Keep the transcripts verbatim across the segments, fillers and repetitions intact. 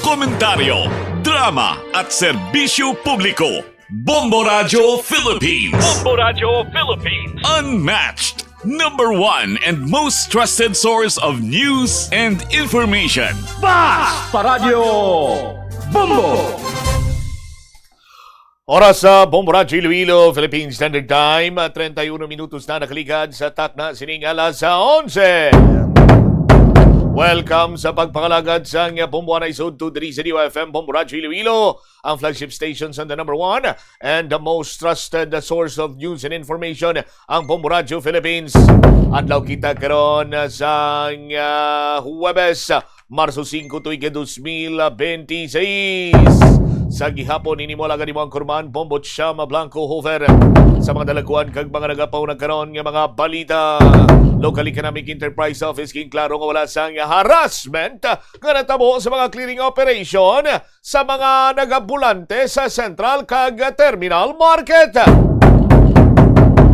Komentaryo, drama at serbisyo publiko. Bombo Radyo Philippines. Bombo Radyo Philippines. Unmatched, number one and most trusted source of news and information. Basta Radyo Bombo! Oras sa Bombo Radyo Iloilo, Philippine Standard Time, treinta y uno minutos na nakaligad sa takna sining alas onse. Welcome sa pagpangalagad sang Bombo Anay Sud to diri sa D Y F M Bombo Radyo Iloilo, ang flagship station sa the number one and the most trusted source of news and information, ang Bombo Radyo Philippines. Adlaw kita karon sang, ah, Huwebes, Marso singko, tuig dos mil benti seis. Sa gihapon, ini mo lang ang imong kurman, Bombo Chama Blanco Hofer. Sa mga dalagkuan kag mga nagapauna karon nga mga balita, Local Economic Enterprise Office ginklaro nga wala sang harassment nga natabo sa mga clearing operation sa mga nagabulante sa Central kag Terminal Market.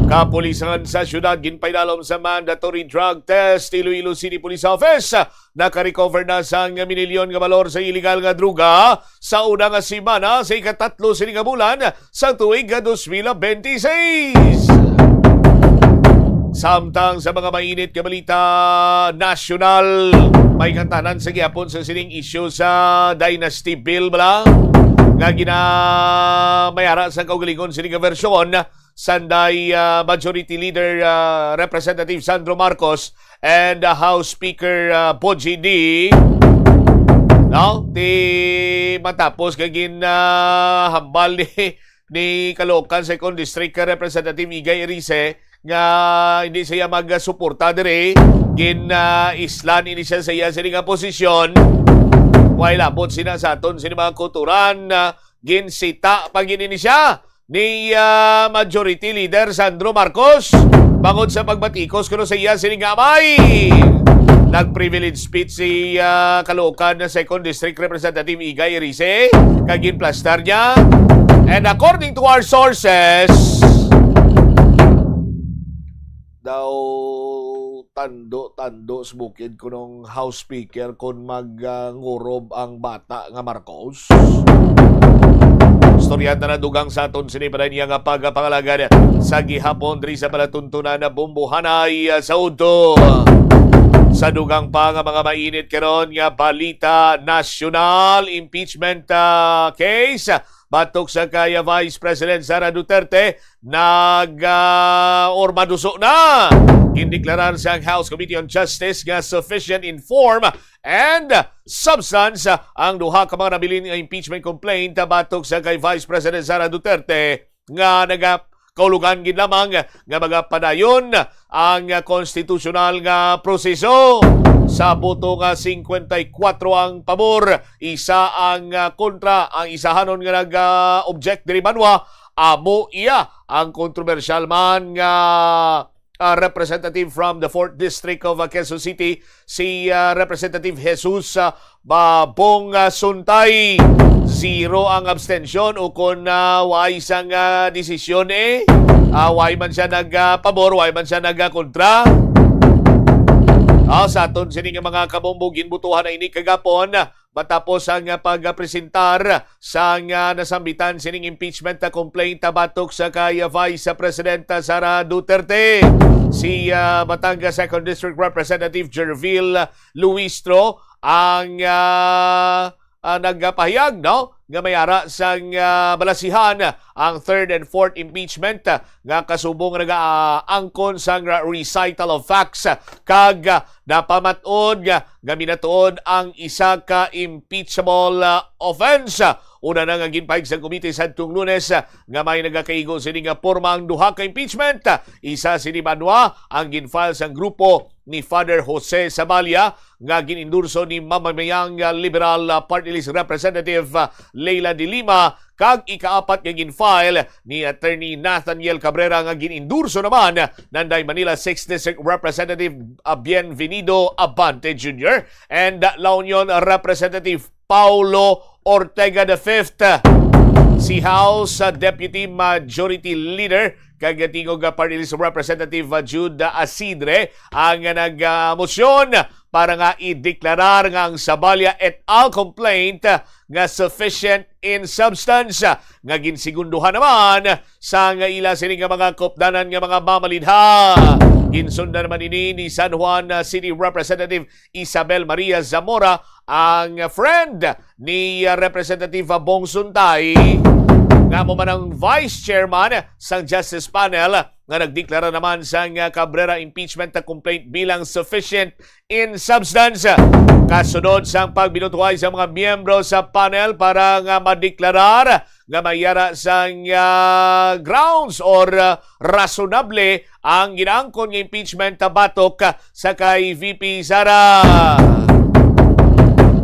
Kapulisan sa siyudad ginpaidalom sa mandatory drug test. Iloilo City Police Office nakarecover na sang minilyon nga balor sa iligal nga droga sa una nga semana sa ikatatlo sini nga bulan sa tuig nga dos mil benti seis. Samtang sa mga mainit nga balita nasyonal, may kantanan sa gihapon sa sining isyu sa Dynasty Bill bala nga ginamayara sa kaugalingon sini nga bersyon, sanday, ah, Majority Leader, ah, Representative Sandro Marcos and, ah, House Speaker, ah, Boji D. No? Di matapos nga gin, ah, hambal ni, ni Caloocan Second District Representative Igay Erice nga hindi siya magsuporta diri, gin, ah, islan ini siya sa iya sini nga posisyon. Way labot sina sa aton sini mga kuturan, ah, ginsita pa gid ini siya ni, ah, Majority Leader Sandro Marcos bangod sa pagbatikos kuno sa iya sini nga amay. Nag-privilege speech si, ah, Caloocan na Second District Representative Igay Erice kag ginplastar niya. And according to our sources, daw tando-tando sa bukid kunong House Speaker kon mag, ah, ngurob ang bata nga Marcos. Istorya ta na dugang sa aton sini pa niya nga pagpangalagad sa gihapon diri sa palatuntunan na Bombo Anay, ah, sa udto. Sa dugang pa nga mga mainit karon nga balita nasyonal, impeachment, ah, case batok sa kay Vice President Sara Duterte nag, ah, or maduso na. Gindeklarar sang House Committee on Justice nga sufficient in form and substance ang duha ka mga nabilin nga impeachment complaint batok sa kay Vice President Sara Duterte nga nagakaulugan gid lamang nga magapadayon ang konstitusyonal nga proseso. Sa boto nga singkwenta y kuwatro ang pabor, isa ang, ah, kontra, ang isahanon nga nag-, ah, object diri banwa, amo iya ang kontrobersyal man nga, ah, representative from the fourth District of, ah, Quezon City, si, ah, Representative Jesus, ah, Babong, ah, Suntay. Zero ang abstention, ukon, ah, way sang, ah, desisyon, eh. Ah, way man siya nag, ah, pabor, way man siya nag, ah, kontra. Ah, sa aton sini nga mga kabombo, ginbutuhan na ini kagapon, ah, matapos ang, ah, pagpresentar sang, ah, nasambitan sining impeachment, ah, complaint, ah, batok sa kay, ah, Vice President, ah, Sara Duterte. Si, ah, Batangas Second District Representative Jervil Luistro ang, ah, ah, nagpahayag, no, nga may ara sang, ah, balasihan ang third and fourth impeachment, ah, nga kasubong nagaangkon sang recital of facts, ah, kag, ah, napamat-on nga, nga minatuod ang isa ka impeachable, ah, offense. Una na nga ginpahayag sang komite sadtong Lunes, ah, nga may nagakaigo sini nga porma ang duha ka impeachment. Isa sini banwa ang ginfile sang grupo ni Father Jose Saballa nga gin-endorso ni mamamayang, ah, Liberal, ah, Party List Representative, ah, Leila de Lima, kag ikaapat nga gin-file ni Attorney Nathaniel Cabrera nga gin-endorso naman nanday Manila Sixth District Representative, ah, Bienvenido Abante Junior and, ah, La Union Representative Paulo Ortega the fifth. Si House, ah, Deputy Majority Leader kag tingog, ah, Party List Representative, ah, Jude, ah, Asidre ang, ah, nagmosyon para nga ideklarar nga ang Saballa et al. Complaint nga sufficient in substance, nga ginsegundohan naman sang ila sini nga mga kaupdanan nga mga mamalidha. Ginsundan naman ini ni San Juan, ah, City Representative Isabel Maria Zamora, ang friend ni, ah, Representative Bong Suntay, nga amo man ang vice chairman sang Justice Panel, nga nagdeklara naman sang, ah, Cabrera impeachment complaint bilang sufficient in substance. Kasunod sang pagbinutuhay sa mga miyembro sa panel para nga madeklarar nga may ara sang, ah, grounds or, ah, rasonable ang ginaangkon nga impeachment batok sa kay V P Sara.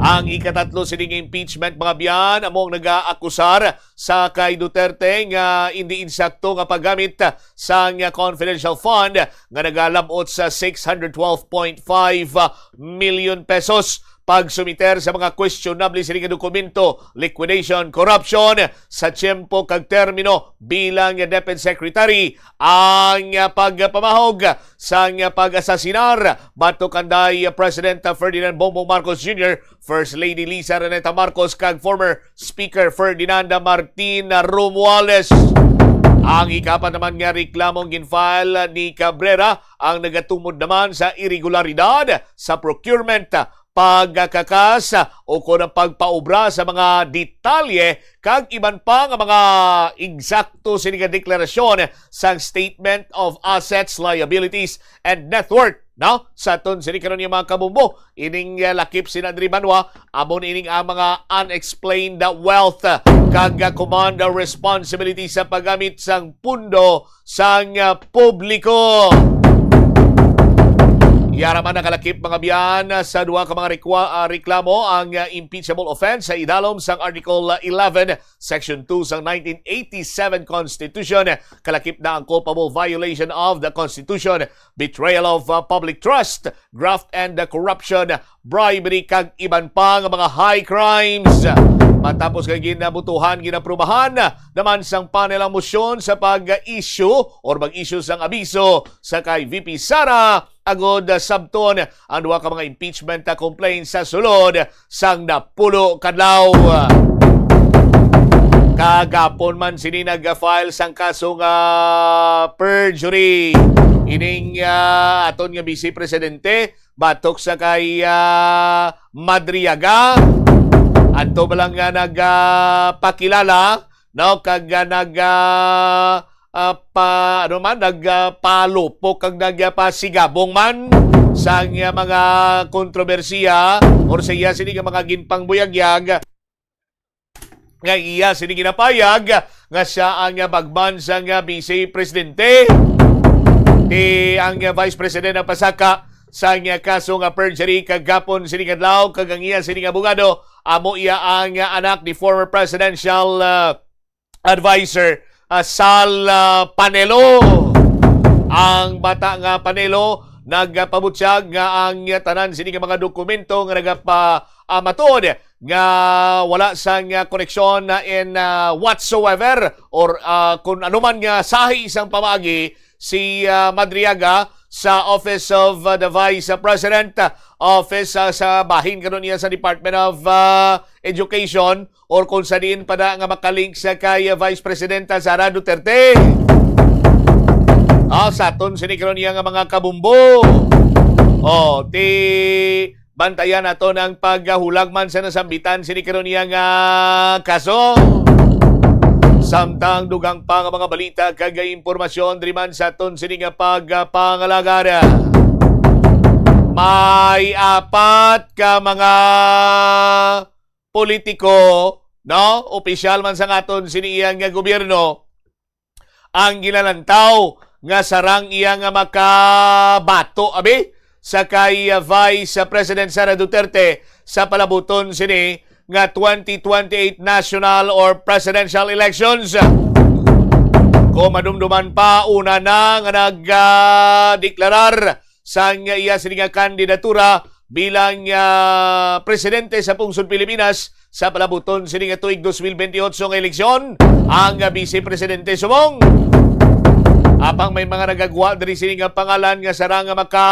Ang ikatatlo sining impeachment, mga biyan, amo ang nagaakusar sa kay Duterte nga indi insakto nga paggamit sang confidential fund nga nagalabot sa six hundred twelve point five million pesos, pagsumiter sa mga questionable sini nga dokumento, liquidation, corruption sa tiyempo kag termino bilang DepEd Secretary. Ang pagpamahog sang pag-asasinar batok kanday President Ferdinand Bongbong Marcos Junior, First Lady Liza Araneta Marcos kag former Speaker Ferdinand Martin Romualdez. Ang ikapat naman nga reklamo ginfile ni Cabrera ang nagatumod naman sa iregularidad sa procurement, pagkakas o kon ang pagpaubra sa mga detalye kag iban pa nga mga eksakto sini nga deklarasyon sang Statement of Assets, Liabilities, and Net Worth, no? Sa aton sini karon nga mga kabumbo, ining, uh, lakip sina Andri Banwa, amo ni ining ang mga unexplained wealth, uh, kag, uh, command responsibility sa paggamit sang pundo sang, uh, publiko. Yara man nakalakip, mga biyan, uh, sa duha ka mga rekwa-, uh, reklamo ang, uh, impeachable offense sa idalom sang Article, uh, eleven, Section two sang nineteen eighty-seven Constitution. Kalakip na ang culpable violation of the Constitution, betrayal of, uh, public trust, graft and, uh, corruption, bribery, kag iban pa nga mga high crimes. Matapos nga ginabutuhan, ginaprubahan naman sang panel ang motion sa pag-issue or mag-issue sang abiso sa kay V P Sara, agod, uh, sabton ang duha ka mga impeachment, uh, complaints sa sulod sang napulo ka adlaw. Kagapon man sini nag-file sang kaso nga perjury ining, ah, aton nga Vice Presidente batok sa kay, ah, Madriaga. Adto ba lang nga nag, ah, pakilala, no, kag, ah, nag, ah, ah, pa, ano man, nag, ah, palupok kag nag, ah, pasigabong man sang, ah, mga kontrobersiya or sa iya sini nga mga ginpangbuyagyag, nga iya sini ginapayag nga siya ang, ah, bagman sang, ah, Vice Presidente. Ti ang, ah, Vice President ang pasaka sang, ah, kaso nga perjury kagapon sini nga adlaw, kag ang iya sini nga abogado amo iya ang, ah, anak ni former presidential, ah, advisor, ah, Sal, ah, Panelo. Ang bata nga Panelo nagpabutyag nga ang tanan sini nga mga dokumento nga nagapa-, ah, matuod nga wala sang, ah, koneksyon na in, ah, whatsoever or, ah, kung anuman nga sahi sang pamaagi si, ah, Madriaga sa Office of, ah, the Vice President, ah, Office, ah, sa bahin karon niya sa Department of, ah, Education, or kung sa diin pa na nga makalink sa kay Vice Presidenta Sara Duterte. Ah, sa aton sini karon niya nga mga kabumbo. Oh, ti bantayan nato ang paghulag man sa nasambitan sini karon niya nga kaso. Samtang dugang pa nga mga balita kag impormasyon diri man sa aton sini nga pagpangalagad. May apat ka mga politiko, no? Opisyal man sa aton sini iyang nga gobyerno ang ginalantaw nga sarang iya nga makabato, abi, sa kay, uh, Vice President Sara Duterte sa palabuton sini nga twenty twenty-eight national or presidential elections. Kung madumduman pa, una na nga nagdeklarar sang iya sini nga kandidatura bilang, ah, presidente sa pungsod Pilipinas sa palabuton sini nga tuig dos mil bentiocho nga eleksyon ang, ah, Vice Presidente subong. Apang may mga nagagwa diri sini nga pangalan nga sarang nga maka,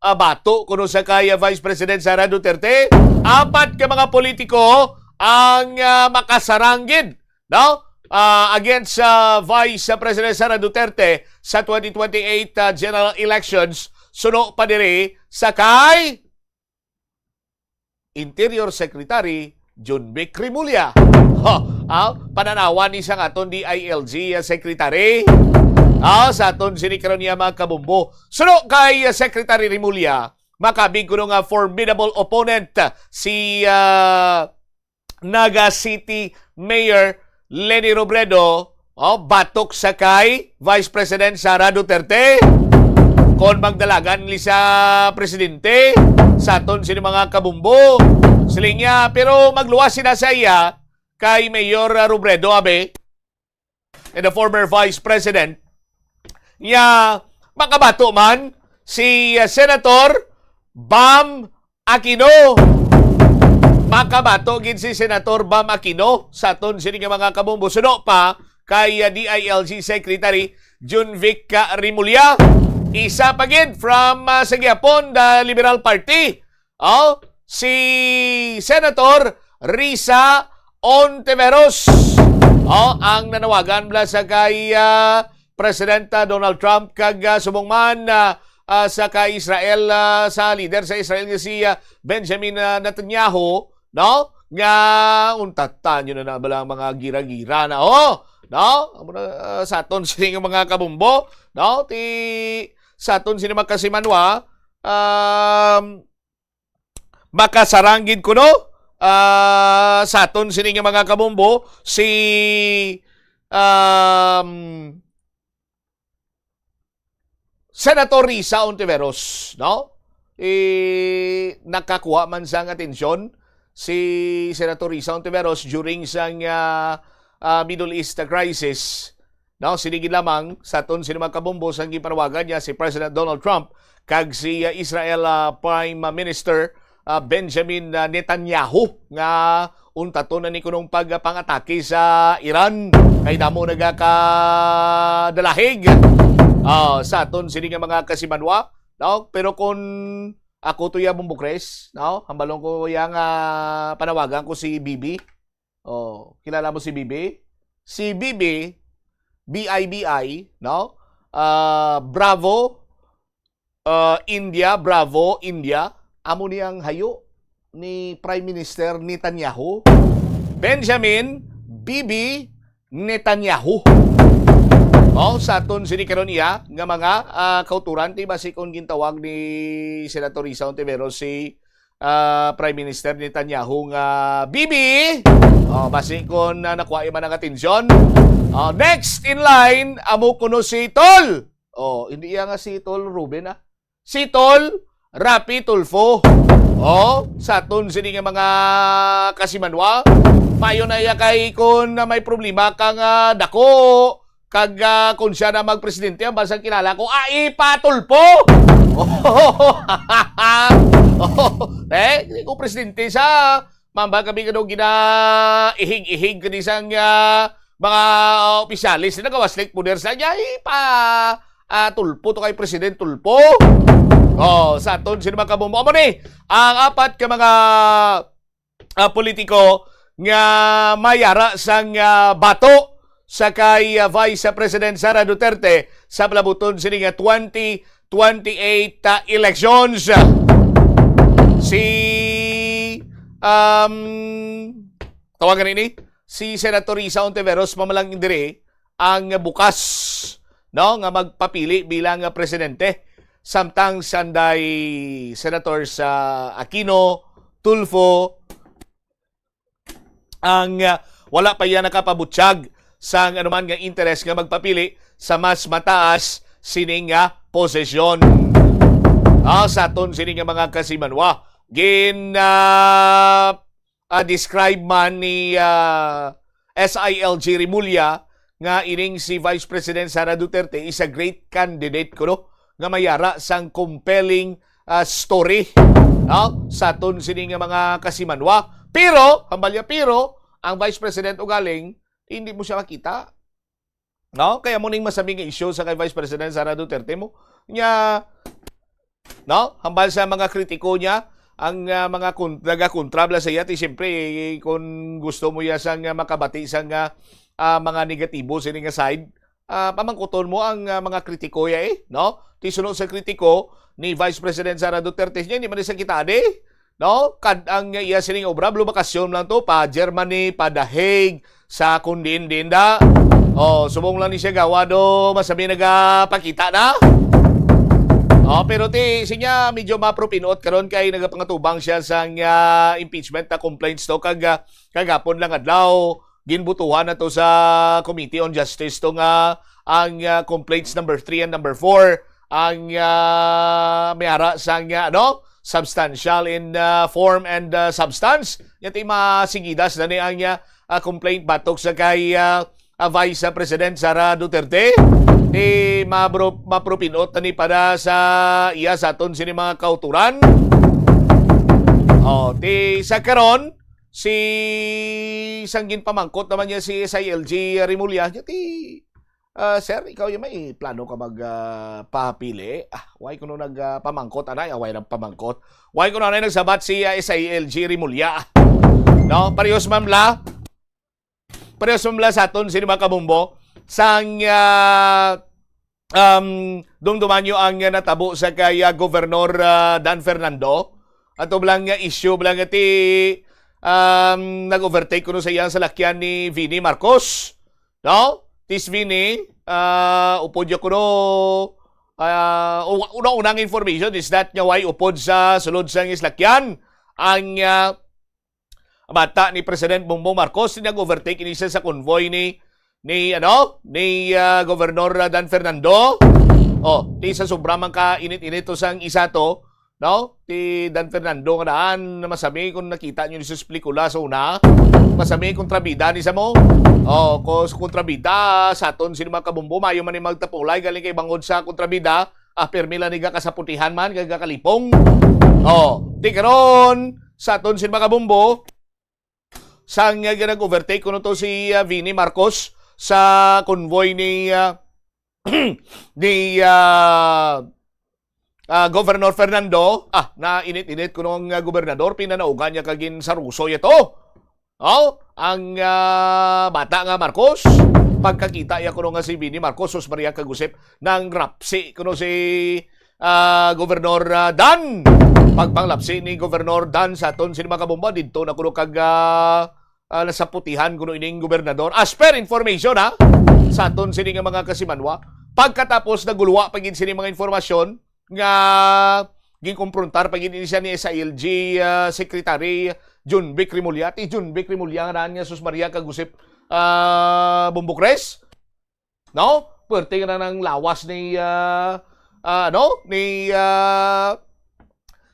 ah, bato kuno sa kay, ah, Vice President Sara Duterte. Apat ka mga politiko ang, ah, makasarang gid, no? Ah, against sa Vice President Sara Duterte sa twenty twenty-eight, ah, general elections, suno pa diri sa kay Interior Secretary Jonvic Remulla. Ha, ah, pananawan ni sang aton D I L G, ah, Secretary. Ah, sa aton sini karon niya, mga kabumbo. Suno kay, ah, Secretary Remulla, makabig kuno nga formidable opponent, ah, si, ah, Naga City Mayor Leni Robredo, oh, batok sa kay Vice President Sara Duterte. Kon magdalagan ni sa presidente, sa aton sini mga kabumbo, siling niya, pero magluwas sila sa iya kay Mayor, ah, Robredo, abi, and the former Vice President, niya, makabato man si, ah, Senator Bam Aquino. Makabato gid si Senator Bam Aquino sa aton sini nga mga kabumbo. Suno pa kay, ah, D I L G Secretary Jonvic, ah, Remulla. Isa pa gid from, ah, sa gihapon, the Liberal Party. Oh, si Senator Risa Ontiveros. Oh, ang nanawagan bala sa kay, ah, President, ah, Donald Trump kag, ah, subong man, ah, ah, sa kay Israel, ah, sa leader sa Israel nga si, ah, Benjamin, ah, Netanyahu, no? Nga untatan nyo na na bala ang mga gira-gira na, oh, no? Amo na, ah, sa aton sini nga mga kabumbo, no? Ti sa aton sini mga kasimanwa, um, makasarang gid kuno, ah, sa aton sini nga mga kabumbo, si, um, Senator Risa Ontiveros, no? Eh, nakakuha man sang atensyon si Senator Risa Ontiveros during sang, ah, ah, Middle East crisis. No, sini gid lamang sa aton sini mga kabumbo sang gipanawagan niya si President Donald Trump kag si, ah, Israel, ah, Prime Minister, ah, Benjamin, ah, Netanyahu nga untaton na ni kunong pagpangatake sa Iran kay damo nagakadalahig, ah, sa aton sini nga mga kasimanwa, no? Pero kung ako to ya, Bumbukres, no? Hambalon ko ya nga panawagan ko si Bibi. Oh, kilala mo si Bibi? Si Bibi, B I B I, no? Ah, Bravo, ah, India, Bravo, India. Amo ni ang hayo ni Prime Minister Netanyahu. Benjamin Bibi Netanyahu. Oh, sa aton sini karon iya nga mga, ah, kauturan, ti basi kon gintawag ni Senator Risa Ontiveros si, ah, Prime Minister Netanyahu nga Bibi. Oh, basi kon, ah, nakuha man ang atensyon. Oh, next in line, amo kuno si Tol. Oh, hindi iya nga si Tol Ruben, ah. Si Tol Rapi Tulfo. Oh, sa aton sini nga mga kasimanwa, mayo na iya kay kon may problema ka nga dako, kag, ah, kon siya na magpresidente, ang bansang kilala ko, A I pa Tulfo. Oh, eh, di ko presidente sa mamba kami kano gina ihig-ihig kani sang, ah, mga opisyalis na nagawaslik poder sa niya, eh, pa, ah, Tulfo to kay President Tulfo. Oh, sa aton sino man kabumbo. Amo ni ang apat ka mga, ah, politiko nga mayara sang, ah, bato sa kay, ah, Vice President Sara Duterte sa palabuton sini nga twenty twenty-eight, ah, elections. Si, um, tawagan ini, si Senator Risa Ontiveros, mamalangin diri ang bukas, no, nga magpapili bilang, ah, presidente. Samtang sanday Senator sa Aquino, Tulfo, ang, ah, wala pa iya nakapabutyag sang anuman nga interes nga magpapili sa mas mataas sining nga posisyon. Ah, sa aton sini nga mga kasimanwa, gin, ah, ah, describe man ni, ah, S I L G Remulla nga ining si Vice President Sara Duterte is a great candidate kuno nga mayara sang compelling, ah, story, no? Sa aton sini nga mga kasimanwa. Pero, hambalya, pero ang Vice President ugaling hindi mo siya makita. No? Kaya mo ning masabi nga issue sa kay Vice President Sara Duterte mo. Nya, no? Hambal sa mga kritiko niya, ang, ah, mga kun-, nagakontra bala sa iya, ti siyempre, eh, kung gusto mo iya sang, ah, makabati sang, ah, ah, mga negatibo sini nga side, ah, pamangkuton mo ang, ah, mga kritiko ya, eh, no? Ti suno sa kritiko ni Vice President Sara Duterte niya, hindi man siya kita, di? No? Kad ang iya sining obra, lumakasyon lang to, pa Germany, pa The Hague, sa kundin-dinda. Oh, subong lang ni siya gawa do, masami nagapakita na. Oh, pero ti, sinya, medyo mapro pinot karon kay nagapangatubang siya sang, ah, impeachment na complaints to kag, ah, kagapon lang adlaw, ginbutuhan na to sa Committee on Justice to nga ang, ah, complaints number three and number four ang, ah, may ara sang, ah, ano, substantial in, ah, form and, ah, substance. Nya ti masigidas na ni ang, ah, ah, complaint batok sa kay, ah, ah, Vice President Sara Duterte. Ti mabro-, mapropinot na ni para sa iya sa aton sini mga kauturan. Oh, ti sa karon, si sang ginpamangkot naman niya si S I L G Remulla, niya ti, ah, "Sir, ikaw yung may plano ka mag, ah, papili?" Ah, why kuno nag, ah, pamangkot, anay? Ah, why nang pamangkot? Why kuno anay nagsabat si, ah, S I L G Remulla? No? Parehas man la. Parehas man la sa aton, sini mga kabumbo. Sang, ah, um, dumduman nyo ang, ah, natabo sa kay, ah, Governor, ah, Dan Fernando. Ato bala nga issue, bala nga ti, um, nag-overtake kuno sa iyang salakyan ni Vini Marcos. No? Tis Vini, ah, upod ya kuno, ah, u-, una-unang information is that nga way upod sa sulod sa iyang salakyan ang, ah, bata ni President Bongbong Marcos, nag-overtake ini siya sa convoy ni, ni, ano, ni, ah, Governor, ah, Dan Fernando. Oh, ti sa sobra man ka init-init to sang isa to, no? Ti Dan Fernando nga daan, masami kung nakita nyo ni sa pelikula sa una. Masami kontrabida ni sa mo. Oh, kung kontrabida, sa aton sini mga kabumbo, mayo man ni magtapulay, galing kay bangod sa kontrabida, ah, permi lang ni gakasaputihan man, gagakalipong. Oh, ti karon, sa aton sini mga kabumbo, sang, ah, nag-overtake kuno to si, ah, Vini Marcos sa convoy ni, ah, ni, ah, ah, Governor Fernando. Ah, nainit-init kuno ang, ah, gobernador, pinanaugan niya kag ginsaruso niya to. Oh, ang, ah, bata nga Marcos, pagkakita niya kuno nga si Vini Marcos, sus Maria kag Josep, nang rapsi kuno si ah, Governor, ah, Dan. Pagpanglapsi ni Governor Dan sa aton sini mga kabumbo, didto na kuno kag, ah, ah, nasaputihan kuno ining gobernador. As per information, ha, sa aton sini nga mga kasimanwa, pagkatapos naguluwa pa gid sini mga informasyon nga ginkumprontar pa gid ini siya ni S I L G, ah, Secretary John Vic Remulla. Ti John Vic Remulla nga daan nga sus Maria kag Josep, ah, Bumbocres. No? Puwerte nga na nang lawas ni, ah, ah, ano? Ni, ah,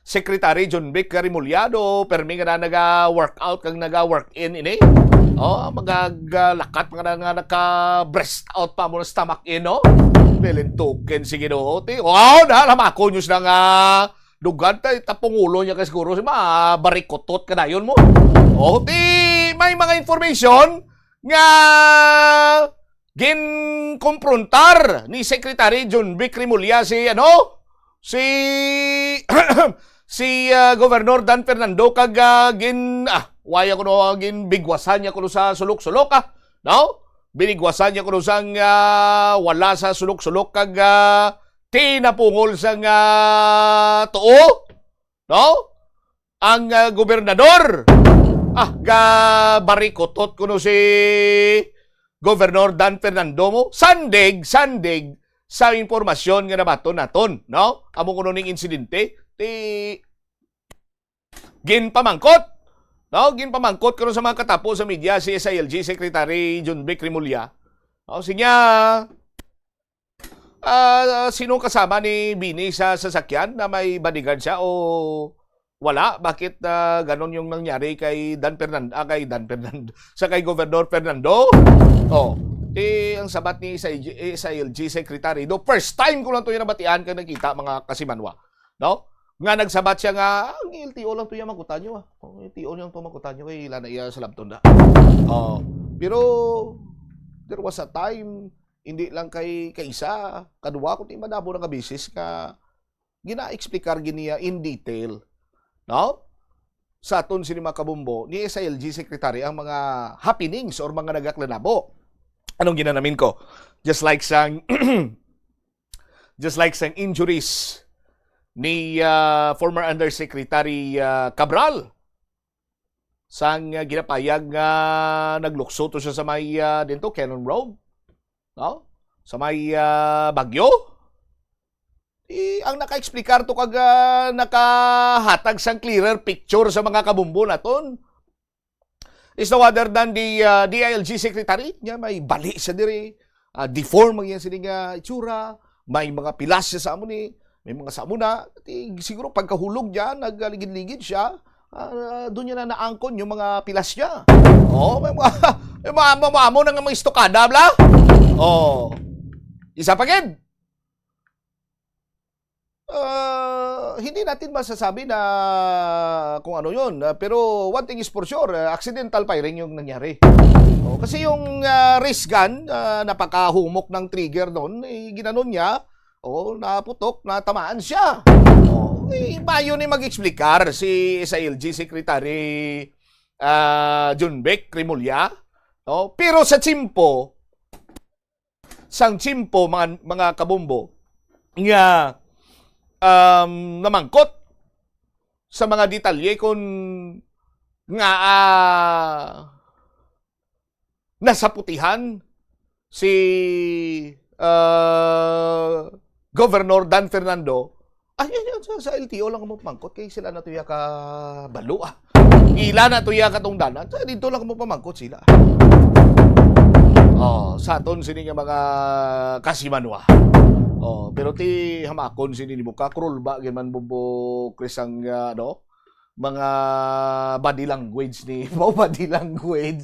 Secretary John Vic Remulla, permi nga na naga-workout kag naga-work in ini. Oh, magagalakat nga na nga naka-breast out pa mo ng stomach in, no? Pilintukin, sige, no? Ti, wow, na, lamako news na nga dugan, tay, tapungulo niya kay siguro si ma-, barikotot ka dayon mo. Oh, ti, may mga information nga ginkumprontar ni Secretary John Vic Remulla si, ano, si, si, ah, Governor Dan Fernando kag, ah, gin-, ah, waya kuno, ah, ginbigwasan niya kuno sa sulok-sulok, ah, no? Binigwasan niya kuno sang, ah, wala sa sulok-sulok kag, ah, tinapungol sang, ah, tuo, no? Ang, ah, gobernador. Ah, gabarikotot kuno si Governor Dan Fernando mo. Sandig, sandig sa impormasyon nga nabaton naton, no? Amo kuno ning insidente, ti ginpamangkot, no? Ginpamangkot kuno sa mga katapo sa media si S I L G Secretary John Vic Remulla. No? Sinya, ah, sino kasama ni Vini sa sasakyan na may bodyguard siya o wala? Bakit, ah, ganon yung nangyari kay Dan Fernan-, ah, kay Dan Fernando, sa kay Governor Fernando? Oh, ti ang sabat ni S I G, S I L G Secretary, do first time ko lang to yung nabatian kag nakita, mga kasimanwa, no? Nga nagsabat siya nga, "Ang L T O lang to yung makutan nyo, ah. Ang L T O lang to makutan nyo, kay ila na iya sa labton na." Oh, pero there was a time, hindi lang kay kaisa, kadwa ko ti madamo na nga beses nga gina-explicar gid niya in detail, no? Sa aton sini, mga kabombo, ni S I L G secretary ang mga happenings or mga nagaklanabo. Anong ginanamin ko? Just like sang just like sang injuries ni, ah, former Undersecretary, ah, Cabral, sang, ah, ginapayag nga naglukso to siya sa may, ah, dito, Cannon Road, no? Sa may, ah, Baguio. Eh, ang naka-explicar to kag, ah, nakahatag sang clearer picture sa mga kabombo naton is no other than the, ah, D I L G secretary. Niya, may bali siya diri. Ah, deform ang iyang sining, ah, itsura. May mga pilas siya sa amo ni, may mga sa amo na. Ti, siguro pagkahulog niya, nagligid-ligid siya. Ah, doon niya na naangkon yung mga pilas niya. Oh, may mga, may mga amo-amo na nga mga istokada, bla? Oh. Isa pa gid. Ah, hindi natin masasabi na kung ano yun. Ah, pero one thing is for sure, ah, accidental firing yung nangyari. Oh, kasi yung, ah, wrist gun, ah, napakahumok ng trigger doon, eh, ginanon niya, oh, naputok, natamaan siya. Oh, eh, mayo ni mag-explicar si S I L G Secretary, ah, John Vic Remulla. Oh, pero sa tiyempo, sang tiyempo, mga, mga kabombo, nga, um, namangkot sa mga detalye kung nga, ah, nasaputihan si, ah, Governor Dan Fernando. Ay, ay, ay, sa, sa L T O lang mo pamangkot kay sila na tuya ka balo, ah. Ila na tuya katungdanan. Sa dito lang mo pamangkot sila. Oh, sa aton sini nga mga kasimanwa. Oh, pero ti hamakon sini ni mo ka cruel ba gid man, Bobo Chris, ang, ah, ano, mga body language ni mo, body language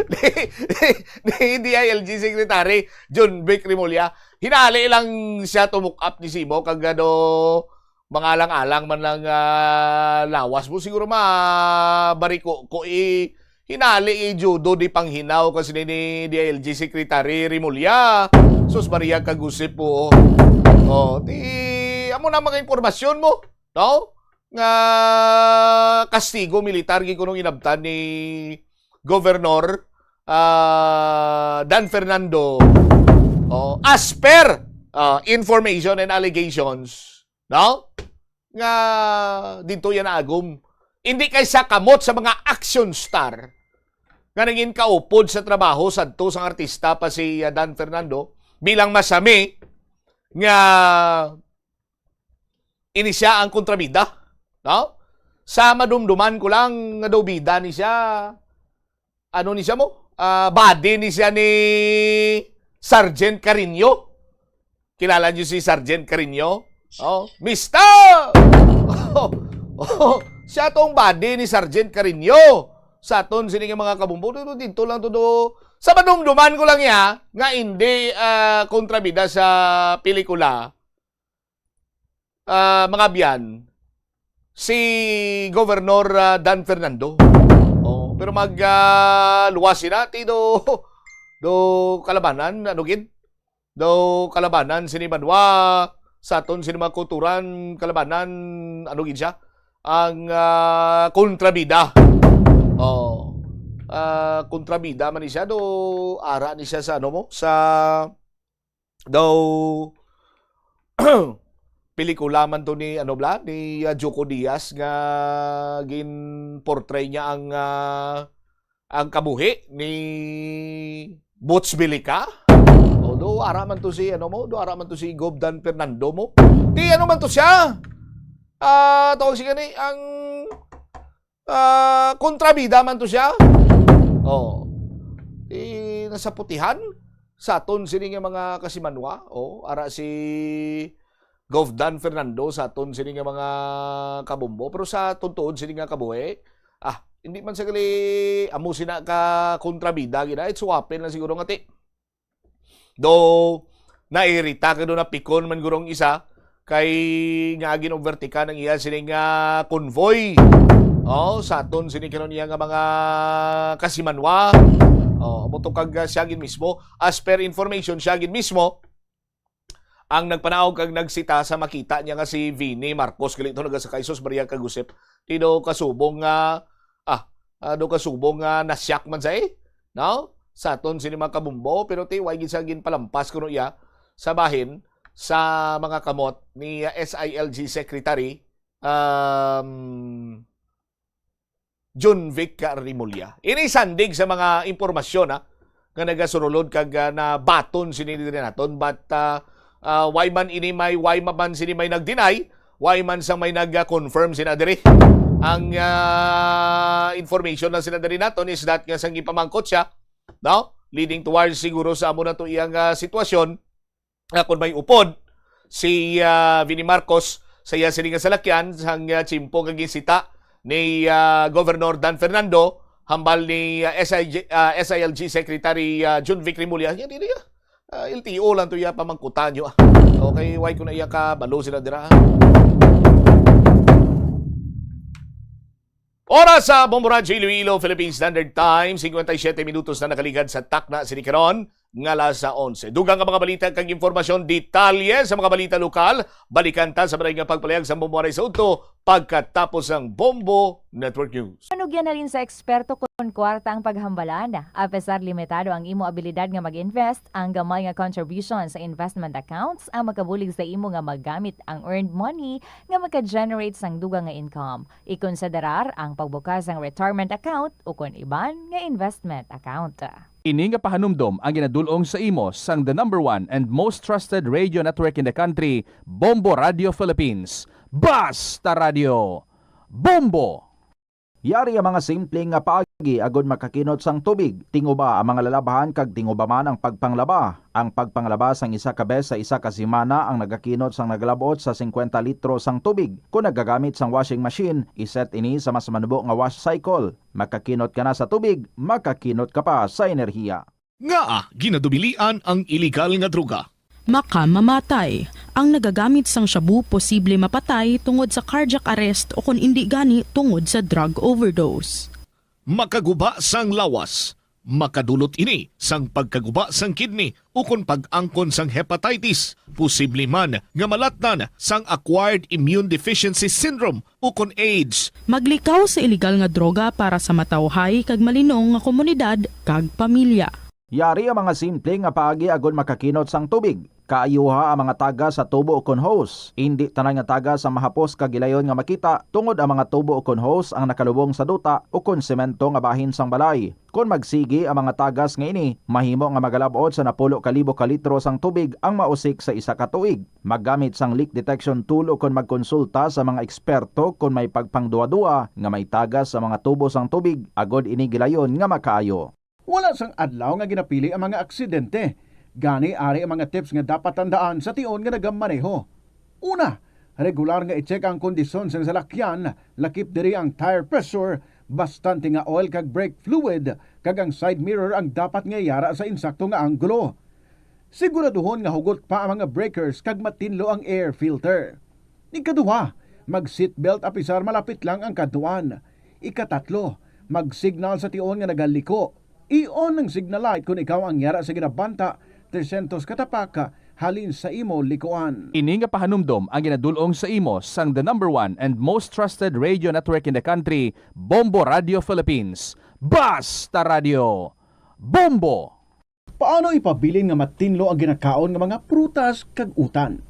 ni, ni, ni D I L G Secretary John Vic Remulla. Hinali lang siya tumukap ni Simo kag ano, mga alang-alang man lang, ah, lawas mo. Siguro mabariko ko i hinali i judo di panghinaw kasi ni, ni D I L G Secretary Remulla. Sus Maria, kagusip po. Oh, di amo na mga impormasyon mo, no? Nga kastigo militar gid kunong inabtan ni Governor, ah, Dan Fernando. Oh, as per, ah, information and allegations, no? Nga dito yan agom. Hindi kay sa kamot sa mga action star nga nangin kaupod sa trabaho sadto sang artista pa si, ah, Dan Fernando bilang masami nga ini siya ang kontrabida, no? Sa madumduman ko lang nga daw bida ni siya, ano ni siya mo? Ah, buddy ni siya ni Sergeant Carino. Kilala niyo si Sergeant Carino? Oh, Mister! Oh, oh, siya tong buddy ni Sergeant Carino. Sa aton sini nga mga kabumbo, dito, dito lang to do. Sa madumduman ko lang ya, nga hindi, ah, kontrabida sa pelikula, ah, mga biyan, si Governor, ah, Dan Fernando. Oh, pero mag, ah, luwas sila, ti do, do kalabanan, ano gid? Do kalabanan sini banwa, sa aton sini mga kulturan, kalabanan, ano gid siya? Ang, ah, kontrabida. Oh. Ah, kontrabida man ni siya, do ara ni siya sa ano mo, sa daw pelikula man to ni, ano bla, ni, ah, Joko Diaz nga gin-portray niya ang, ah, ang kabuhi ni Boots Bilica. O, do ara man to si, ano mo, do ara man to si Gov Dan Fernando mo. Di ano man to siya? Ah, tawag siya ni, ang ah, kontrabida man to siya. Oh. Di nasaputihan sa aton sini nga mga kasimanwa. Oh, ara si Gov Dan Fernando sa aton sini nga mga kabombo. Pero sa tuntuod sini nga kabuhi, ah, hindi man sa gali amo sina ka kontrabida gina. It's wapin lang siguro nga ti. Do nairita ka do, napikon man guro ang isa kay nga gin-overtake ang iya sining, ah, convoy. Oh, sa aton sini karon iya nga mga kasimanwa. Oh, amo to kag, ah, siya gid mismo. As per information, siya gid mismo Ang nagpanaog kag nagsita sa makita niya nga si Vini Marcos gali to nagasakay, sus, Maria kag Josep, ti do kasubong nga, ah, ah, do kasubong nga nasyak man sa, eh, no? Sa aton sini mga kabumbo, pero ti way gid sa ginpalampas kuno iya sa bahin sa mga kamot ni, ah, S I L G Secretary, um, Junvic Remulla. Ini sandig sa mga impormasyon, ha, nga nagasurulod kag, ah, nabaton sini diri naton. But, ah, ah, why man ini may, why ma-, man sini may nag-deny, why man sang may nag-confirm sina diri. Ang, ah, information lang sina diri naton is that nga sang ipamangkot siya, no? Leading towards siguro sa amo na to iyang, ah, sitwasyon, ah, kung may upod si, ah, Vini Marcos sa iya sini nga salakyan sang, ah, tiyempo nga ginsita ni, ah, Governor Dan Fernando hambal ni, ah, S I G, ah, S I L G Secretary, ah, Junvic Remulla. Yan, yan, yan. Ah, L T O lang to iya pamangkutan niyo, ah. Okay, why ko na iya kabalo sila dira, ah? Oras sa Bombo Radyo Iloilo, Philippine Standard Time, cincuenta y siete minutos na nakaligad sa takna sini karon nga alas onse. Dugang nga mga balita kag impormasyon, detalye sa mga balita lokal, balikan ta sa maray nga pagpalayag sa Bombo Radyo sa udto pagkatapos sang Bombo Network News. Manugyan halin sa eksperto kon kwarta ang paghambalan. Apesar limitado ang imo abilidad nga mag-invest, ang gamay nga contribution sa investment accounts ang makabulig sa imo nga magamit ang earned money nga maka-generate sang dugang nga income. Ikonsiderar ang pagbukas sang retirement account ukon iban nga investment account. Ini nga pahanumdom ang ginadul-ong sa imo sang the number one and most trusted radio network in the country, Bombo Radio Philippines. Basta Radio Bombo! Yari ang mga simple nga paagi agod makakinot sang tubig. Tinguba ang mga lalabhan kag tinguba man ang pagpanglaba. Ang pagpanglaba sang isa ka bes sa isa ka semana ang nagakinot sang nagalab-ot sa singkwenta litro sang tubig. Kon nagagamit sang washing machine, iset ini sa mas manubo nga wash cycle. Makakinot ka na sa tubig, makakinot ka pa sa enerhiya. Ngaa ginadubilian ang iligal nga droga? Makamamatay. Ang nagagamit sang shabu posible mapatay tungod sa cardiac arrest o kon indi gani tungod sa drug overdose. Makaguba sang lawas. Makadulot ini sang pagkaguba sang kidney ukon pag-angkon sang hepatitis. Posible man nga malatnan sang acquired immune deficiency syndrome ukon AIDS. Maglikaw sa iligal nga droga para sa matawhay kag malinong nga komunidad kag pamilya. Yari ang mga simple nga paagi agod makakinot sang tubig. Kaayuha ang mga tagas sa tubo ukon hose. Indi tanan nga tagas ang mahapos kag gilayon nga makita, tungod ang mga tubo ukon hose ang nakalubong sa duta ukon semento nga bahin sang balay. Kon magsigi ang mga tagas nga ini, mahimo nga magalab-ot sa napulo ka libo ka litro sang tubig ang mausik sa isa ka tuig. Maggamit sang leak detection tool ukon magkonsulta sa mga eksperto kon may pagpangduwa-duwa nga may tagas sa mga tubo sang tubig, agod ini gilayon nga makaayo. Wala sang adlaw nga ginapili ang mga aksidente. Gani, ari ang mga tips nga dapat tandaan sa tion nga nagamaneho. Una, regular nga i-check ang kondisyon sang salakyan, lakip diri ang tire pressure, bastante nga oil kag brake fluid, kag ang side mirror ang dapat nga yara sa insakto nga anggulo. Siguraduhon nga hugot pa ang mga breakers kag matinlo ang air filter. Ikaduha, mag-seatbelt apisar malapit lang ang kadtuan. Ikatatlo, mag-signal sa tion nga nagaliko. I-on ang signal light kon ikaw ang yara sa ginabanta trescientos ka tapak halin sa imo likuan. Ini nga pahanumdom ang ginadul-ong sa imo sang the number one and most trusted radio network in the country, Bombo Radio Philippines. Basta Radio Bombo! Paano ipabilin nga matinlo ang ginakaon nga mga prutas kag utan?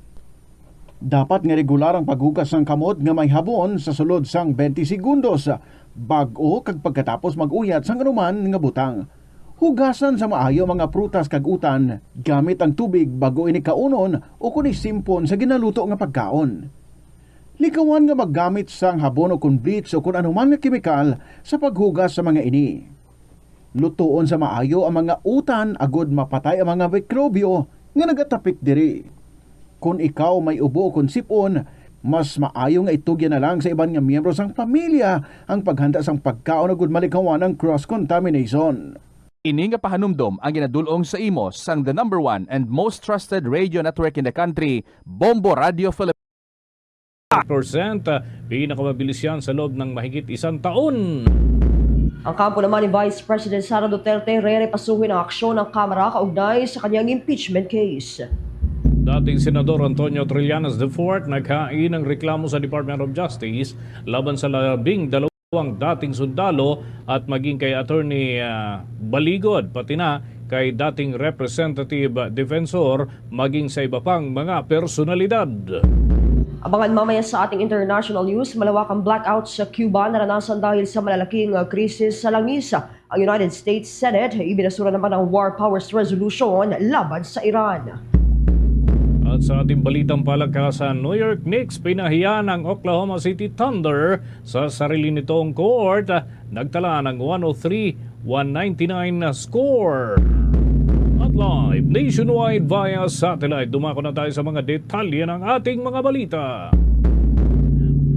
Dapat nga regular ang paghugas sang kamot nga may habon sa sulod sang twenty segundos, bag-o kag pagkatapos mag-uyat sang anuman nga butang. Hugasan sa maayo ang mga prutas kag utan gamit ang tubig bag-o ini kaunon ukon isimpon sa ginaluto nga pagkaon. Likawan nga maggamit sang habon ukon bleach ukon anuman nga kemikal sa paghugas sa mga ini. Lutoon sa maayo ang mga utan agod mapatay ang mga mikrobyo nga nagatapik diri. Kon ikaw may ubo ukon sip-on, mas maayo nga itugyan na lang sa iban nga miyembro sang pamilya ang paghanda sang pagkaon agud malikawan ang cross-contamination. Ini nga pahanumdom ang ginadul-ong sa imo sang the number one and most trusted radio network in the country, Bombo Radio Philippines. Percent, ah, pinakamabilis yan sa loob ng mahigit isang taon. Ang kampo naman ni Vice President Sara Duterte, rerepasuhin ang aksyon ng Kamara kaugnay sa kanyang impeachment case. Dating Senador Antonio Trillanes the fourth naghain ng reklamo sa Department of Justice laban sa labing dalawang dating sundalo at maging kay Attorney, ah, Baligod, pati na kay dating Representative Defensor, maging sa iba pang mga personalidad. Abangan mamaya sa ating international news, malawakang blackout sa Cuba naranasan dahil sa malalaking, uh, krisis sa langis. Ang United States Senate, ibinasura naman ang War Powers Resolution laban sa Iran. At sa ating balitang palakasan, New York Knicks pinahiya ng Oklahoma City Thunder sa sarili nitong court, nagtala ng one oh three, one ninety-nine na score. At live nationwide via satellite, dumako na tayo sa mga detalye ng ating mga balita.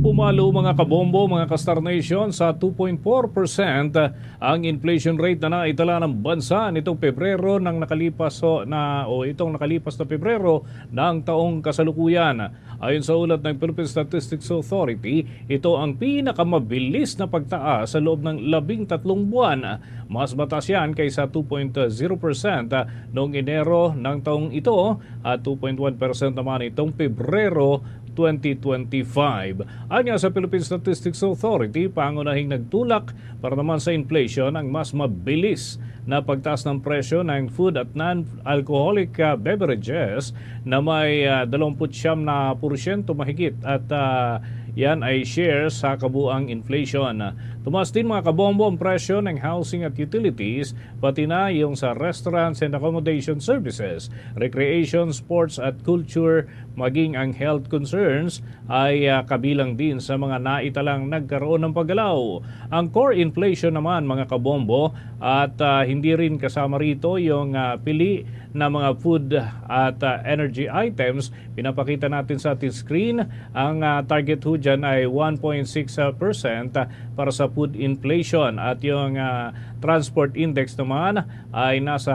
Pumalo, mga kabombo, mga ka-Star Nation, sa two point four percent ang inflation rate na naitala ng bansa nitong Pebrero ng nakalipas, o na, o itong nakalipas na Pebrero ng taong kasalukuyan. Ayon sa ulat ng Philippine Statistics Authority, ito ang pinakamabilis na pagtaas sa loob ng labing tatlong buwan. Mas mataas yan kaysa two point zero percent noong Enero ng taong ito at two point one percent naman itong Pebrero twenty twenty-five. Anya sa Philippine Statistics Authority, pangunahing nagtulak para naman sa inflation ang mas mabilis na pagtaas ng presyo ng food at non-alcoholic, ah, beverages na may, ah, dalawampu't siyam na porsyento mahigit at, ah, yan ay share sa kabuang inflation. Tumaas din, mga kabombo, ang presyo ng housing at utilities, pati na yung sa restaurants and accommodation services, recreation, sports at culture, maging ang health concerns ay, ah, kabilang din sa mga naitalang nagkaroon ng paggalaw. Ang core inflation naman, mga kabombo, at, ah, hindi rin kasama rito yung, ah, pili na mga food at, ah, energy items. Pinapakita natin sa ating screen, ang, ah, target ho dyan ay one point six percent para sa food inflation at yung, ah, transport index naman ay nasa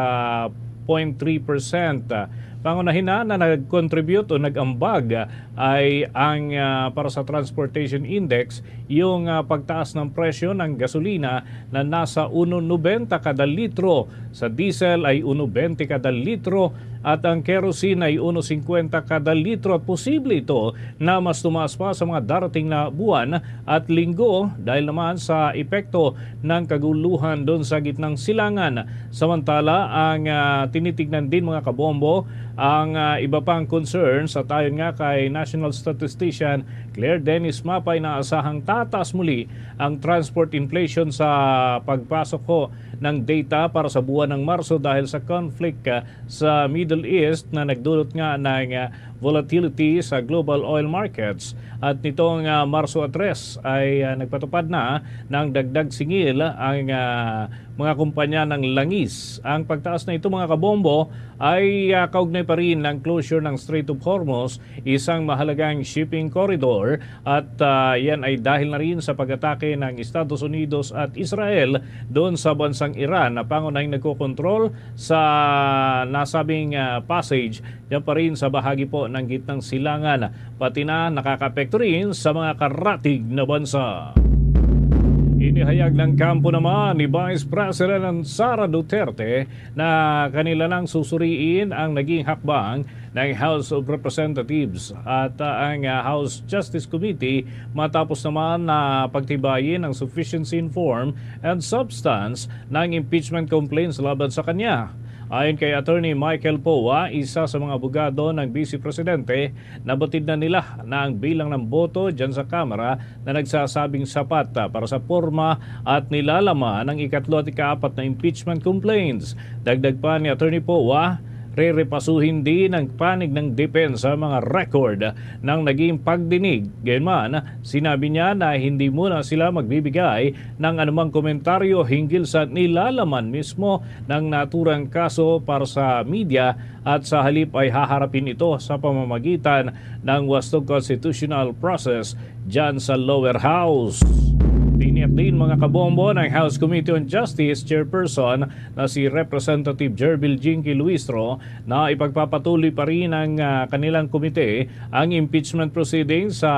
point three percent. Pangunahin na, na nag-contribute o nag-ambag ay ang, ah, para sa transportation index, yung, ah, pagtaas ng presyo ng gasolina na nasa uno nobenta kada litro, sa diesel ay uno bente kada litro, at ang kerosene ay uno singkwenta kada litro, at posible ito na mas tumaas pa sa mga darating na buwan at linggo dahil naman sa epekto ng kaguluhan doon sa gitnang silangan. Samantala, ang, ah, tinitignan din, mga kabombo, ang, ah, iba pang concerns, at ayon nga kay National Statistician Claire Dennis Mapay, inaasahang tataas muli ang transport inflation sa pagpasok ho ng data para sa buwan ng Marso dahil sa conflict, ah, sa Middle East na nagdulot nga ng, ah, volatility sa global oil markets. At nitong, ah, Marso tres ay, ah, nagpatupad na ng dagdag singil ang, ah, mga kumpanya ng langis. Ang pagtaas na ito, mga kabombo, ay, ah, kaugnay pa rin ng closure ng Strait of Hormuz, isang mahalagang shipping corridor, at, ah, yan ay dahil na rin sa pag-atake ng Estados Unidos at Israel doon sa bansang Iran na pangunahing nagkokontrol sa nasabing, ah, passage, yan pa rin sa bahagi po ng gitnang silangan, pati na nakakaapekto rin sa mga karatig na bansa. Inihayag ng kampo naman ni Vice President Sara Duterte na kanila nang susuriin ang naging hakbang ng House of Representatives at, ah, ang, ah, House Justice Committee matapos naman na pagtibayin ang sufficiency in form and substance ng impeachment complaints laban sa kanya. Ayon kay Attorney Michael Poa, isa sa mga abogado ng Vice Presidente, nabatid na nila na ang bilang ng boto dyan sa Kamara na nagsasabing sapat, ah, para sa porma at nilalaman ng ikatlo at ikaapat na impeachment complaints. Dagdag pa ni Attorney Poa, rerepasuhin din ng panig ng depensa ang mga record ng naging pagdinig. Gayunman, sinabi niya na hindi muna sila magbibigay ng anumang komentaryo hinggil sa nilalaman mismo ng naturang kaso para sa media at sa halip ay haharapin ito sa pamamagitan ng wastong constitutional process dyan sa lower house. Tiniyak din, mga kabombo, ng House Committee on Justice Chairperson na si Representative Gerbil Jinky Luistro na ipagpapatuloy pa rin ng, ah, kanilang komite ang impeachment proceedings sa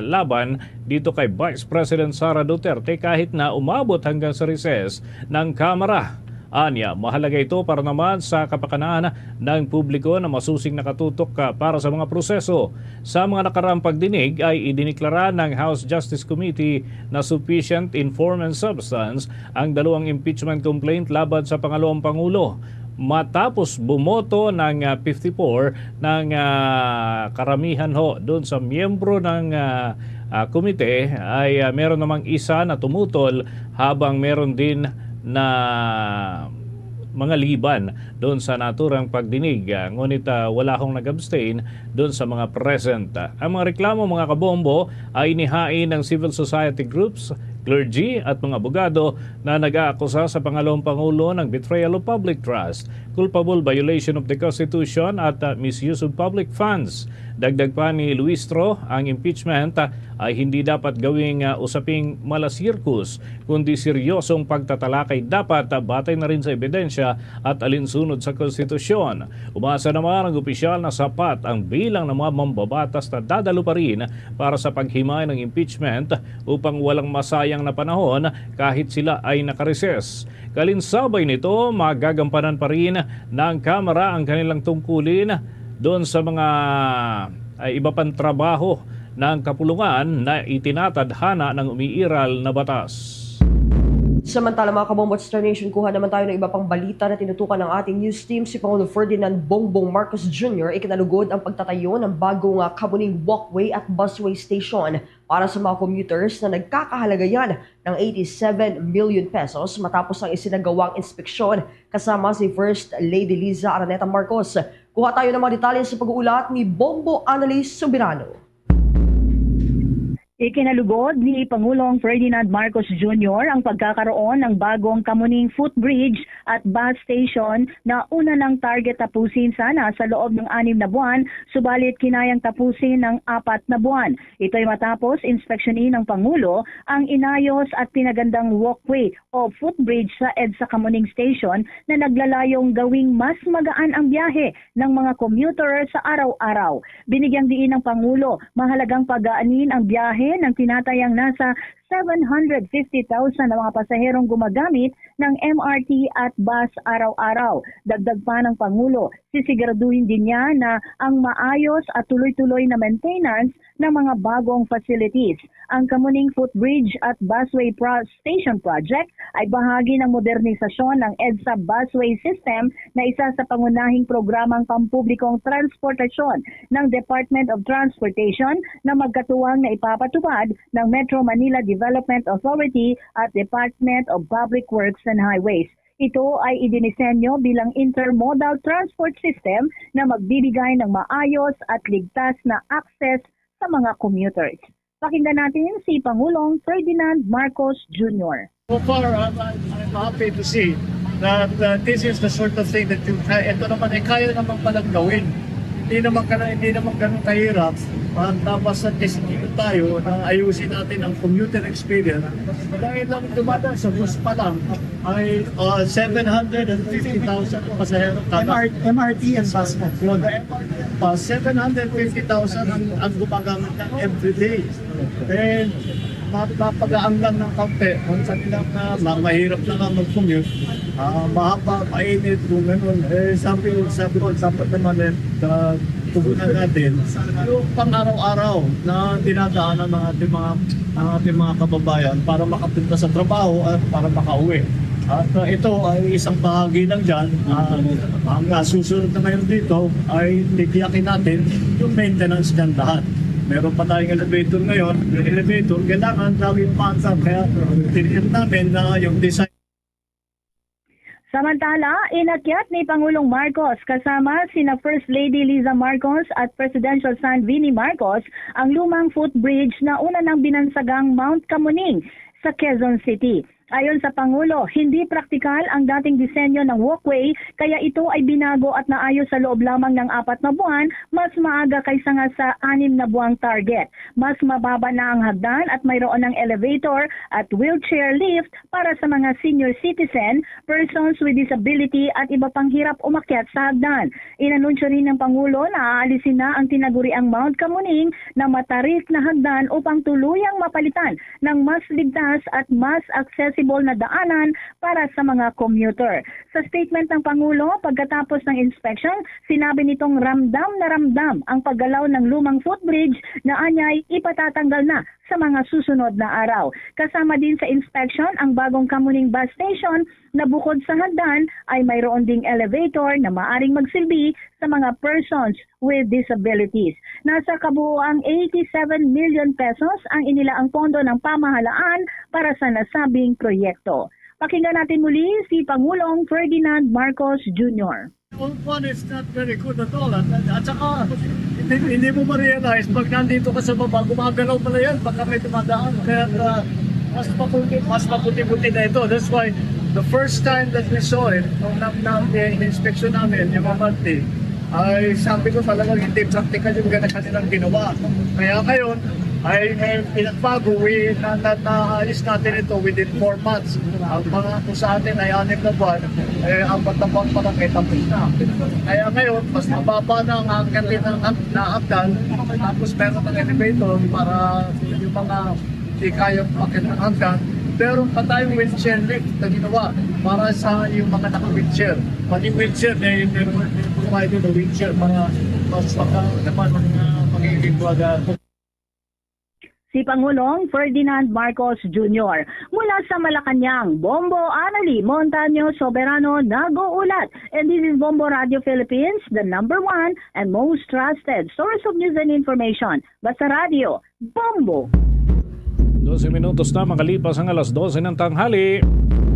laban dito kay Vice President Sara Duterte kahit na umabot hanggang sa recess ng Kamara. Anya, mahalaga ito para naman sa kapakanan ng publiko na masusing nakatutok, ah, para sa mga proseso. Sa mga nakaraang pagdinig ay idiniklara ng House Justice Committee na sufficient in form and substance ang dalawang impeachment complaint laban sa pangalawang pangulo. Matapos bumoto ng, ah, fifty-four ng, ah, karamihan ho doon sa miyembro ng, ah, ah, komite, ay, ah, meron namang isa na tumutol, habang meron din na mga liban doon sa naturang pagdinig. Ah, ngunit, ah, wala akong nag-abstain doon sa mga present. Ah, ang mga reklamo, mga kabombo, ay inihain ng civil society groups, clergy, at mga abogado na nag-aakusa sa pangalawang pangulo ng betrayal of public trust, culpable violation of the Constitution, at, ah, misuse of public funds. Dagdag pa ni Luistro, ang impeachment, ah, ay hindi dapat gawing, ah, usaping malasirkus, kundi seryosong pagtatalakay dapat, ah, batay na rin sa ebidensya at alinsunod sa konstitusyon. Umasa naman ang opisyal na sapat ang bilang ng mga mambabatas na dadalo pa rin para sa paghimay ng impeachment upang walang masayang na panahon kahit sila ay nakareses. Kalinsabay nito, magagampanan pa rin ng Kamara ang kanilang tungkulin doon sa mga, ay, iba pang trabaho ng kapulungan na itinatadhana ng umiiral na batas. Samantala, mga kabombo at Star Nation, kuha naman tayo ng iba pang balita na tinutukan ng ating news team. Si Pangulo Ferdinand Bongbong Marcos Junior ikinalugod ang pagtatayo ng bagong, ah, Kamuning Walkway at Busway Station para sa mga commuters na nagkakahalaga yan ng eighty-seven million pesos matapos ang isinagawang inspeksyon kasama si First Lady Liza Araneta Marcos. Kuha tayo ng mga detalye sa pag-uulat ni Bombo Annalise Soberano. Ikinalugod ni Pangulong Ferdinand Marcos Junior ang pagkakaroon ng bagong Kamuning Footbridge at Bus Station na una ng target tapusin sana sa loob ng anim na buwan, subalit kinayang tapusin ng apat na buwan. Ito'y matapos inspeksyonin ng Pangulo ang inayos at pinagandang walkway o footbridge sa EDSA Kamuning Station na naglalayong gawing mas magaan ang biyahe ng mga commuter sa araw-araw. Binigyang diin ng Pangulo, mahalagang pagaanin ang biyahe ng tinatayang nasa seven hundred fifty thousand na mga pasaherong gumagamit ng M R T at bus araw-araw. Dagdag pa ng Pangulo, sisiguraduhin din niya na ang maayos at tuloy-tuloy na maintenance ng mga bagong facilities. Ang Kamuning Footbridge at Busway Pro- Station Project ay bahagi ng modernisasyon ng EDSA Busway System na isa sa pangunahing programang pampublikong transportasyon ng Department of Transportation na magkatuwang na ipapatupad ng Metro Manila Development Authority at Department of Public Works and Highways. Ito ay idinisenyo bilang intermodal transport system na magbibigay ng maayos at ligtas na access sa mga commuters. Pakinggan natin si Pangulong Ferdinand Marcos Junior. So far, I'm, I'm I'm happy to see that uh, this is the sort of thing that you, uh, ito naman ay kaya naman palang gawin. Hindi naman ka hindi naman ganun kahirap. At uh, basta discipline tayo na ayusin natin ang commuter experience. Dahil lang dumadaan sa bus pa lang ay uh, seven hundred fifty thousand pasahero kada. M R T and bus pa. Yun, pa, seven hundred fifty thousand ang, ang gumagamit ng everyday. And mapapagaang lang ng kaunti ang kanilang uh, ma- mahirap na nga mag-commute. Ah, mahaba, mainit, kung ganun. Eh, sabi, sabi ko, dapat naman eh, uh, tugunan natin yung pang-araw-araw na dinadaanan ng ating mga, ng ating mga kababayan para makapunta sa trabaho at para makauwi. At uh, ito ay isang bahagi lang dyan. Uh, ang uh, susunod na ngayon dito ay titiyakin natin yung maintenance ng lahat. Meron pa tayong elevator ngayon. Yung elevator, kailangan lagi umaandar. Kaya tiniyak namin na yung design. Samantala, inakyat ni Pangulong Marcos kasama sina First Lady Liza Marcos at Presidential Son Vinnie Marcos ang lumang footbridge na una nang binansagang Mount Kamuning sa Quezon City. Ayon sa Pangulo, hindi praktikal ang dating disenyo ng walkway, kaya ito ay binago at naayos sa loob lamang ng apat na buwan, mas maaga kaysa nga sa anim na buwang target. Mas mababa na ang hagdan at mayroon ng elevator at wheelchair lift para sa mga senior citizen, persons with disability at iba pang hirap umakyat sa hagdan. Inanunsyo rin ng Pangulo na aalisin na ang tinaguriang Mount Kamuning na matarik na hagdan upang tuluyang mapalitan ng mas ligtas at mas accessible accessible na daanan para sa mga commuter. Sa statement ng Pangulo, pagkatapos ng inspection, sinabi nitong ramdam na ramdam ang paggalaw ng lumang footbridge na anyay ipatatanggal na sa mga susunod na araw. Kasama din sa inspection ang bagong Kamuning Bus Station na bukod sa hagdan ay mayroon ding elevator na maaring magsilbi sa mga persons with disabilities. Nasa kabuoang eighty-seven million pesos ang inilaang pondo ng pamahalaan para sa nasabing proyekto. Pakinggan natin muli si Pangulong Ferdinand Marcos Junior. Old one is not very good at all. At, at saka, hindi, hindi mo ma-realize pag nandito ka sa baba, gumagalaw pala yan, baka may dumadaan. Kaya uh, mas maputi, mas maputi-puti na ito. That's why the first time that we saw it, nung na, na, inspection namin, yung M R T, ay sabi ko talagang hindi practical yung gana kanilang ginawa. Kaya ngayon, ay, ay pinagbago, we, na, na, naayos natin ito within four months. Ang mga kung sa atin ay anim na buwan, eh, apat na buwan pa lang, eh, tapos na. Kaya ngayon, mas mababa na ang hanggang din ang hag- na hagdan, tapos meron ng elevator para yung mga hindi kaya makit ng hagdan. Pero pa tayong wheelchair lift na ginawa para sa yung mga naka-wheelchair. Pati wheelchair, eh, meron provide ng wheelchair para mas maka naman ang uh, magiging baga. Si Pangulong Ferdinand Marcos Junior. Mula sa Malacañang, Bombo Annalie Montaño Soberano nag-uulat. And this is Bombo Radio Philippines, the number one and most trusted source of news and information. Basta Radio, Bombo! Dose minutos na makalipas ang alas dose ng tanghali.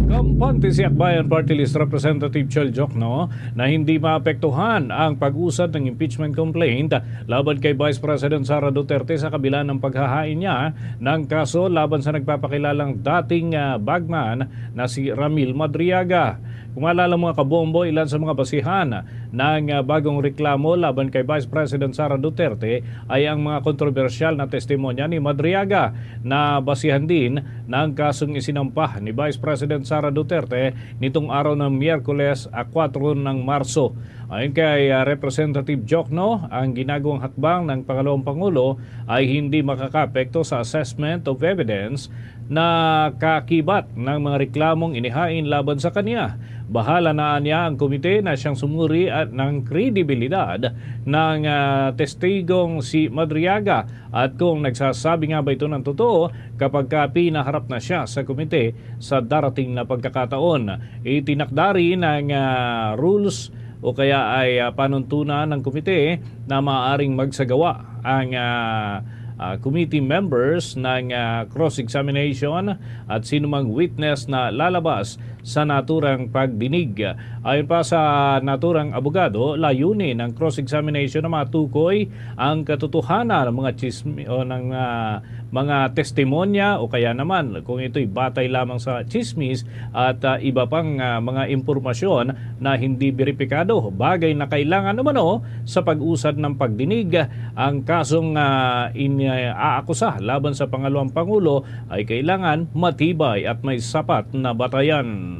Kampante si Akbayan Party List Representative Chol Jokno na hindi maapektuhan ang pag-usad ng impeachment complaint laban kay Vice President Sara Duterte sa kabila ng paghahain niya ng kaso laban sa nagpapakilalang dating ah, bagman na si Ramil Madriaga. Kung maalala, mga kabombo, ilan sa mga basihan ng ah, bagong reklamo laban kay Vice President Sara Duterte ay ang mga kontrobersyal na testimonya ni Madriaga na basihan din ng kasong isinampa ni Vice President Sara Duterte nitong araw ng Miyerkules, ah, kuwatro ng Marso. Ayon kay ah, Representative Jokno, ang ginagawang hakbang ng pangalawang pangulo ay hindi makakaapekto sa assessment of evidence na kakibat ng mga reklamong inihain laban sa kaniya. Bahala na niya ang komite na siyang sumuri at ng kredibilidad ng ah, testigong si Madriaga at kung nagsasabi nga ba ito ng totoo kapag ka pinaharap na siya sa komite sa darating na pagkakataon. Itinakda rin ang ah, rules o kaya ay ah, panuntunan ng komite na maaaring magsagawa ang ah, ah, committee members ng ah, cross-examination at sinumang witness na lalabas sa naturang pagdinig. Ayon pa sa naturang abogado, layunin ng cross-examination na matukoy ang katotohanan ng mga chismi o ng ah, mga testimonya o kaya naman kung ito'y batay lamang sa chismis at ah, iba pang ah, mga impormasyon na hindi beripikado, bagay na kailangan umano sa pag-usad ng pagdinig. Ang kasong ah, in, ah, aakusa laban sa pangalawang pangulo ay kailangan matibay at may sapat na batayan.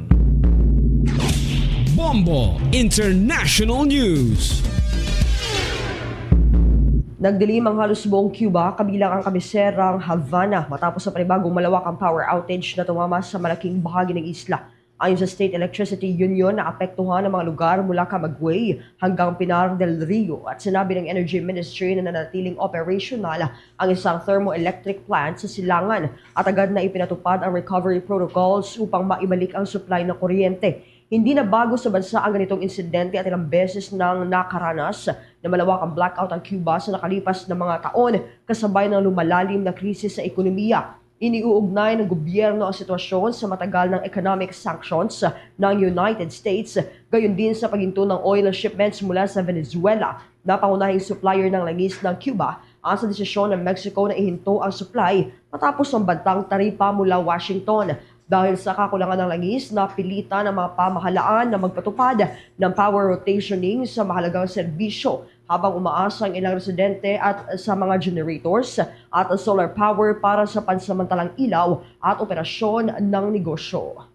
Bombo International News. Nagdilim ang halos buong Cuba, kabilang ang kabiserang Havana, matapos sa panibagong malawakang power outage na tumama sa malaking bahagi ng isla. Ayon sa State Electricity Union, naapektuhan ang mga lugar mula Camagüey hanggang Pinar del Rio, at sinabi ng Energy Ministry na nanatiling operational ang isang thermoelectric plant sa silangan at agad na ipinatupad ang recovery protocols upang maibalik ang supply ng kuryente. Hindi na bago sa bansa ang ganitong insidente at ilang beses nang nakaranas na malawakang blackout ang Cuba sa nakalipas na mga taon, kasabay ng lumalalim na krisis sa ekonomiya. Iniuugnay ng gobyerno ang sitwasyon sa matagal ng economic sanctions ng United States, gayon din sa paghinto ng oil shipments mula sa Venezuela na pangunahing supplier ng langis ng Cuba, at sa desisyon ng Mexico na ihinto ang supply matapos ang bantang taripa mula Washington. Dahil sa kakulangan ng langis, napilitan ang mga pamahalaan na magpatupad ng power rotationing sa mahalagang serbisyo, habang umaasa ang ilang residente at sa mga generators at solar power para sa pansamantalang ilaw at operasyon ng negosyo.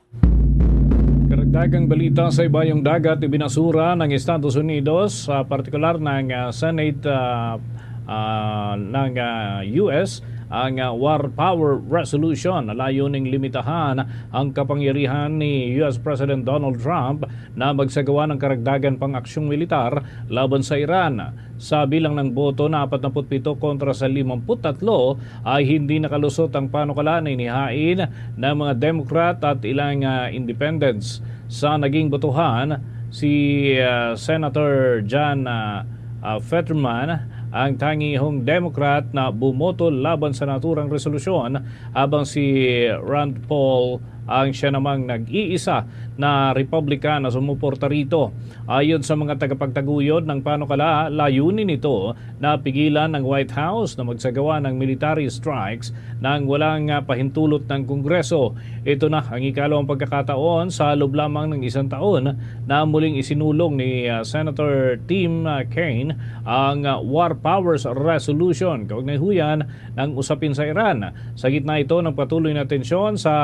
Karagdagang balita sa ibayong dagat, ibinasura ng Estados Unidos, ah, partikular ng ah, Senate ah, ah, ng ah, U S, Ang, ah, War Power Resolution nalayo ning limitahan ang kapangyarihan ni U S President Donald Trump na magsagawa ng karagdagan pang aksyong militar laban sa Iran. Sa bilang ng boto na apat na put pito kontra sa limampu't tatlo, ay hindi nakalusot ang panukala na inihain ng mga Democrat at ilang, ah, independents. Sa naging botohan, si, ah, Senator John, ah, ah, Fetterman ang tangihong Democrat na bumoto laban sa naturang resolusyon, habang si Rand Paul ang siya namang nag-iisa na Republican na sumuporta rito. Ayon sa mga tagapagtaguyod ng panukala, layunin nito na pigilan ang White House na magsagawa ng military strikes nang walang, ah, pahintulot ng Kongreso. Ito na ang ikalawang pagkakataon sa loob lamang ng isang taon na muling isinulong ni, ah, Senator Tim, ah, Kaine ang, ah, War Powers Resolution kaugnay huyan ng usapin sa Iran. Sa gitna ito ng patuloy na tensyon sa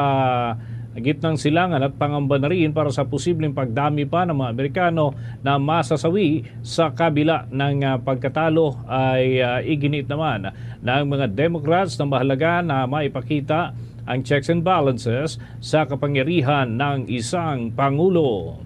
gitnang silangan at pangamba na rin para sa posibleng pagdami pa ng mga Amerikano na masasawi sa kabila ng, ah, pagkatalo, ay, ah, iginiit naman ng mga Democrats na mahalaga na maipakita ang checks and balances sa kapangyarihan ng isang pangulo.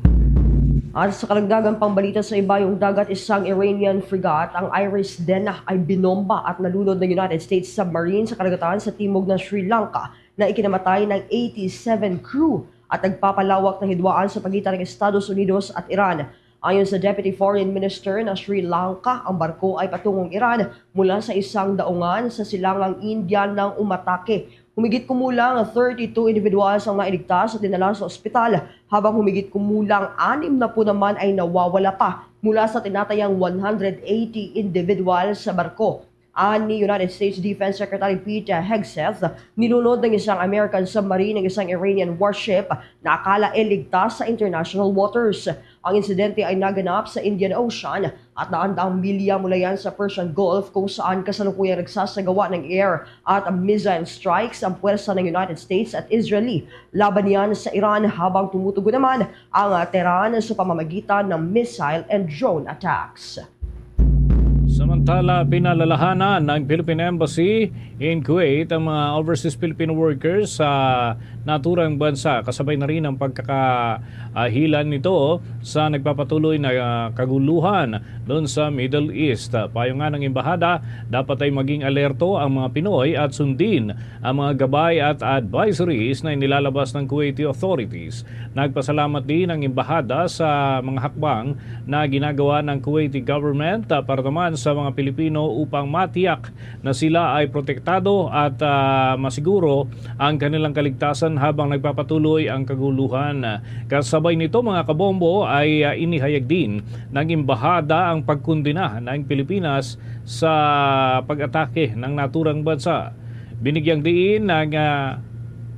At sa karagdagang pangbalita sa ibayong dagat, isang Iranian frigate, ang Iris Dena, ay binomba at nalunod ng United States submarine sa karagatan sa timog ng Sri Lanka na ikinamatay ng eighty-seven crew at nagpapalawak na hidwaan sa pagitan ng Estados Unidos at Iran. Ayon sa Deputy Foreign Minister na Sri Lanka, ang barko ay patungong Iran mula sa isang daungan sa silangang India nang umatake. Humigit kumulang thirty-two individuals ang nailigtas at dinala sa ospital, habang humigit kumulang anim na po naman ay nawawala pa mula sa tinatayang one hundred eighty individuals sa barko. Ani United States Defense Secretary Pete Hegseth, nilunod ng isang American submarine ang isang Iranian warship na akala iligtas sa international waters. Ang insidente ay naganap sa Indian Ocean at naandang milya mula yan sa Persian Gulf, kung saan kasalukuyang nagsasagawa ng air at missile strikes ang puwersa ng United States at Israeli laban niyan sa Iran, habang tumutugon naman ang Tehran sa pamamagitan ng missile and drone attacks. Samantala, pinalalahanan ng Philippine Embassy in Kuwait ang mga overseas Filipino workers sa naturang bansa, kasabay na rin ang pagkakahilan nito sa nagpapatuloy na, ah, kaguluhan doon sa Middle East. Payo nga ng embahada, dapat ay maging alerto ang mga Pinoy at sundin ang mga gabay at advisories na inilalabas ng Kuwaiti authorities. Nagpasalamat din ang embahada sa mga hakbang na ginagawa ng Kuwaiti government, ah, para naman sa mga Pilipino upang matiyak na sila ay protektado at, ah, masiguro ang kanilang kaligtasan habang nagpapatuloy ang kaguluhan. Kasabay nito, mga kabombo, ay, ah, inihayag din ng embahada ang pagkondena ng Pilipinas sa pag-atake ng naturang bansa. Binigyang diin ng, ah,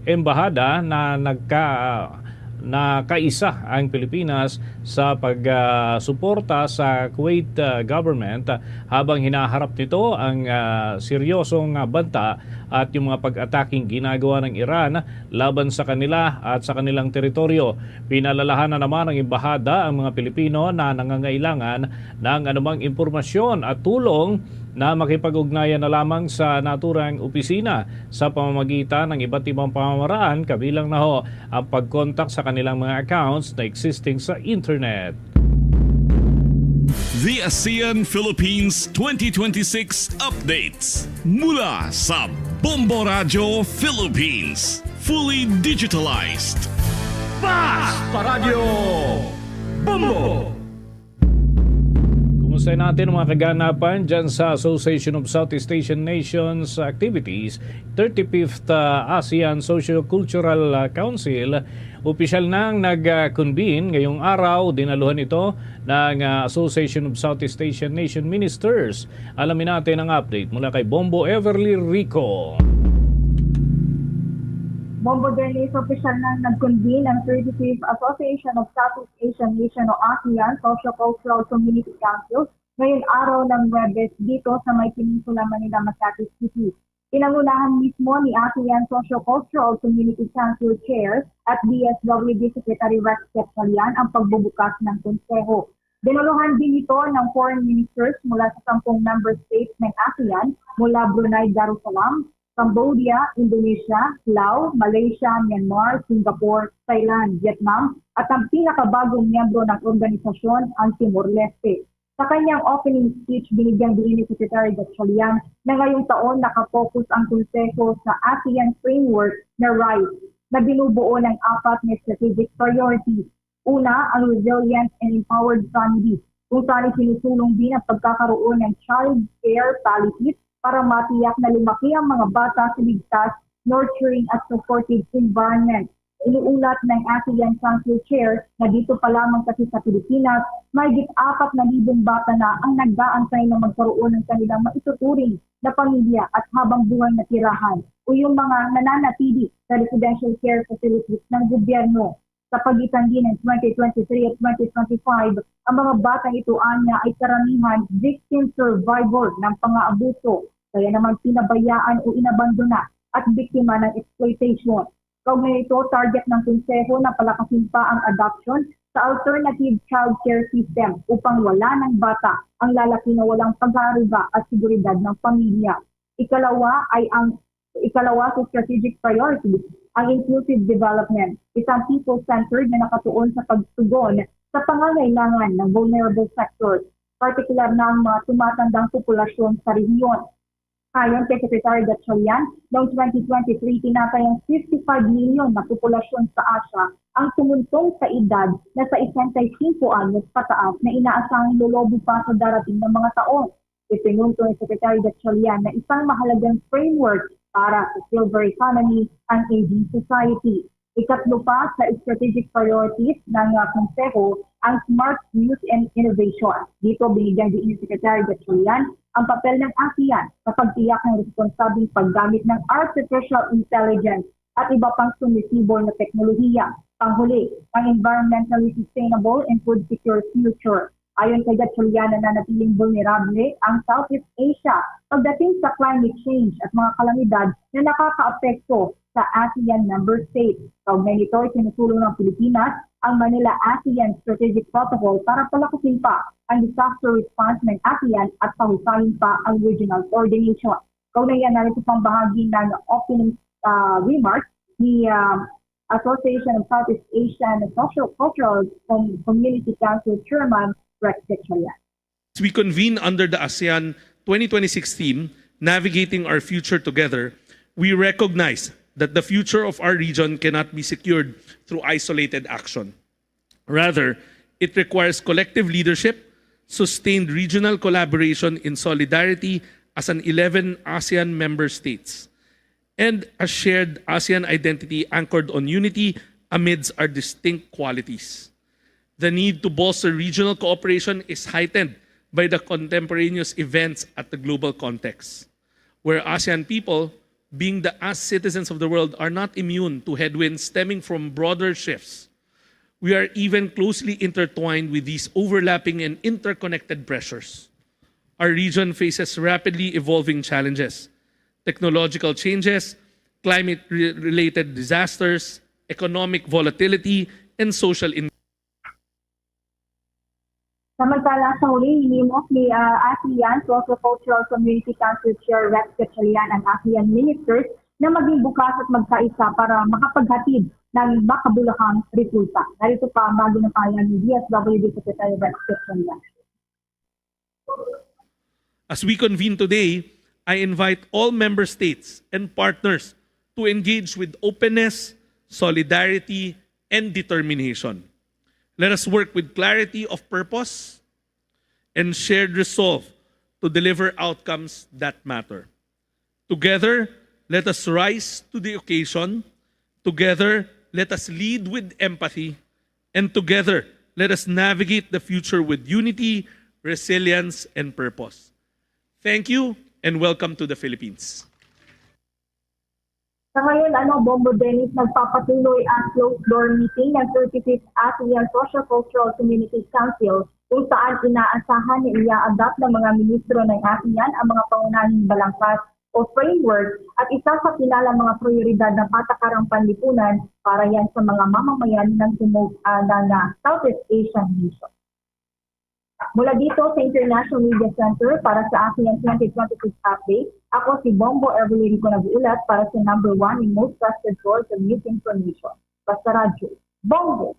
embahada na nagka-, na kaisa ang Pilipinas sa pag, ah, suporta sa Kuwait, ah, government, ah, habang hinaharap nito ang, ah, seryosong, ah, banta at yung mga pag-ataking ginagawa ng Iran laban sa kanila at sa kanilang teritoryo. Pinalalahanan naman ng embahada ang mga Pilipino na nangangailangan ng anumang impormasyon at tulong na makipag-ugnayan na lamang sa naturang opisina sa pamamagitan ng iba't ibang pamamaraan, kabilang na ho ang pag-contact sa kanilang mga accounts na existing sa internet. The ASEAN Philippines twenty twenty-six updates mula sa Bombo Radio Philippines, fully digitalized. Fast Paradyo Bombo! Kumusta natin ang mga kaganapan dyan sa Association of Southeast Asian Nations activities, thirty-fifth, ah, ASEAN Socio-Cultural, ah, Council? Opisyal nang nag-convene ngayong araw, dinaluhan ito ng, ah, Association of Southeast Asian Nation Ministers. Alamin natin ang update mula kay Bombo Everly Rico. Bombo Dennis, opisyal nang nag-convene ang thirty-fifth Association of Southeast Asian Nation o ASEAN Socio-Cultural Community Council ngayong araw ng Huwebes dito sa may Peninsula Manila, Makati City. Pinangunahan mismo ni ASEAN Socio-Cultural Community Council Chair at DSWD Secretary Rex Gatchalian ang pagbubukas ng konseho. Dinaluhan din ito ng foreign ministers mula sa sampung member states ng ASEAN, mula Brunei Darussalam, Cambodia, Indonesia, Laos, Malaysia, Myanmar, Singapore, Thailand, Vietnam, at ang pinakabagong miyembro ng organisasyon, ang Timor-Leste. Sa kanyang opening speech, binigyang diin ni Secretary Gatchalian na ngayong taon nakapokus ang Konseho sa ASEAN Framework na RISE, na binubuo ng apat na strategic priorities. Una, ang Resilient and Empowered Family, kung saan isinusulong din ang pagkakaroon ng child care policies para matiyak na lumaki ang mga bata sa ligtas, nurturing at supportive environment. Iniulat ng ASEAN Council Chair na dito pa lamang kasi sa Pilipinas, mahigit apat na libong bata na ang nag-aantay na magkaroon ng kanilang maituturing na pamilya at habang buhay na tirahan o yung mga nananatili sa residential care facilities ng gobyerno. Sa pagitan din ng twenty twenty-three at twenty twenty-five, ang mga batang ito anya ay karamihan victim survivor ng pangaabuso, kaya naman pinabayaan o inabandona at biktima ng exploitation. Kaugnay nito, target ng Konseho na palakasin pa ang adoption sa alternative child care system upang wala ng bata ang lalaki na walang pag-aaruga at seguridad ng pamilya. Ikalawa ay ang ikalawa sa strategic priorities, ang inclusive development, isang people-centered na nakatuon sa pagtugon sa pangangailangan ng vulnerable sectors, partikular na ang mga tumatandang populasyon sa rehiyon. Ayon kay Secretary Gatchalian, noong twenty twenty-three, tinatayang fifty-five million na populasyon sa Asia ang tumuntong sa edad na sa sesenta y cinco anyos pataas na inaasahang lolobo pa sa darating na mga taon. Ipinunto ni Secretary Gatchalian na isang mahalagang framework para sa silver economy ang aging society. Ikatlo pa sa strategic priorities ng, ah, Konseho ang smart youth and innovation. Dito, binigyan din ni Secretary Gatchalian ang papel ng ASEAN sa pagtiyak ng responsabling paggamit ng artificial intelligence at iba pang sumisibol na teknolohiya. Panghuli, ang environmentally sustainable and food secure future. Ayon kay Gatchalian, nananatiling vulnerable ang Southeast Asia pagdating sa climate change at mga kalamidad na nakakaapekto sa ASEAN member states. Kaugnay nito, isinusulong ng Pilipinas ang Manila ASEAN Strategic Protocol para palakusin pa ang disaster response ng ASEAN at pahusayin pa ang regional coordination. Kaugnay yan, narito pang bahagi ng opening, ah, remarks ni, ah, Association of Southeast Asian Socio-Cultural Com-, Community Council Chairman Rex Gatchalian. As we convene under the ASEAN twenty twenty-six theme, Navigating Our Future Together, we recognize that the future of our region cannot be secured through isolated action. Rather, it requires collective leadership, sustained regional collaboration in solidarity as an eleven ASEAN member states, and a shared ASEAN identity anchored on unity amidst our distinct qualities. The need to bolster regional cooperation is heightened by the contemporaneous events at the global context, where ASEAN people, being the as citizens of the world, are not immune to headwinds stemming from broader shifts. We are even closely intertwined with these overlapping and interconnected pressures. Our region faces rapidly evolving challenges: technological changes, climate-related disasters, economic volatility, and social in- Samantala, sa huli, hinimok ni, ah, ASEAN Socio-Cultural Community Council Chair Rex Gatchalian ang ASEAN ministers na maging bukas at magkaisa para makapaghatid ng makabulahang resulta. Narito pa ang bago na pahayag ni D S W D Secretary Rex Gatchalian. As we convene today, I invite all member states and partners to engage with openness, solidarity, and determination. Let us work with clarity of purpose and shared resolve to deliver outcomes that matter. Together, let us rise to the occasion. Together, let us lead with empathy. And together, let us navigate the future with unity, resilience, and purpose. Thank you and welcome to the Philippines. Sa ngayon, ano, Bombo Dennis, nagpapatuloy ang closed-door meeting ng thirty-fifth ASEAN Socio-Cultural Community Council, kung saan inaasahan na i-adapt ng mga ministro ng ASEAN ang mga pangunahing balangkas o framework at isa sa pinalang mga prioridad ng patakarang panlipunan para yan sa mga mamamayan ng, tumog, ah, ng, ah, Southeast Asian nation. Mula dito sa International Media Center para sa aking twenty twenty-six update, ako si Bombo Evelyn Rico nag-uulat para sa number one and most trusted source of news information. Basta Radyo. Bombo!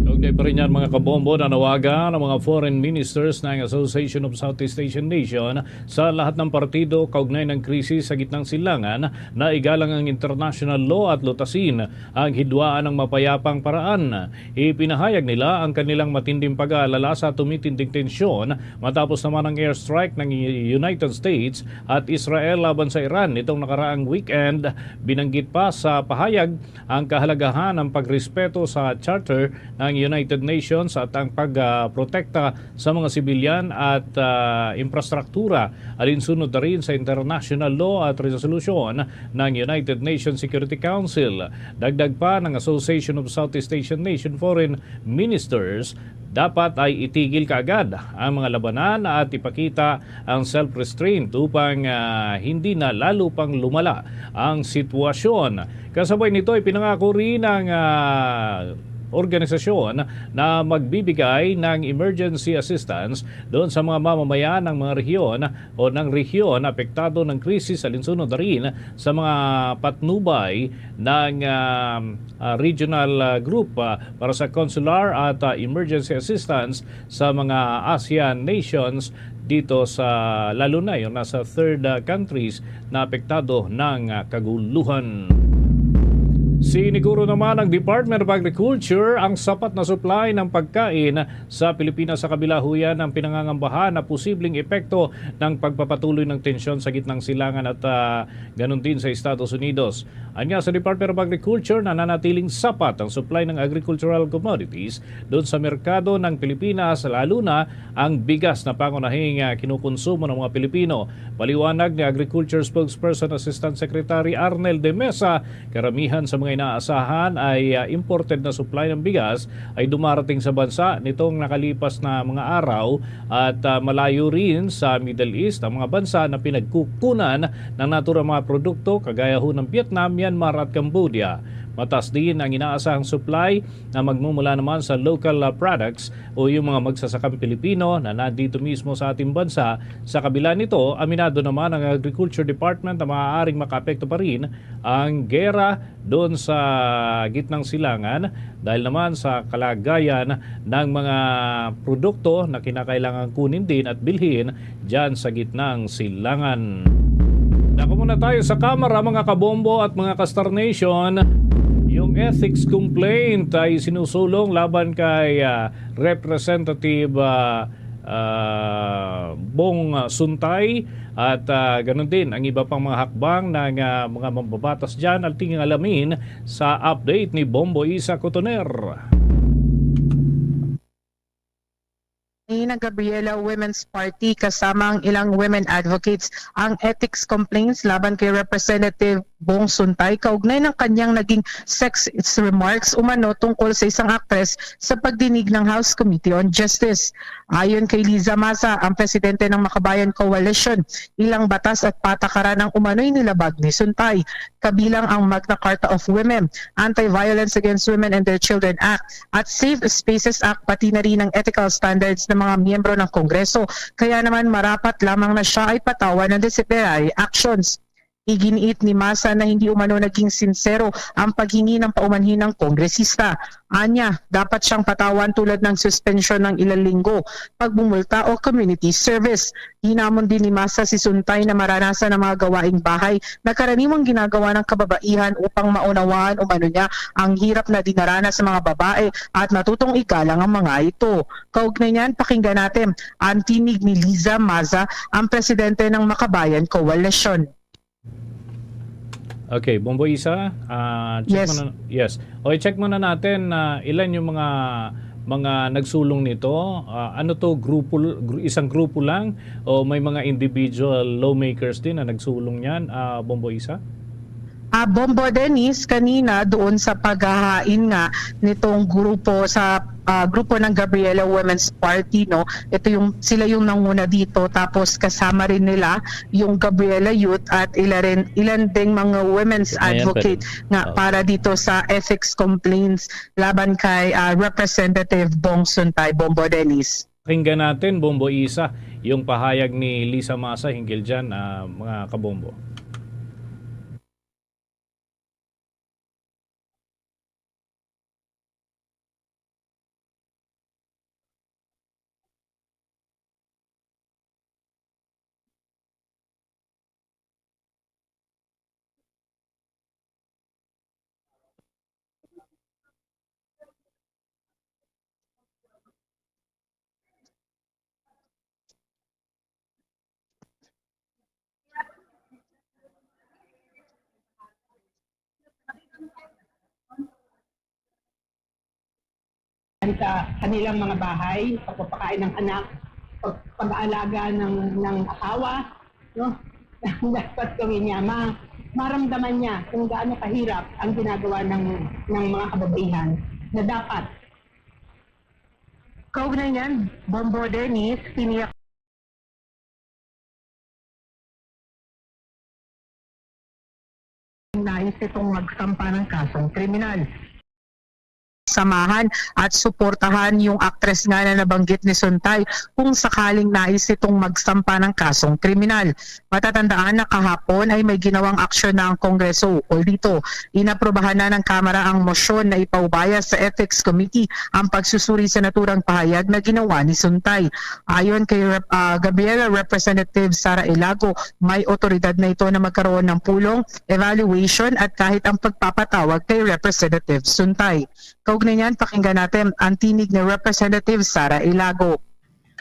Kaugnay pa rin yan, mga kabombo, nanawagan ang mga foreign ministers ng Association of Southeast Asian Nation sa lahat ng partido kaugnay ng krisis sa gitnang silangan na igalang ang international law at lutasin ang hidwaan ng mapayapang paraan. Ipinahayag nila ang kanilang matinding pag-aalala sa tumitinding tensyon matapos naman ang airstrike ng United States at Israel laban sa Iran nitong nakaraang weekend. Binanggit pa sa pahayag ang kahalagahan ng pagrespeto sa Charter ng United Nations at ang pagprotekta sa mga sibilyan at, ah, infrastruktura, alinsunod na rin sa international law at resolusyon ng United Nations Security Council. Dagdag pa ng Association of Southeast Asian Nation Foreign Ministers, dapat ay itigil kaagad ang mga labanan at ipakita ang self-restraint upang, ah, hindi na lalo pang lumala ang sitwasyon. Kasabay nito, ipinangako rin ng, ah, organisasyon na magbibigay ng emergency assistance doon sa mga mamamayan ng mga rehiyon o ng rehiyon apektado ng krisis, alinsunod na rin sa mga patnubay ng, ah, ah, regional, ah, group, ah, para sa consular at, ah, emergency assistance sa mga ASEAN nations dito sa, lalo na yung nasa third, ah, countries na apektado ng, ah, kaguluhan. Siniguro naman ng Department of Agriculture ang sapat na supply ng pagkain sa Pilipinas sa kabila ho yan ng pinangangambahan na posibleng epekto ng pagpapatuloy ng tensyon sa gitnang silangan at, ah, ganun din sa Estados Unidos. Anya sa Department of Agriculture, nananatiling sapat ang supply ng agricultural commodities doon sa merkado ng Pilipinas, lalo na ang bigas na pangunahing, ah, kinukonsumo ng mga Pilipino. Paliwanag ni Agriculture Spokesperson Assistant Secretary Arnel de Mesa, karamihan sa mga inaasahan ay, ah, imported na supply ng bigas ay dumarating sa bansa nitong nakalipas na mga araw at, ah, malayo rin sa Middle East ang mga bansa na pinagkukunan ng naturang mga produkto kagaya ho ng Vietnam, Myanmar at Cambodia. Mataas din ang inaasahang supply na magmumula naman sa local, ah, products o yung mga magsasakang Pilipino na nandito mismo sa ating bansa. Sa kabila nito, aminado naman ang Agriculture Department na maaaring makaapekto pa rin ang gera doon sa gitnang silangan dahil naman sa kalagayan ng mga produkto na kinakailangan kunin din at bilhin dyan sa gitnang silangan. Dako muna tayo sa Kamara, mga kabombo at mga ka-Star Nation. Yung ethics complaint ay sinusulong laban kay, ah, Representative, ah, ah, Bong, ah, Suntay at, ah, ganun din ang iba pang mga hakbang ng, ah, mga mambabatas dyan. Ating alamin sa update ni Bombo Isa Cotoner. Ni na Gabriela Women's Party kasama ang ilang women advocates ang ethics complaints laban kay Representative Bong Suntay kaugnay ng kanyang naging sexist remarks umano tungkol sa isang aktres sa pagdinig ng House Committee on Justice. Ayon kay Liza Maza, ang presidente ng Makabayan Coalition, ilang batas at patakaran ang umano'y nilabag ni Suntay, kabilang ang Magna Carta of Women, Anti-Violence Against Women and Their Children Act, at Safe Spaces Act, pati na rin ang ethical standards ng mga miyembro ng Kongreso. Kaya naman marapat lamang na siya ay patawan ng disciplinary actions. Iginiit ni Masa na hindi umano naging sinsero ang paghingi ng paumanhin ng kongresista. Anya, dapat siyang patawan tulad ng suspensyon ng ilang linggo, pagbumulta o community service. Hinamon din ni Masa si Suntay na maranasan ang mga gawaing bahay na karaniwang ginagawa ng kababaihan upang maunawaan umano niya ang hirap na dinaranas sa mga babae at matutong igalang ang mga ito. Kaugnay niyan, pakinggan natin ang tinig ni Liza Maza, ang presidente ng Makabayan Coalition. Okay, Bombo Isa, ah, check Yes. muna, yes. O, i-check muna natin na ilan yung mga, mga nagsulong nito. Ah, ano to, grupo, gru-, isang grupo lang o may mga individual lawmakers din na nagsulong niyan, ah, Bombo Isa? Ah, Bombo Dennis, kanina doon sa paghahain nga nitong grupo sa, ah, grupo ng Gabriela Women's Party, no? Ito yung, sila yung nanguna dito, tapos kasama rin nila yung Gabriela Youth at ila rin, ilan ding mga women's Ayan, advocate pwede. nga Oo. para dito sa ethics complaints laban kay, ah, Representative Bong Suntay, Bombo Dennis. Pakinggan natin, Bombo Isa, yung pahayag ni Lisa Masa hinggil dyan, ah, mga kabombo. Sa kanilang mga bahay, pagpapakain ng anak, pag-, pag-aalaga ng, ng asawa, no? Dapat gawin niya, ma-, maramdaman niya kung gaano kahirap ang ginagawa ng, ng mga kababaihan na dapat. Kaugnay niyan, Bombo Dennis, tiniyak nais itong magsampa ng kasong kriminal. Samahan at suportahan yung aktres nga na nabanggit ni Suntay kung sakaling nais itong magsampa ng kasong kriminal. Matatandaan na kahapon ay may ginawang aksyon na ang Kongreso ukol dito. Inaprubahan na ng Kamara ang motion na ipaubaya sa Ethics Committee ang pagsusuri sa naturang pahayag na ginawa ni Suntay. Ayon kay Rep-, ah, Gabriela, Representative Sara Ilago, may otoridad na ito na magkaroon ng pulong, evaluation at kahit ang pagpapatawag kay Representative Suntay. Kaugnay niyan, pakinggan natin ang tinig ni Representative Sara Ilago.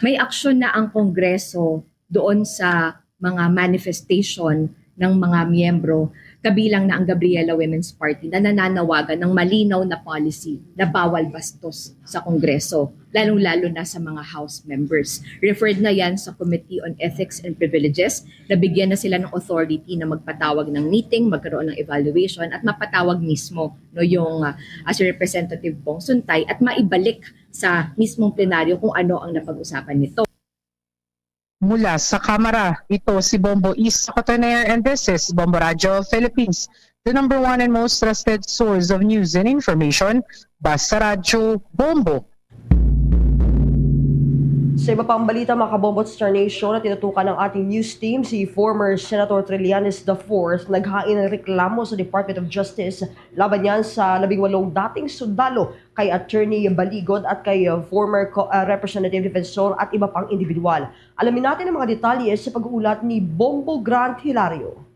May aksyon na ang Kongreso doon sa mga manifestation ng mga miyembro, kabilang na ang Gabriela Women's Party, na nananawagan ng malinaw na policy na bawal bastos sa Kongreso, lalong-lalo na sa mga House members. Referred na yan sa Committee on Ethics and Privileges. Nabigyan na sila ng authority na magpatawag ng meeting, magkaroon ng evaluation, at mapatawag mismo, no, yung, ah, ah, si Representative Bong Suntay at maibalik sa mismong plenaryo kung ano ang napag-usapan nito. Mula sa Kamara, ito si Bombo Isa Cotoner, and this is Bombo Radyo Philippines, the number one and most trusted source of news and information. Basta Radyo, Bombo. Sa iba pang balita, mga kabombo at Star Nation, na tinutukan ng ating news team, si former Senator Trillanes the fourth naghain ng reklamo sa Department of Justice laban niyan sa labing walong dating sundalo, kay Attorney Baligod at kay, uh, former co-, uh, Representative Defensor at iba pang individual. Alamin natin ang mga detalye sa pag-uulat ni Bombo Grant Hilario.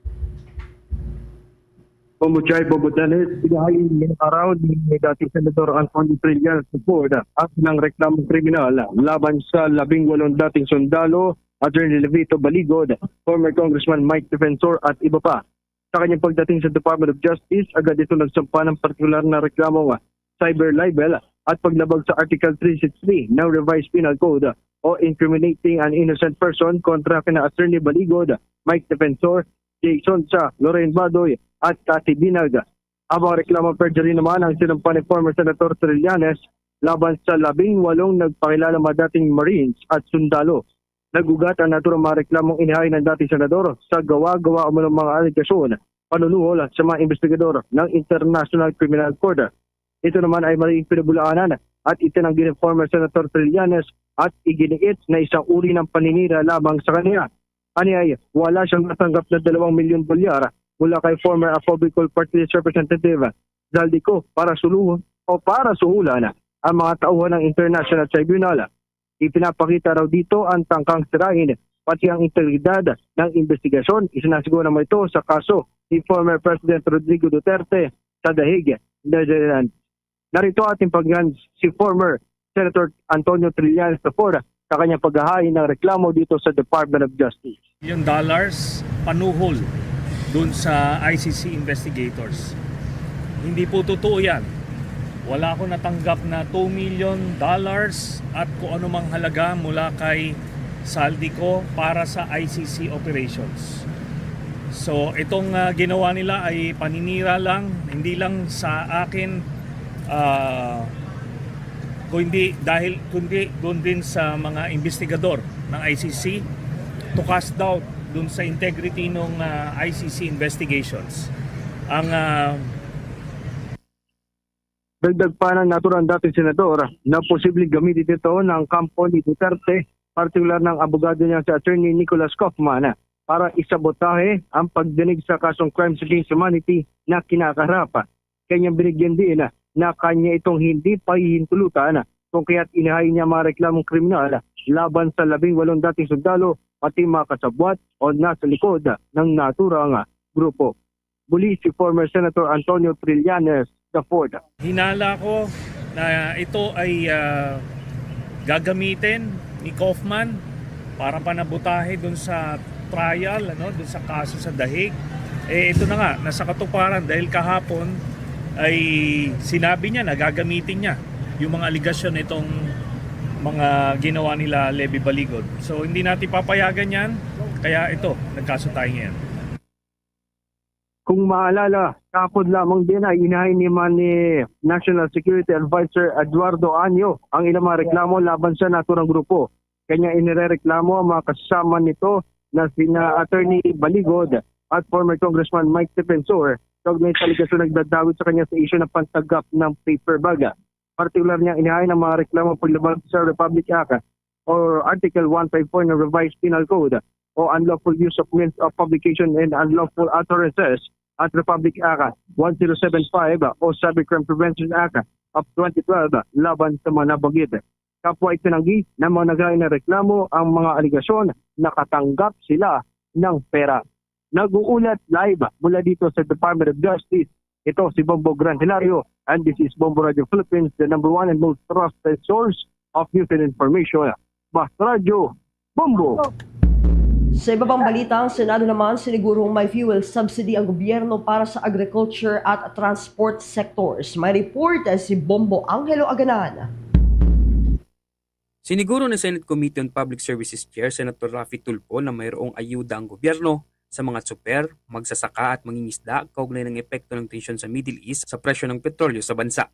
Bombo Jai, Bombo Dennis, pinahain ngayong araw ni dating Senador Antonio Trillan Ford ang ilang reklamong kriminal laban sa labing walong dating sundalo, Attorney Levito Baligod, former Congressman Mike Defensor at iba pa. Sa kanyang pagdating sa Department of Justice, agad ito nagsampa ng partikular na reklamong cyber libel at paglabag sa Article three six three ng Revised Penal Code o incriminating an innocent person kontra kina Attorney Baligod, Mike Defensor, Jason Cha, Lorraine Badoy, at Cathy Binag. Habang reklamo perjury naman ang sinampa ni former Senator Trillanes laban sa labing walong nagpakilala mga dating Marines at sundalo. Nag-ugat ang naturang mga reklamong inihain ng dating senador sa gawa-gawa umano mga alegasyon panunuhol sa mga investigador ng International Criminal Court. Ito naman ay mali pinabulaanan at itinanggi ni former Senator Trillanes at iginiit na isang uri ng paninira lamang sa kanya. Aniay, wala siyang natanggap na dalawang milyon dolyar mula kay former Apo Bicol Party List Representative Zaldy Co para suluhon o para suhulan ang mga tauhan ng International Tribunal. Ipinapakita raw dito ang tangkang sirain pati ang integridad ng investigasyon. Isa na siguro naman ito sa kaso ni former President Rodrigo Duterte sa The Hague, Netherlands. Narito ating pakinggan si former Senator Antonio Trillanes the fourth sa kanyang paghahain ng reklamo dito sa Department of Justice. Million dollars panuhol dun sa I C C investigators. Hindi po totoo yan. Wala ako natanggap na two million dollars at kung anumang halaga mula kay Zaldy Co para sa I C C operations. So, itong, ah, ginawa nila ay paninira lang, hindi lang sa akin, ah, kundi dahil, kundi doon din sa mga investigador ng I C C to cast doubt doon sa integrity ng, ah, I C C investigations. Ang, ah, Dagdag pa ng naturang dating senador na posibleng gamitin ito ng kampo ni Duterte, partikular ng abogado niya si Attorney Nicholas Kaufman, para isabotahe ang pagdinig sa kasong crimes against humanity na kinakaharap. Kanyang binigyan din na kanya itong hindi pahihintulutan kung kaya't inihain niya mga reklamong kriminal laban sa labing walong dating sundalo, pati mga kasabwat o nasa likod ng naturang grupo. Muli si former Senator Antonio Trillanes the fourth. Hinala ko na ito ay ah, gagamitin ni Kaufman para panabotahe dun sa trial, ano, dun sa kaso sa The Hague. Eh, ito na nga, nasa katuparan dahil kahapon ay sinabi niya na gagamitin niya yung mga aligasyon nitong mga ginawa nila Levy Baligod. So, hindi natin papayagan yan. Kaya ito, nagkaso tayo ngayon. Kung maalala, kahapon lamang din ay inahin ni man ni National Security Advisor Eduardo Anyo ang ilang mga reklamo laban sa naturang grupo. Kanya inirereklamo ang mga kasama nito na sina Attorney Baligod at former Congressman Mike Defensor kaugnay sa aligasyon nagdadawit sa kanya sa isyu ng pagtanggap ng paper bag. Partikular niya, inihain ang mga reklamo paglabag sa Republic Act or Article one five four ng Revised Penal Code o unlawful use of means of publication and unlawful utterances at Republic Act one zero seven five o Cybercrime Prevention Act of twenty twelve laban sa mga nabanggit. Kapwa itinanggi ng mga naghain ng reklamo ang mga aligasyon, nakatanggap sila ng pera. Nag-uulat live mula dito sa Department of Justice. Ito si Bombo Gran Hilario, and this is Bombo Radio Philippines, the number one and most trusted source of news and information. Basta Radio, Bombo! Sa iba pang balita, ang Senado naman sinigurong may fuel subsidy ang gobyerno para sa agriculture at transport sectors. May report si Bombo Angelo Aganan. Siniguro ni Senate Committee on Public Services Chair Senator Raffy Tulfo na mayroong ayuda ang gobyerno sa mga tsuper, magsasaka at mangingisda kaugnay ng epekto ng tensyon sa Middle East sa presyo ng petrolyo sa bansa.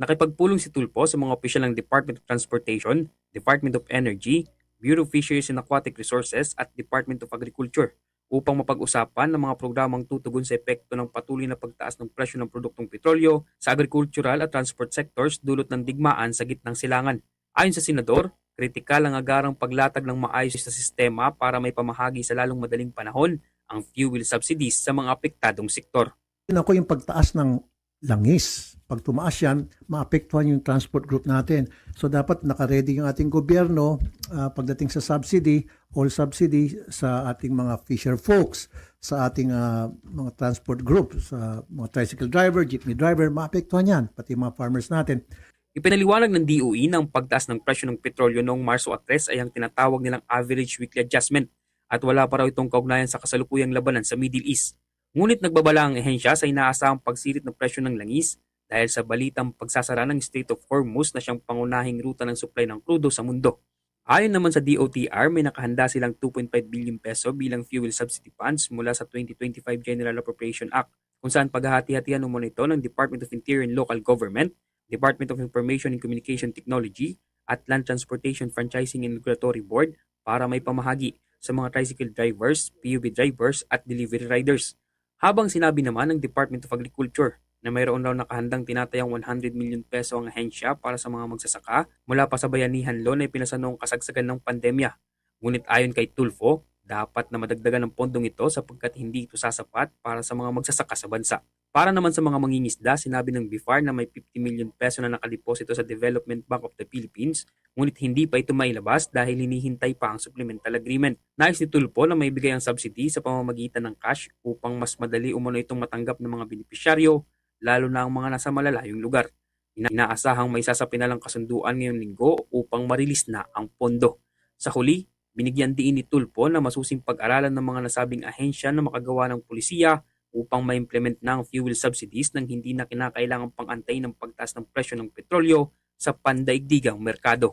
Nakipagpulong si Tulfo sa mga opisyal ng Department of Transportation, Department of Energy, Bureau of Fisheries and Aquatic Resources at Department of Agriculture upang mapag-usapan ang mga programang tutugon sa epekto ng patuloy na pagtaas ng presyo ng produktong petrolyo sa agrikultural at transport sectors dulot ng digmaan sa gitnang silangan. Ayon sa senador, kritikal ang agarang paglatag ng maayos na sistema para maipamahagi sa lalong madaling panahon ang fuel subsidies sa mga apektadong sektor. Yun ako yung pagtaas ng langis. Pag tumaas yan, maapektuhan yung transport group natin. So dapat nakaready yung ating gobyerno ah, pagdating sa subsidy, all subsidy sa ating mga fisher folks, sa ating ah, mga transport group, sa mga tricycle driver, jeepney driver, maapektuhan yan, pati mga farmers natin. Ipinaliwanag ng D O E na ang pagtaas ng presyo ng petrolyo noong Marso at tres ay ang tinatawag nilang average weekly adjustment at wala pa raw itong kaugnayan sa kasalukuyang labanan sa Middle East. Ngunit nagbabala ang ahensya sa inaasahang pagsirit ng presyo ng langis dahil sa balitang pagsasara ng Strait of Hormuz na siyang pangunahing ruta ng supply ng krudo sa mundo. Ayon naman sa D O T R, may nakahanda silang two point five billion peso bilang fuel subsidy funds mula sa twenty twenty-five General Appropriation Act, kung saan paghahati-hatihan umano ito ng Department of Interior and Local Government, Department of Information and Communication Technology, at Land Transportation Franchising and Regulatory Board para maipamahagi sa mga tricycle drivers, P U V drivers, at delivery riders. Habang sinabi naman ng Department of Agriculture na mayroon raw nakahandang tinatayang one hundred million peso ang ahensya para sa mga magsasaka mula pa sa Bayanihan Law na ipinasa noong kasagsagan ng pandemya. Ngunit ayon kay Tulfo, dapat na madagdagan ang pondong ito sapagkat hindi ito sasapat para sa mga magsasaka sa bansa. Para naman sa mga mangingisda, sinabi ng BIFAR na may fifty million peso na nakadeposito sa Development Bank of the Philippines, ngunit hindi pa ito mailabas dahil hinihintay pa ang supplemental agreement. Nais ni Tulfo na maibigay ang subsidy sa pamamagitan ng cash upang mas madali umano itong matanggap ng mga benepisyaryo, lalo na ang mga nasa malalayong lugar. Ina- inaasahang may isa sa pinalang kasunduan ngayong linggo upang marilis na ang pondo. Sa huli, binigyan diin ni Tulfo na masusing pag-aralan ng mga nasabing ahensya na makagawa ng polisiya upang ma-implement na ang fuel subsidies nang hindi na kinakailangang pang-antay ng pagtaas ng presyo ng petrolyo sa pandaigdigang merkado.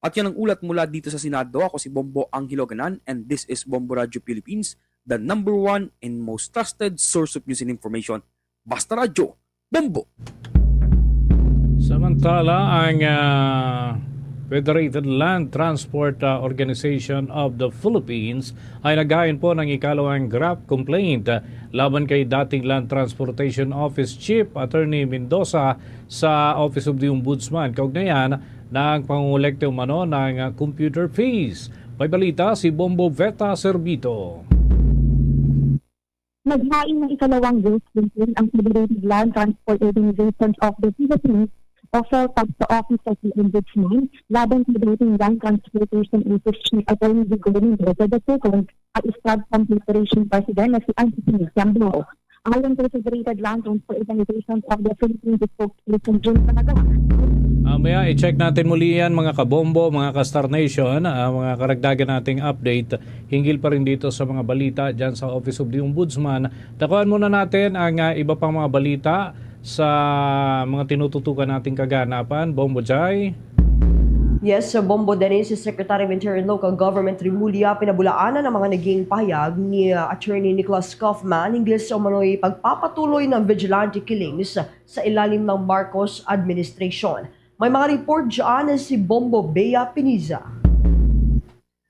At yan ang ulat mula dito sa Senado. Ako si Bombo Angelo Ganan and this is Bombo Radyo Philippines, the number one and most trusted source of news and information. Basta Radyo, Bombo! Samantala, ang ah, Federated Land Transport, uh, Organization of the Philippines ay naghain po ng ikalawang graft complaint, uh, laban kay dating Land Transportation Office Chief Attorney Mendoza sa Office of the Ombudsman kaugnayan ng pangungulekte umano ng, uh, computer fees. May balita si Bombo Veta Servito. Naghain ng ikalawang graft complaint ang Federated Land Transport Organizations of the Philippines o FELTOPH sa Office of the Ombudsman laban kay dating Land Transportation Office Chief Attorney Vigor Mendoza the second at Stratcom Corporation President na si Anthony Tiambo. Ayon kay Federated Land Transport Organizations of the Philippines spokesperson Jun Panaga. Mamaya, i-check natin muli yan, mga kabombo, mga ka-Star Nation, ah, mga karagdagan nating update hinggil pa rin dito sa mga balita dyan sa Office of the Ombudsman. Takuan muna natin ang, ah, iba pang mga balita sa mga tinututukan nating kaganapan. Bombo Jai. Yes, sa Bombo Dennis, si Secretary of Interior and Local Government Remulla pinabulaanan ang mga naging pahayag ni, uh, Attorney Nicholas Kaufman hinggil sa umano'y pagpapatuloy ng vigilante killings sa ilalim ng Marcos administration. May mga report dyan si Bombo Bea Piniza.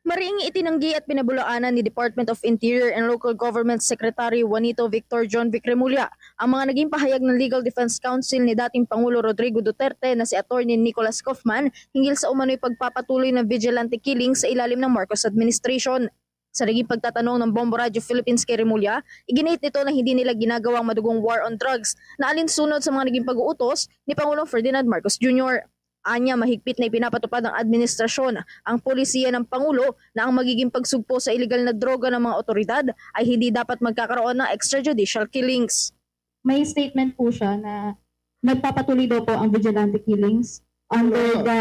Maring itinanggi at pinabulaanan ni Department of Interior and Local Government Secretary Juanito Victor John Vic Remulla ang mga naging pahayag ng Legal Defense Counsel ni dating Pangulo Rodrigo Duterte na si Attorney Nicholas Kaufman hinggil sa umano'y pagpapatuloy ng vigilante killing sa ilalim ng Marcos administration. Sa naging pagtatanong ng Bombo Radio Philippines kay Remulla, iginiit nito na hindi nila ginagawa ang madugong war on drugs na alinsunod sa mga naging pag-uutos ni Pangulong Ferdinand Marcos Junior. Anya, mahigpit na ipinapatupad ng administrasyon ang polisiya ng Pangulo na ang magiging pagsugpo sa iligal na droga ng mga otoridad ay hindi dapat magkakaroon ng extrajudicial killings. May statement po siya na nagpapatuloy daw po ang vigilante killings under Wala. the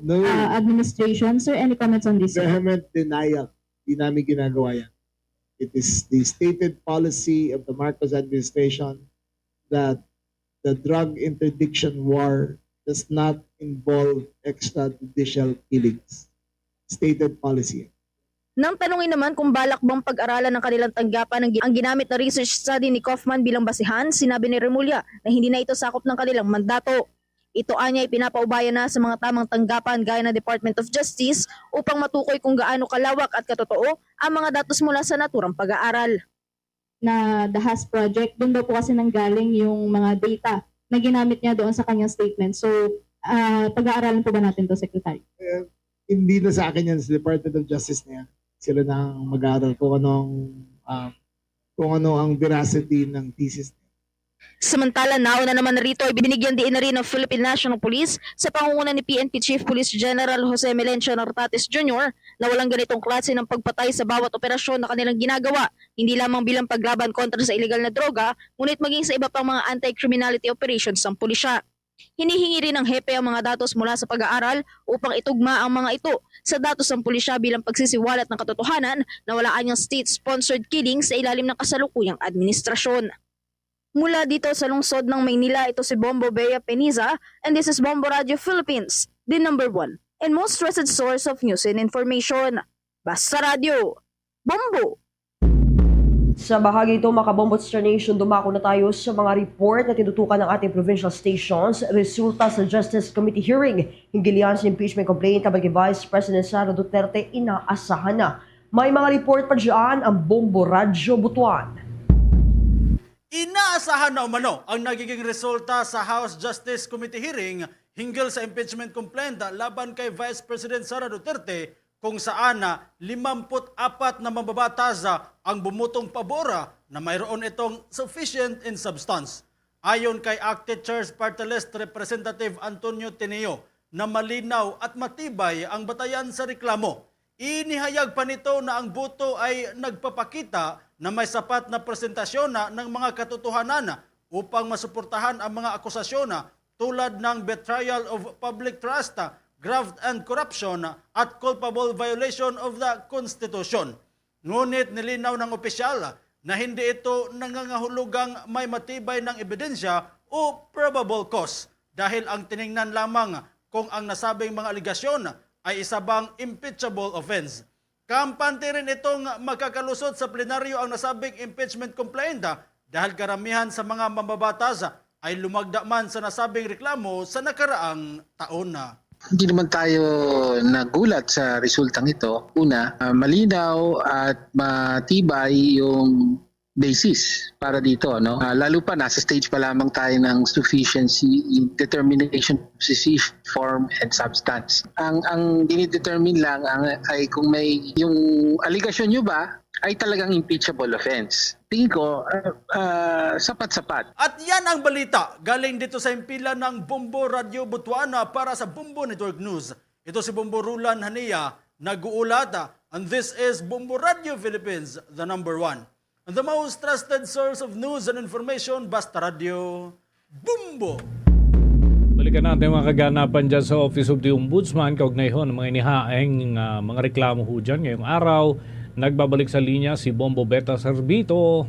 No. uh, administration. Sir, any comments on this? Vehement denial. Di namin ginagawa yan. It is the stated policy of the Marcos administration that the drug interdiction war does not involve extrajudicial killings. Stated policy. Nang tanungin naman kung balak bang pag-aralan ng kanilang tanggapan ang, gi- ang ginamit na research study ni Kaufman bilang basihan, sinabi ni Remulla na hindi na ito sakop ng kanilang mandato. Ito anya ay pinapaubaya na sa mga tamang tanggapan gaya ng Department of Justice upang matukoy kung gaano kalawak at katotoo ang mga datos mula sa naturang pag-aaral. Na the HASP project, doon daw po kasi nanggaling yung mga data na ginamit niya doon sa kanyang statement. So, ah, pag-aaralan po ba natin to, Secretary? Eh, hindi na sa akin yan, sa Department of Justice na yan. Sila na ang mag-aaral kung anong, ah, kung ano ang veracity ng thesis. Samantala, nauna naman rito ay binigyan diin na rin ng Philippine National Police sa pangunguna ni P N P Chief Police General Jose Melencio Nartates Junior na walang ganitong klase ng pagpatay sa bawat operasyon na kanilang ginagawa, hindi lamang bilang paglaban kontra sa iligal na droga, ngunit maging sa iba pang mga anti-criminality operations ng pulisya. Hinihingi rin ng hepe ang mga datos mula sa pag-aaral upang itugma ang mga ito sa datos ng pulisya bilang pagsisiwalat ng katotohanan na wala anyang state-sponsored killing sa ilalim ng kasalukuyang administrasyon. Mula dito sa lungsod ng Maynila, ito si Bombo Bea Peniza, and this is Bombo Radio Philippines, the number one and most trusted source of news and information. Basta Radio, Bombo! Sa bahagi ito, mga kabombo, Star Nation, dumako na tayo sa mga report na tinutukan ng ating provincial stations. Resulta sa Justice Committee hearing hinggil yan sa impeachment complaint laban kay Vice President Sara Duterte, inaasahan na. May mga report pa dyan ang Bombo Radyo Butuan. Inaasahan na umano ang nagiging resulta sa House Justice Committee hearing hinggil sa impeachment complaint laban kay Vice President Sara Duterte, kung saan na limampu't apat na mambabatas ang bumutong pabor na mayroon itong sufficient in substance. Ayon kay ACT-CHAR Party List Representative Antonio Tineo, na malinaw at matibay ang batayan sa reklamo. Inihayag pa nito na ang boto ay nagpapakita na may sapat na presentasyon na ng mga katotohanan upang masuportahan ang mga akusasyon, tulad ng betrayal of public trust, graft and corruption, at culpable violation of the Constitution. Ngunit nilinaw ng opisyal na hindi ito nangangahulugang may matibay ng ebidensya o probable cause, dahil ang tiningnan lamang kung ang nasabing mga alegasyon ay isa bang impeachable offense. Kampante rin itong makakalusot sa plenaryo ang nasabing impeachment complaint, dahil karamihan sa mga mambabatas ay lumagda man sa nasabing reklamo sa nakaraang taon. Hindi naman tayo nagulat sa resultang ito. Una, ah, malinaw at matibay yung basis para dito, no? Ah, lalo pa, nasa stage pa lamang tayo ng sufficiency in determination of sufficient form and substance. Ang, ang dinidetermine lang ang, ay kung may, yung allegation nyo ba ay talagang impeachable offense. Tingin ko, ah, ah, sapat-sapat. At yan ang balita galing dito sa himpilan ng Bombo Radyo Botswana para sa Bombo Network News. Ito si Bombo Rulan Hania, nag-uulat, and this is Bombo Radyo Philippines, the number one and the most trusted source of news and information. Basta Radyo Bombo! Balikan natin mga kaganapan dyan sa Office of the Ombudsman kaugnay ho ng mga inihaing, ah, mga reklamo ho dyan ngayong araw. Nagbabalik sa linya si Bombo Beta Servito.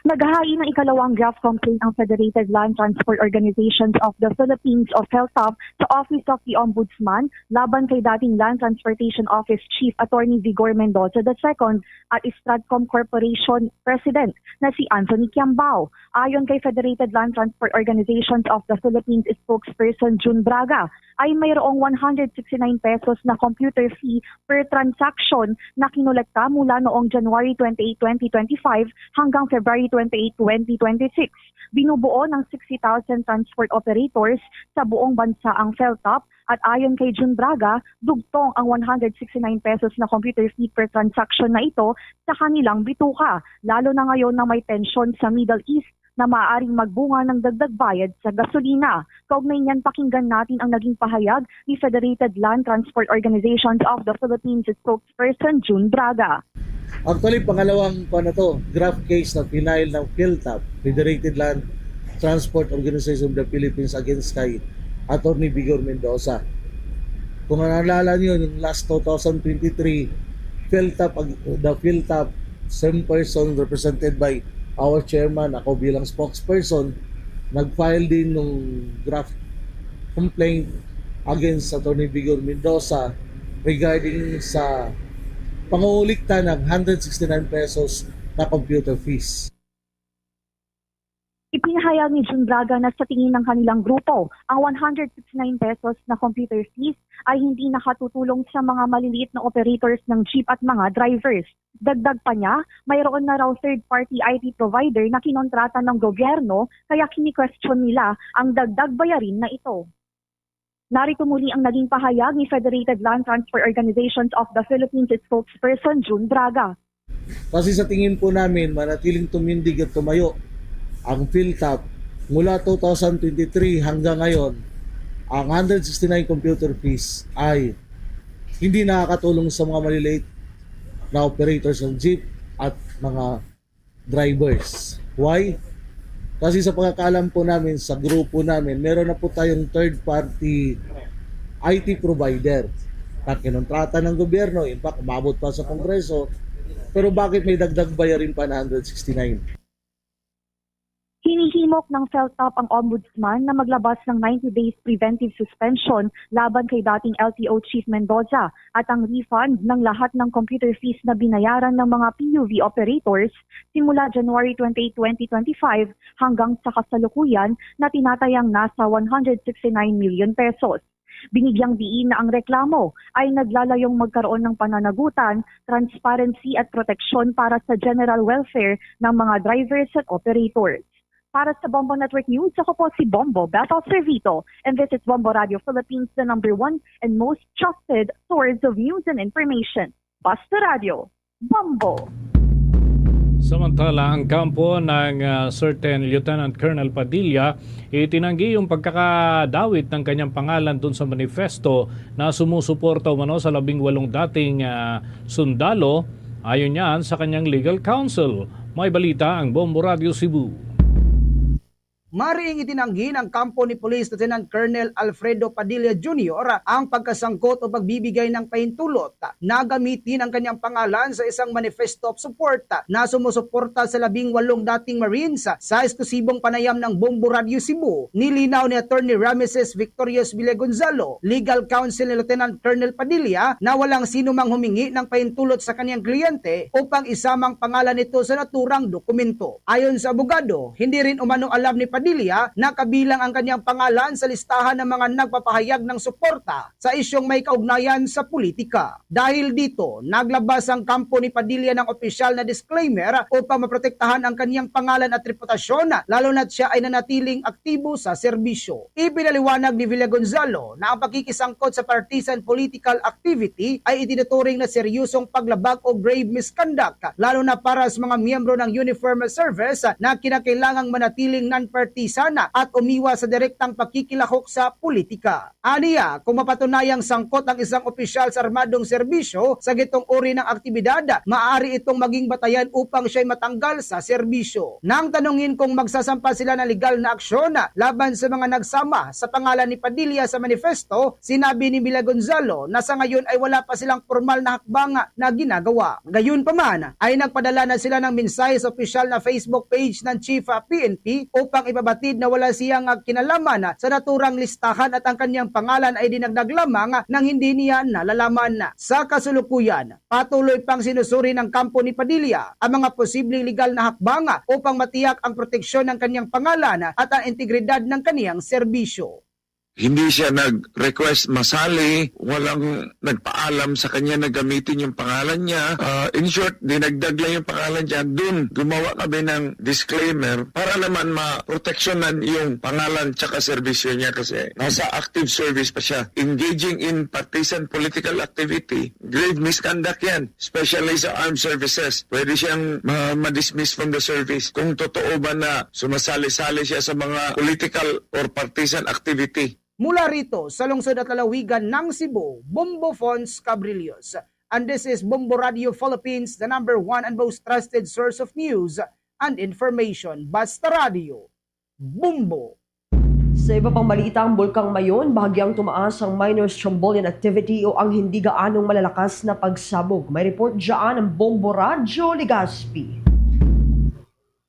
Naghain ng ikalawang draft complaint ang Federated Land Transport Organizations of the Philippines o FELTOPH sa Office of the Ombudsman laban kay dating Land Transportation Office Chief Attorney Vigor Mendoza the second at Stratcom Corporation President na si Anthony Kiambao. Ayon kay Federated Land Transport Organizations of the Philippines spokesperson Jun Braga, ay mayroong one hundred sixty-nine pesos na computer fee per transaction na kinolekta mula noong January twenty-eight, twenty twenty-five hanggang February twenty-eight, twenty twenty-six. Binubuo ng sixty thousand transport operators sa buong bansa ang FELTOPH at ayon kay Jun Braga, dugtong ang one hundred sixty-nine pesos na computer fee per transaction na ito sa kanilang bituka, lalo na ngayon na may tensyon sa Middle East na maaaring magbunga ng dagdag bayad sa gasolina. Kaugnay niyan, pakinggan natin ang naging pahayag ni Federated Land Transport Organizations of the Philippines spokesperson Jun Braga. Actually, pangalawang pa na to, draft case na file ng FELTOPH, Federated Land Transport Organization of the Philippines against kay Attorney Vigor Mendoza. Kung naalala niyo, yung last two thousand twenty-three, FELTOPH, ag- the FELTOPH, same person represented by our chairman, ako bilang spokesperson, nag-file din ng draft complaint against Attorney Vigor Mendoza regarding sa pangulikta ng one hundred sixty-nine pesos na computer fees. Ipinahayag ni Jun Braga na sa tingin ng kanilang grupo, ang one hundred sixty-nine pesos na computer fees ay hindi nakatutulong sa mga maliliit na operators ng jeep at mga drivers. Dagdag pa niya, mayroon na raw third-party I T provider na kinontrata ng gobyerno kaya kini-question nila ang dagdag bayarin na ito. Narito muli ang naging pahayag ni Federated Land Transport Organizations of the Philippines spokesperson Jun Braga. Kasi sa tingin po namin, manatiling tumindig at tumayo ang FELTOPH mula two thousand twenty-three hanggang ngayon, ang one hundred sixty-nine computer fees ay hindi nakakatulong sa mga maliliit na operators ng jeep at mga drivers. Why? Kasi sa pagkakaalam po namin, sa grupo namin, meron na po tayong third party I T provider na kinontrata ng gobyerno, in fact, umabot pa sa Kongreso. Pero bakit may dagdag bayarin pa na one hundred sixty-nine? Hinihimok ng FELTOPH ang Ombudsman na maglabas ng ninety days preventive suspension laban kay dating L T O Chief Mendoza at ang refund ng lahat ng computer fees na binayaran ng mga P U V operators simula January twenty-eight, twenty twenty-five hanggang sa kasalukuyan na tinatayang nasa one hundred sixty-nine million pesos. Binigyang diin na ang reklamo ay naglalayong magkaroon ng pananagutan, transparency at proteksyon para sa general welfare ng mga drivers at operators. Para sa Bombo Network News, ako po si Bombo Bethel Servito, and this is Bombo Radio Philippines, the number one and most trusted source of news and information. Basta Radio, Bombo! Samantala, ang kampo ng, ah, certain Lieutenant Colonel Padilla, itinanggi yung pagkakadawit ng kanyang pangalan dun sa manifesto na sumusuporta umano sa labing walong dating, ah, sundalo, ayon yan sa kanyang legal counsel. May balita ang Bombo Radio Cebu. Mariing itinanggi ng kampo ni Police Lieutenant Colonel Alfredo Padilla Junior ang pagkasangkot o pagbibigay ng pahintulot na gamitin ang kanyang pangalan sa isang manifesto of support na sumusuporta sa labing walong dating Marines sa eksklusibong panayam ng Bombo Radio Cebu. Nilinaw ni Attorney Rameses Victorious Villa Gonzalo, legal counsel ni Lieutenant Colonel Padilla, na walang sino mang humingi ng pahintulot sa kanyang kliyente upang isamang pangalan nito sa naturang dokumento. Ayon sa abogado, hindi rin umano alam ni Padilla Padilla na kabilang ang kanyang pangalan sa listahan ng mga nagpapahayag ng suporta sa isyung may kaugnayan sa politika. Dahil dito, naglabas ang kampo ni Padilla ng opisyal na disclaimer upang maprotektahan ang kanyang pangalan at reputasyon, lalo na't siya ay nanatiling aktibo sa serbisyo. Ipinaliwanag ni Villagonzalo na ang pakikisangkot sa partisan political activity ay itinuturing na seryosong paglabag o grave misconduct, lalo na para sa mga miyembro ng uniform service na kinakailangang manatiling non-partisan at umiwas sa direktang pakikilahok sa politika. Aniya, kung mapatunayang sangkot ang isang opisyal sa armadong serbisyo sa gitong uri ng aktibidad, maaari itong maging batayan upang siya'y matanggal sa serbisyo. Nang tanungin kung magsasampa sila ng legal na aksyon laban sa mga nagsama sa pangalan ni Padilla sa manifesto, sinabi ni Mila Gonzalo na sa ngayon ay wala pa silang pormal na hakbang na ginagawa. Gayunpaman, ay nagpadala na sila ng mensahe sa opisyal na Facebook page ng Chief, ah, P N P upang ipabatid na wala siyang, ah, kinalaman sa naturang listahan at ang kanyang pangalan ay dinagdag lamang nang hindi niya nalalaman. Sa kasulukuyan, patuloy pang sinusuri ng kampo ni Padilla ang mga posibleng legal na hakbang upang matiyak ang proteksyon ng kanyang pangalan at ang integridad ng kaniyang serbisyo. Hindi siya nag-request masali, walang nagpaalam sa kanya na gamitin yung pangalan niya. Ah, in short, dinagdag lang yung pangalan niya. Dun, gumawa kami ng disclaimer para naman maproteksyonan yung pangalan tsaka serbisyo niya kasi nasa active service pa siya. Engaging in partisan political activity, grave misconduct yan, especially sa armed services. Pwede siyang ma-, ma-dismiss from the service kung totoo ba na sumasali-sali siya sa mga political or partisan activity. Mula rito sa lungsod at lalawigan ng Cebu, Bombo Fons Cabrillos. And this is Bombo Radio Philippines, the number one and most trusted source of news and information. Basta Radio, Bombo. Sa iba pang balita, ang Bulkang Mayon, bahagyang tumaas ang minor strombolian activity o ang hindi gaanong malalakas na pagsabog. May report dyan ang Bombo Radyo Legazpi.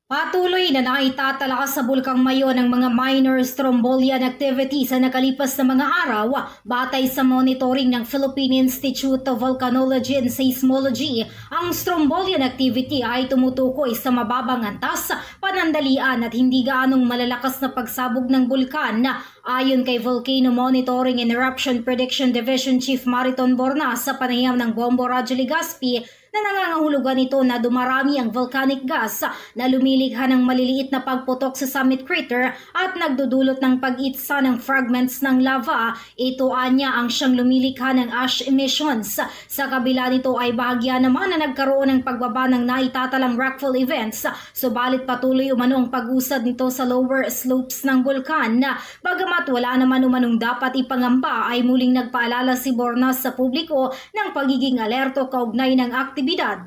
Patuloy na naitatala sa Bulkang Mayon ang mga minor strombolian activity sa nakalipas na mga araw, batay sa monitoring ng Philippine Institute of Volcanology and Seismology. Ang strombolian activity ay tumutukoy sa mababang antas, panandalian at hindi gaanong malalakas na pagsabog ng bulkan. Ayon kay Volcano Monitoring and Eruption Prediction Division Chief Mariton Bornas, sa panayam ng Bombo Radyo Legazpi, na nangangahulugan ito na dumarami ang volcanic gas na lumilikha ng maliliit na pagputok sa summit crater at nagdudulot ng pag-itsa ng fragments ng lava. Ito anya ang siyang lumilikha ng ash emissions. Sa kabila nito ay bahagya naman na nagkaroon ng pagbaba ng naitatalang rockfall events, subalit patuloy umano ang pag-usad nito sa lower slopes ng bulkan. Bagamat wala naman umanong dapat ipangamba, ay muling nagpaalala si Bornas sa publiko ng pagiging alerto kaugnay ng aktibidad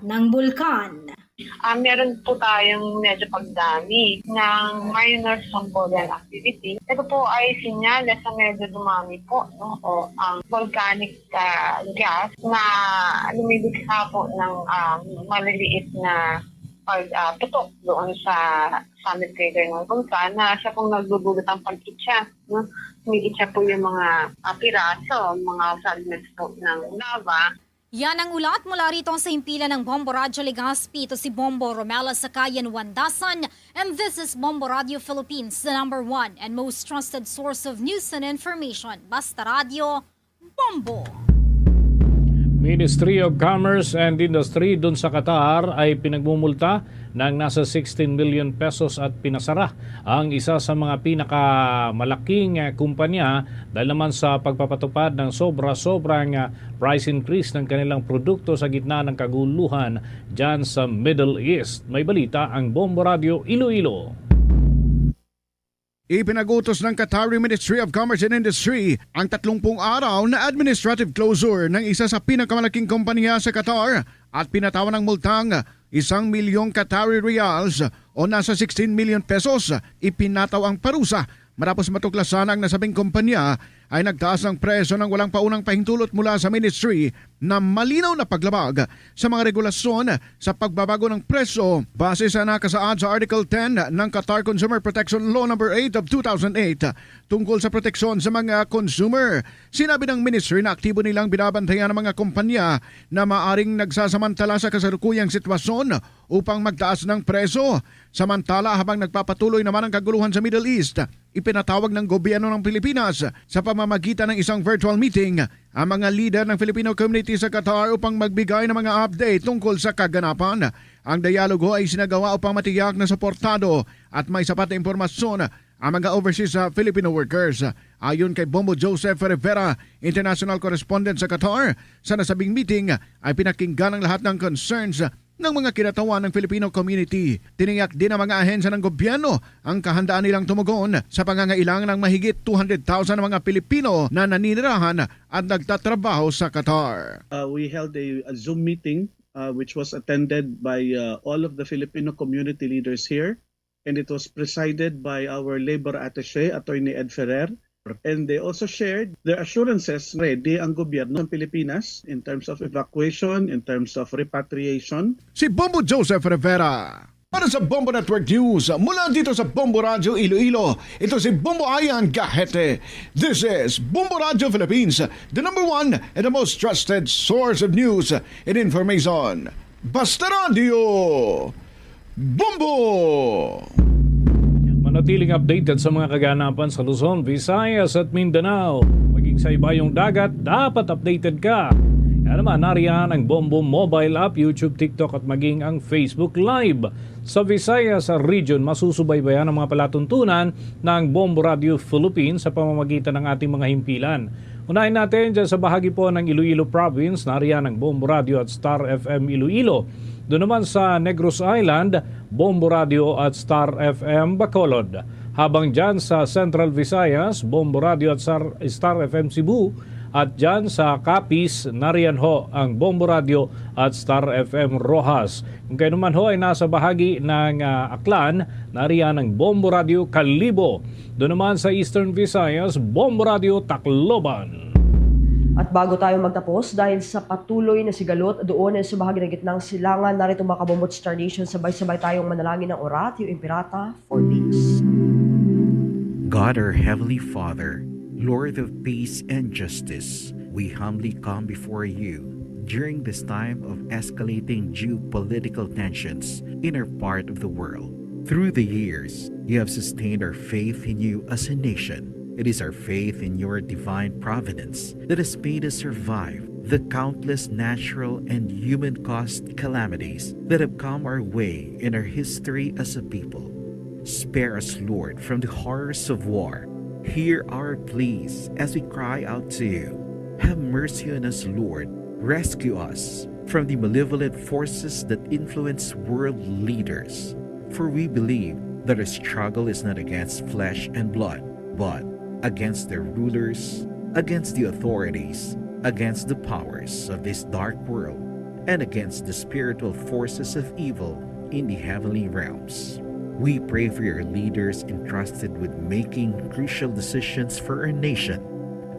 ng bulkan. Ah, meron po tayong medyo pagdami ng minor strombolian activity. Ito po ay sinyales na medyo dumami po, no, o ang volcanic, ah, gas na lumilikha po ng, ah, maliliit na pag, ah, putok doon sa summit crater ng bulkan na siya pong nagdudulot ng pag-itsa, no? Umiitsa po yung mga, ah, piraso, mga fragments po ng lava. Yan ang ulat mula rito sa himpilan ng Bombo Radyo Legazpi. Ito si Bombo Romela Sakayan Wandasan, and this is Bombo Radio Philippines, the number one and most trusted source of news and information. Basta Radio, Bombo. Ministry of Commerce and Industry dun sa Qatar ay pinagmumulta ng nasa sixteen million pesos at pinasara ang isa sa mga pinakamalaking, ah, kumpanya dahil naman sa pagpapatupad ng sobra-sobrang, ah, price increase ng kanilang produkto sa gitna ng kaguluhan dyan sa Middle East. May balita ang Bombo Radio Iloilo. Ipinagutos ng Qatari Ministry of Commerce and Industry ang tatlong pung araw na administrative closure ng isa sa pinakamalaking kompanya sa Qatar at pinatawan ng multang isang milyong Qatari riyals o nasa sixteen million pesos. Ipinataw ang parusa matapos matuklasan ang nasabing kompanya ay nagtaas ng presyo nang walang paunang pahintulot mula sa ministry na malinaw na paglabag sa mga regulasyon sa pagbabago ng presyo. Base sa nakasaad sa Article ten ng Qatar Consumer Protection Law Number eight of two thousand eight tungkol sa proteksyon sa mga consumer, sinabi ng ministry na aktibo nilang binabantayan ang mga kumpanya na maaring nagsasamantala sa kasalukuyang sitwasyon upang magtaas ng presyo. Samantala, habang nagpapatuloy naman ang kaguluhan sa Middle East, ipinatawag ng gobyerno ng Pilipinas sa pamamagitan ng isang virtual meeting ang mga lider ng Filipino community sa Qatar upang magbigay ng mga update tungkol sa kaganapan. Ang dialogo ay sinagawa upang matiyak na suportado at may sapat na impormasyon ang mga overseas, ah, Filipino workers. Ayon kay Bombo Joseph Rivera, international correspondent sa Qatar, sa nasabing meeting ay pinakinggan ang lahat ng concerns ng mga kinatawan ng Filipino community. Tiniyak din ng mga ahensya ng gobyerno ang kahandaan nilang tumugon sa pangangailangan ng mahigit two hundred thousand na mga Pilipino na naninirahan at nagtatrabaho sa Qatar. Uh, we held a, a Zoom meeting, uh, which was attended by, uh, all of the Filipino community leaders here, and it was presided by our labor attaché, Attorney Ed Ferrer. And they also shared their assurances, ready ang gobyerno ng Pilipinas in terms of evacuation, in terms of repatriation. Si Bombo Joseph Rivera. Para sa Bombo Network News, mula dito sa Bombo Radio Iloilo, ito si Bombo Ian Gahete. This is Bombo Radio Philippines, the number one and the most trusted source of news and information. Basta Radio, Bombo! Manatiling updated sa mga kaganapan sa Luzon, Visayas at Mindanao. Maging sa ibayong dagat, dapat updated ka. Kaya naman, nariyan ang Bombo mobile app, YouTube, TikTok at maging ang Facebook Live. Sa Visayas region, masusubaybayan ang mga palatuntunan ng Bombo Radio Philippines sa pamamagitan ng ating mga himpilan. Unahin natin dyan sa bahagi po ng Iloilo Province, nariyan ang Bombo Radio at Star F M Iloilo. Doon naman sa Negros Island, Bombo Radio at Star F M Bacolod. Habang dyan sa Central Visayas, Bombo Radio at Star, Star F M Cebu. At dyan sa Capiz, nariyan ho ang Bombo Radio at Star F M Roxas. Kung kayo naman ho ay nasa bahagi ng, ah, Aklan, nariyan ang Bombo Radio Kalibo. Doon naman sa Eastern Visayas, Bombo Radio Tacloban. At bago tayo magtapos, dahil sa patuloy na sigalot doon sa bahagi ng gitnang silangan, narito, mga Kabombo at Star Nation, sabay-sabay tayong manalangin ng Oratio Imperata for peace. God, our Heavenly Father, Lord of peace and justice, we humbly come before you during this time of escalating geopolitical tensions in our part of the world. Through the years, you have sustained our faith in you as a nation. It is our faith in your divine providence that has made us survive the countless natural and human-caused calamities that have come our way in our history as a people. Spare us, Lord, from the horrors of war. Hear our pleas as we cry out to you. Have mercy on us, Lord. Rescue us from the malevolent forces that influence world leaders. For we believe that our struggle is not against flesh and blood, but against the rulers, against the authorities, against the powers of this dark world, and against the spiritual forces of evil in the heavenly realms. We pray for your leaders entrusted with making crucial decisions for our nation.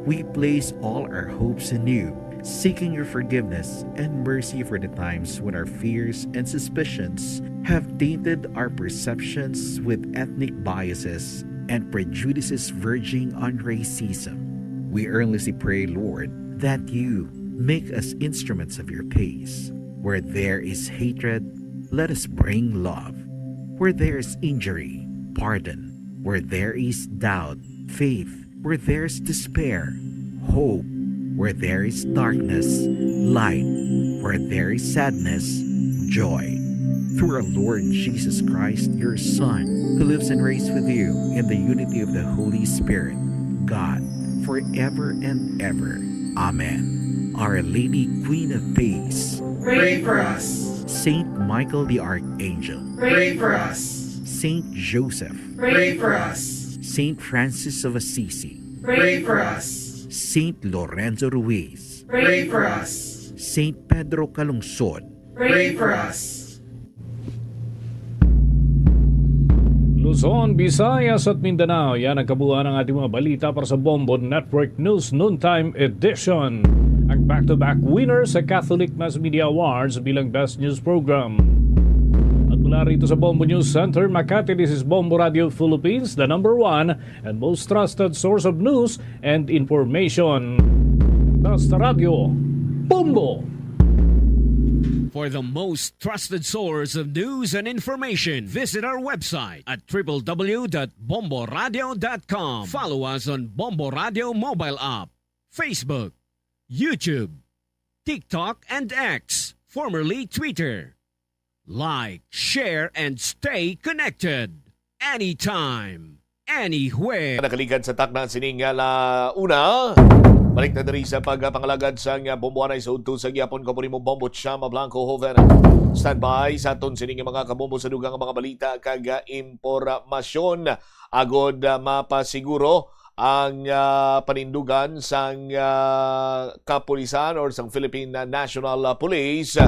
We place all our hopes in you, seeking your forgiveness and mercy for the times when our fears and suspicions have tainted our perceptions with ethnic biases and prejudices verging on racism. We earnestly pray, Lord, that you make us instruments of your peace. Where there is hatred, let us bring love. Where there is injury, pardon. Where there is doubt, faith. Where there is despair, hope. Where there is darkness, light. Where there is sadness, joy. Through our Lord Jesus Christ, your Son, who lives and reigns with you in the unity of the Holy Spirit, God, forever and ever. Amen. Our Lady, Queen of Peace, pray for us. Saint Michael the Archangel, pray for us. Saint Joseph, pray for us. Saint Francis of Assisi, pray for us. Saint Lorenzo Ruiz, pray for us. Saint Pedro Calungsod, pray for us. Luzon, Visayas at Mindanao, yan ang kabuuan ng ating mga balita para sa Bombo Network News Noontime Edition. Ang back-to-back winner sa Catholic Mass Media Awards bilang Best News Program. At mula rito sa Bombo News Center, Makati, this is Bombo Radio Philippines, the number one and most trusted source of news and information. Basta Radio, Bombo! For the most trusted source of news and information, visit our website at w w w dot bombo radio dot com. Follow us on Bombo Radio mobile app, Facebook, YouTube, TikTok, and X, formerly Twitter. Like, share, and stay connected anytime, anywhere. Nakaligad sa takna sining, ah, la una. Balik na diri sa pagpangalagad sang, ah, bomboanay sa udto sa gihapon. Ko po nimo, Bombo Chama Blanco Hoven. Standby sa aton sining mga kabombo sa dugang mga balita kag, ah, impormasyon. Agod, ah, mapasiguro ang, ah, panindugan sang, ah, kapulisan or sang Philippine National, ah, Police.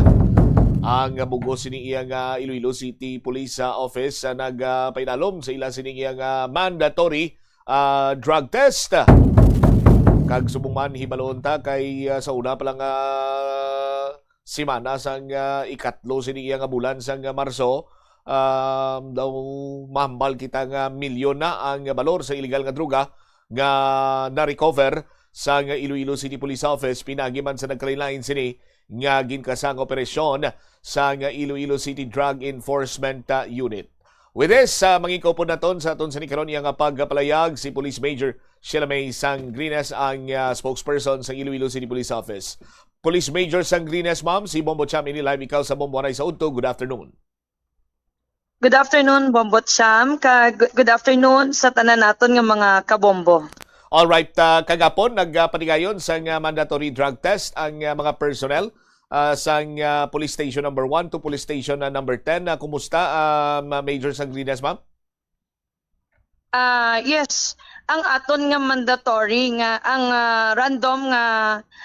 Ang bug-os sini iya nga Iloilo City Police, ah, Office, ah, nag, ah, painalom sa ila sining iya nga mandatory, ah, drug test. Kag subong man, hibalon ta kay, ah, sa una pa lang, ah, simana sang, ah, ikatlo sini iya nga bulan sang, ah, Marso, um, daw mahambal kita nga milyon na ang balor sa illegal nga droga nga na-recover sang Iloilo City Police Office, pinagi man sa nagkalain-lain sini nga ginkasang operasyon sang Iloilo City Drug Enforcement, ah, Unit. With this, ah, mangikupon naton sa aton sini karon iya nga pagpalayag si Police Major Sheila May Sangrines, ang, ah, spokesperson sang Iloilo City Police Office. Police Major Sangrines, ma'am, si Bombo Cham ini live ikaw sa Bombo Anay sa Udto. Good afternoon. Good afternoon, Bombo Cham, kag good afternoon sa tanan naton nga mga kabombo. All right, ah, kagapon nagpatigayon sang, ah, mandatory drug test ang, ah, mga personnel, ah, sang, ah, Police Station number one to Police Station, ah, number ten. Ah, kumusta, ah, ma-, Major Sangrines, ma'am? Ah, yes, ang aton nga mandatory nga ang, ah, random nga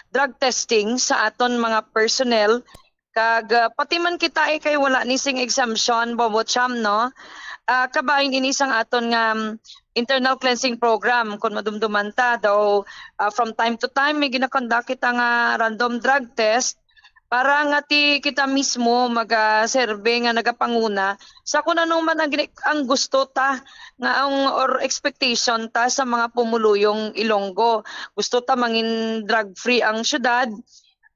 drug testing sa aton mga personnel kag, ah, pati man kita, eh, kay wala ni sing exemption, Bombo Cham, no? Ah, kabahin ini sang aton nga, um, internal cleansing program. Kung madumduman ta daw, ah, from time to time may ginakondak kita nga random drug test para nga ti kita mismo magaserbe nga nagapanguna sa kung ano man ang gini-, ang gusto ta nga ang, or expectation ta sa mga pumuluyong Ilonggo. Gusto ta mangin drug-free ang syudad,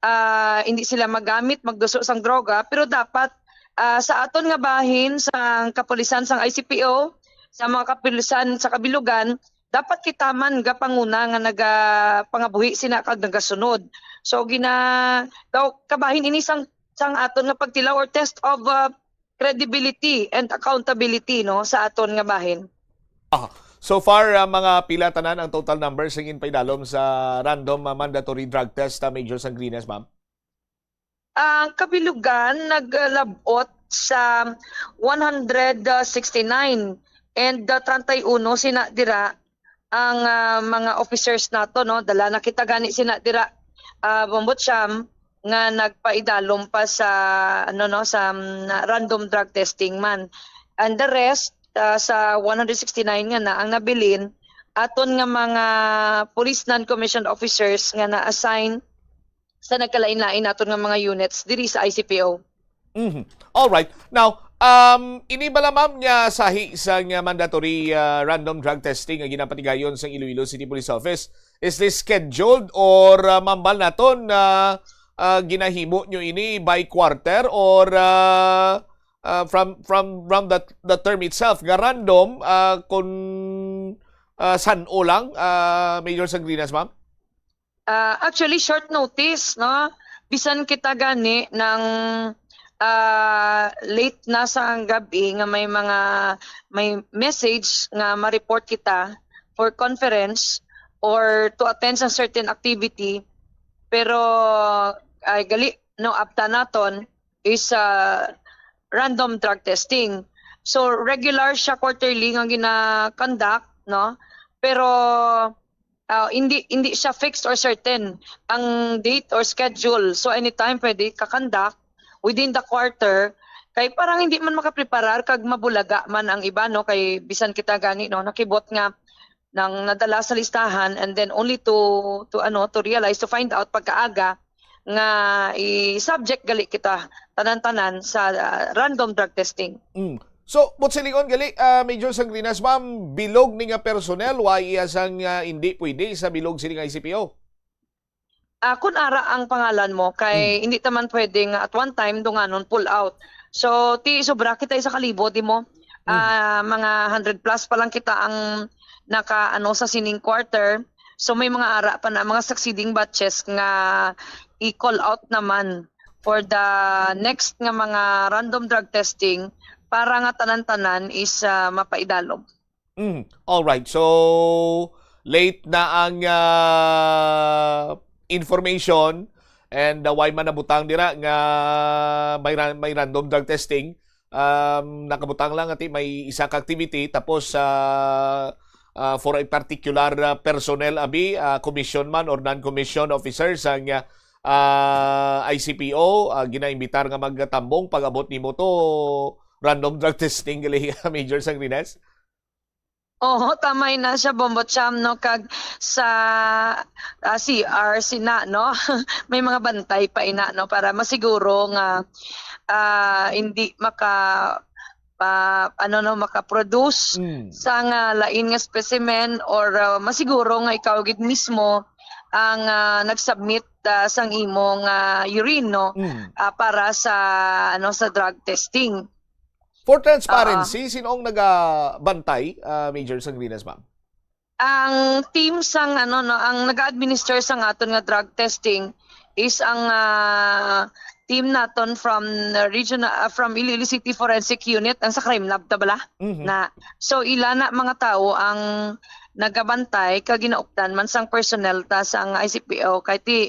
ah, hindi sila magamit, magduso sang droga, pero dapat, ah, sa aton nga bahin, sa kapulisan, sang I C P O, sa mga kapulisan sa kabilugan, dapat kita man gapanguna nga nagapangabuhi sina kag nagasunod. So, gina-, daw, kabahin ini sang, sang aton nga pagtilaw or test of, ah, credibility and accountability, no, sa aton nga bahin. Ah, so far, ah, mga pila tanan ang total number sa ginpaidalom sa random, ah, mandatory drug test, ah, Major Sangrines, ma'am? Ang kabilugan naglabot sa one hundred sixty-nine and, ah, treinta y uno sina dira ang, ah, mga officers nato, no? Dala na kita gani sina dira, ah, Bombo Cham, nga nagpaidalom pa sa, ano, no, sa, um, random drug testing man. And the rest, ah, sa one hundred sixty-nine nga na ang nabilin, aton nga mga police non-commissioned officers nga na-assign sa nagkalain-lain naton nga mga units diri sa I C P O. Mhm. All right. Now, um, ini bala, ma'am, nga sahi sa nga mandatory, ah, random drug testing nga ginapatigayon sa Iloilo City Police Office, is this scheduled or, ah, mambal naton na, ah, ginahimo nyo ini by quarter or, ah, ah, from, from, from the, the term itself nga random, ah, kung, ah, san-o lang, ah, Major Sangrines, ma'am? Ah, actually, short notice, no? Bisan kita gani nang, ah, late na sa gab-i nga may mga, may message nga ma-report kita for conference or to attend sa certain activity, pero, ay, gali, no, abta naton is, ah, random drug testing. So, regular siya quarterly nga gina-conduct, no? Pero, ah, hindi, hindi siya fixed or certain ang date or schedule. So, anytime pwede ka-conduct within the quarter. Kay parang hindi man makapreparar kag mabulaga man ang iba, no? Kay bisan kita gani, no, nakibot nga nang nadala sa listahan, and then only to, to ano, to realize, to find out pagkaaga nga i-subject gali kita tanan-tanan sa, ah, random drug testing. Mm. So, but silingon gali, ah, Major Sangrinas, ma'am, bilog ni nga personnel, why iya sang, ah, hindi pwede sa bilog sini nga I C P O? Ah, kun ara ang pangalan mo, kay Hmm. hindi ta man pwede nga at one time dunganon pull out. So, ti sobra kita sa kalibo, di mo? Hmm. Ah, mga hundred plus pa lang kita ang naka, ano, sa sining quarter. So, may mga ara pa na, mga succeeding batches nga i-call out naman for the next nga mga random drug testing para nga tanan-tanan is, ah, mapaidalom. Mm. All right. So, late na ang, ah, information, and, ah, why man nabutang dira nga may ra-, may random drug testing. Um, nakabutang lang ati may isa ka activity, tapos, ah, ah, for a particular, ah, personnel, abi, ah, commission man or non-commission officers ang, ah, ah, I C P O, ah, ginaimbitar nga magtambong pag-abot nimo to random drug testing gali, Major Sangrines? Oo, tama na siya, Bombo Cham, no? Kag sa, ah, C R sina, no? May mga bantay pa ina, no? Para masiguro nga, ah, hindi maka, pa, ano, no, maka-produce Mm. sa nga lain nga specimen, or, ah, masiguro nga ikaw gid mismo ang, ah, nag-submit, ah, sang imong, ah, urine, no? Mm. Ah, para sa, ano, sa drug testing. For transparency, Ah. sino ang nagabantay, ah, Major Sangrines, ma'am? Ang team sang, ano, no, ang nag-administer sang aton nga drug testing is ang, ah, team naton from the region, ah, from Iloilo City Forensic Unit, ang sa Crime Lab ta bala. Mhm. Na, so, ila na mga tawo ang nagabantay kag ginaupdan man sang personnel ta sang I C P O, kay ti,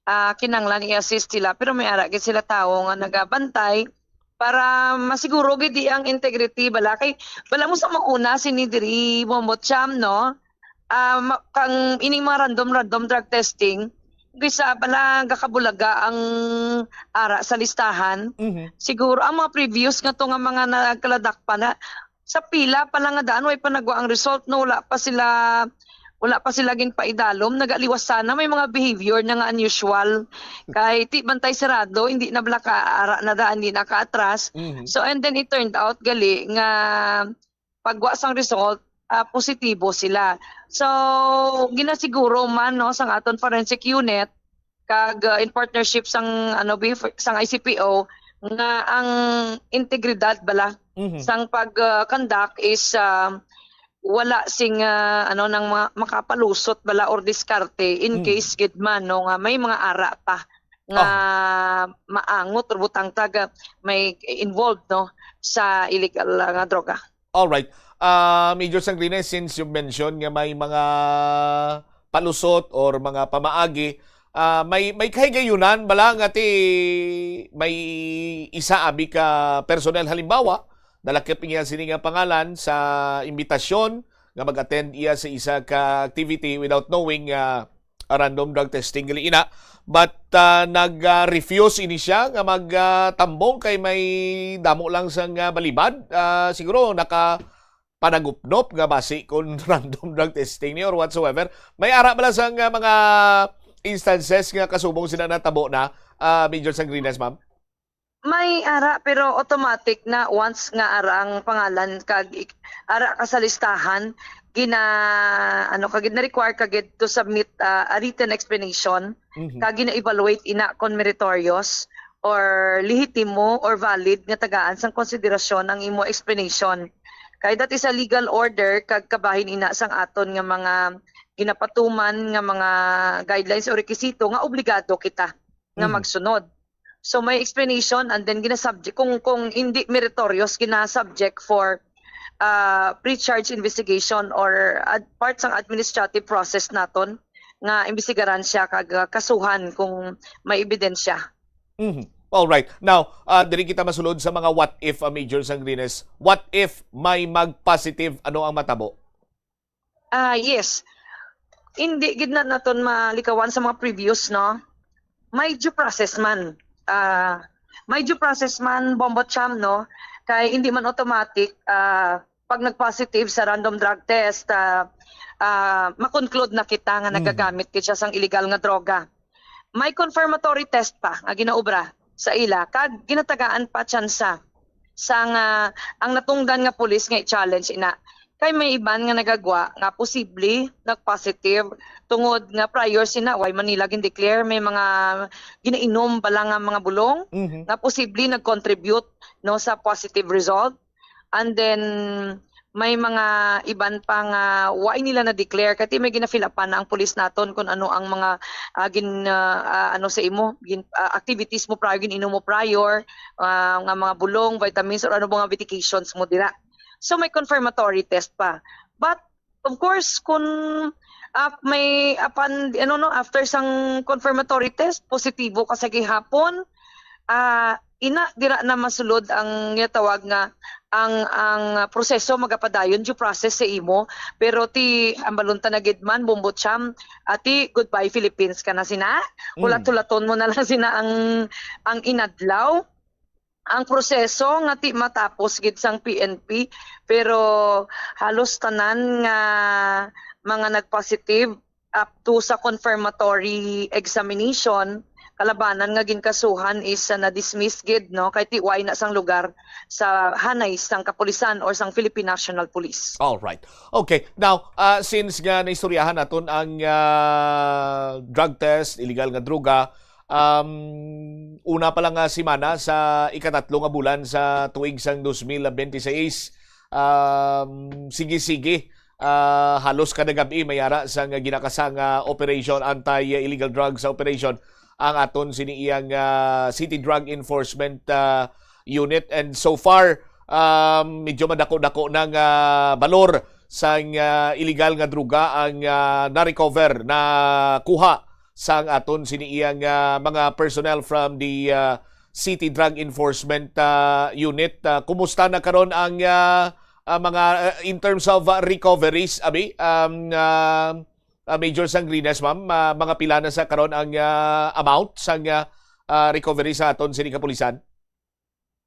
ah, kinahanglan i-assist sila, pero may ara gid sila tawo nga nagabantay para masiguro gid di ang integrity bala. Kay bala mo sa mauna sini diri, Bombo Cham, no? Ah, ma-, kang ining mga random, random drug testing, kaysa bala gakabulaga ang ara sa listahan. Mhm. Siguro ang mga previous nga to nga mga nagkaladak pa na, sa pila pa lang nga daan, way pa nagwa ang result, no? Wala pa sila, wala pa sila ginpaidalom, nagaliwas sana, may mga behavior na nga unusual. Kay ti bantay sarado, hindi na bala ka ara na daan, hindi na ka atras. Mhm. So, and then it turned out gali nga pagwa sang result, ah, positibo sila. So, ginasiguro man, no, sang aton forensic unit, kag, ah, in partnership sang, ano, bif-, sang I C P O, nga ang integridad bala Mhm. sang pag, ah, conduct is, ah, wala sing, ah, ano, nang ma-, makapalusot bala or diskarte in Mm. case gid man, no, nga may mga ara pa nga Oh. maangot or butang taga may involved, no, sa illegal, ah, nga droga. All right. Ah, Major Sangrines, since you mentioned nga may mga palusot or mga pamaagi, ah, may, may kahigayunan bala nga ti may isa abi ka personnel, halimbawa, nalakip niya sini nga pangalan sa imbitasyon nga mag-attend iya sa isa ka activity without knowing, ah, a random drug testing gali ina. But, ah, nag, ah, refuse ini siya nga mag, ah, tambong kay may damo lang sang, ah, balibad. Ah, siguro naka panagupnop nga basi kon random drug testing ni or whatsoever. May ara bala sang, ah, mga instances nga kasubong sila natabo na, ah, Major Sangrines, ma'am? May ara, pero automatic na once nga ara ang pangalan kag ik-, ara ka sa listahan, gina-, ano ka gid, na-require ka gid to submit, ah, a written explanation. Mhm. Kag gina-evaluate ina kon meritorious or lehitimo or valid nga tagaan sang konsiderasyon ang imo explanation. Kay that is a legal order kag kabahin ina sang aton nga mga ginapatuman nga mga guidelines o rekisito nga obligado kita nga Mhm. magsunod. So, may explanation and then gina-subject, kung, kung hindi meritorious, gina-subject for, ah, pre-charge investigation or ad-, part sang administrative process naton nga imbestigaran siya kag, ah, kasuhan kung may ebidensya. Mhm. All right. Now, ah, diri kita masulod sa mga what if, ah, Major Sangrines. What if may mag-positive, ano ang matabo? Ah, yes. Hindi gid na naton malikawan sa mga previous, no? May due process man. Ah, May due process man, Bombo Cham, no? Kay hindi man automatic, ah, pag nag-positive sa random drug test, ah, ah, ma-conclude na kita nga Mm. nagagamit gid siya sang illegal nga droga. May confirmatory test pa nga ginaobra sa ila, kag ginatagaan pa tsansa sang, ah, ang natungdan nga pulis nga i-challenge ina. Kay may iban nga nagagwa nga posible nag-positive tungod nga prior sina, way man nila gin-declare, may mga ginainom bala nga mga bulong Mhm. nga posible nag-contribute, no, sa positive result. And then, may mga iban pa nga way nila na-declare, kay may gina-fill upan na ang pulis naton kung ano ang mga, ah, gin-, ah, ah, ano sa imo, gin-, ah, activities mo prior, gin-inom mo prior, ah, nga mga bulong, vitamins, or ano ba nga medications mo dira. So, may confirmatory test pa. But, of course, kung, ah, may, apan, ano, no, after sang confirmatory test, positibo ka sa gihapon, ah, ina, dira na masulod ang ginatawag nga ang, ang proseso magapadayon, due process sa imo. Pero ti, ang balunta na gid man, Bombo Cham, ati, goodbye Philippines ka na sina. Mm. Hulat-hulaton mo na lang sina ang, ang inadlaw. Ang proseso nga ti matapos gid sang P N P, pero halos tanan nga mga nag-positive up to sa confirmatory examination, kalabanan nga ginkasuhan is, ah, na-dismiss gid, no, kay ti way na sang lugar sa hanay sang kapulisan or sang Philippine National Police. All right. Okay. Now, ah, since nga naistoryahan naton ang, ah, drug test, illegal nga droga, um, una pa lang nga semana sa ikatatlo nga bulan sa tuig sang dos mil bente seis, um, sige-sige, ah, halos kada gab-i may ara sang ginakasa nga operation, anti-illegal drugs operation, ang aton sini iyang, ah, City Drug Enforcement, ah, Unit. And so far, um, medyo madako-dako na nga balor sang, ah, illegal nga droga ang, ah, na-recover, nakuha sang aton sini iyang, ah, mga personnel from the, ah, City Drug Enforcement, ah, Unit. Ah, kumusta na karon ang, ah, ah, mga, ah, in terms of, ah, recoveries, abi, um, ah, ah, Major Sangrines, ma'am, ah, mga pila na sa karon ang, ah, amount sang, ah, ah, recovery sa aton sini kapulisan?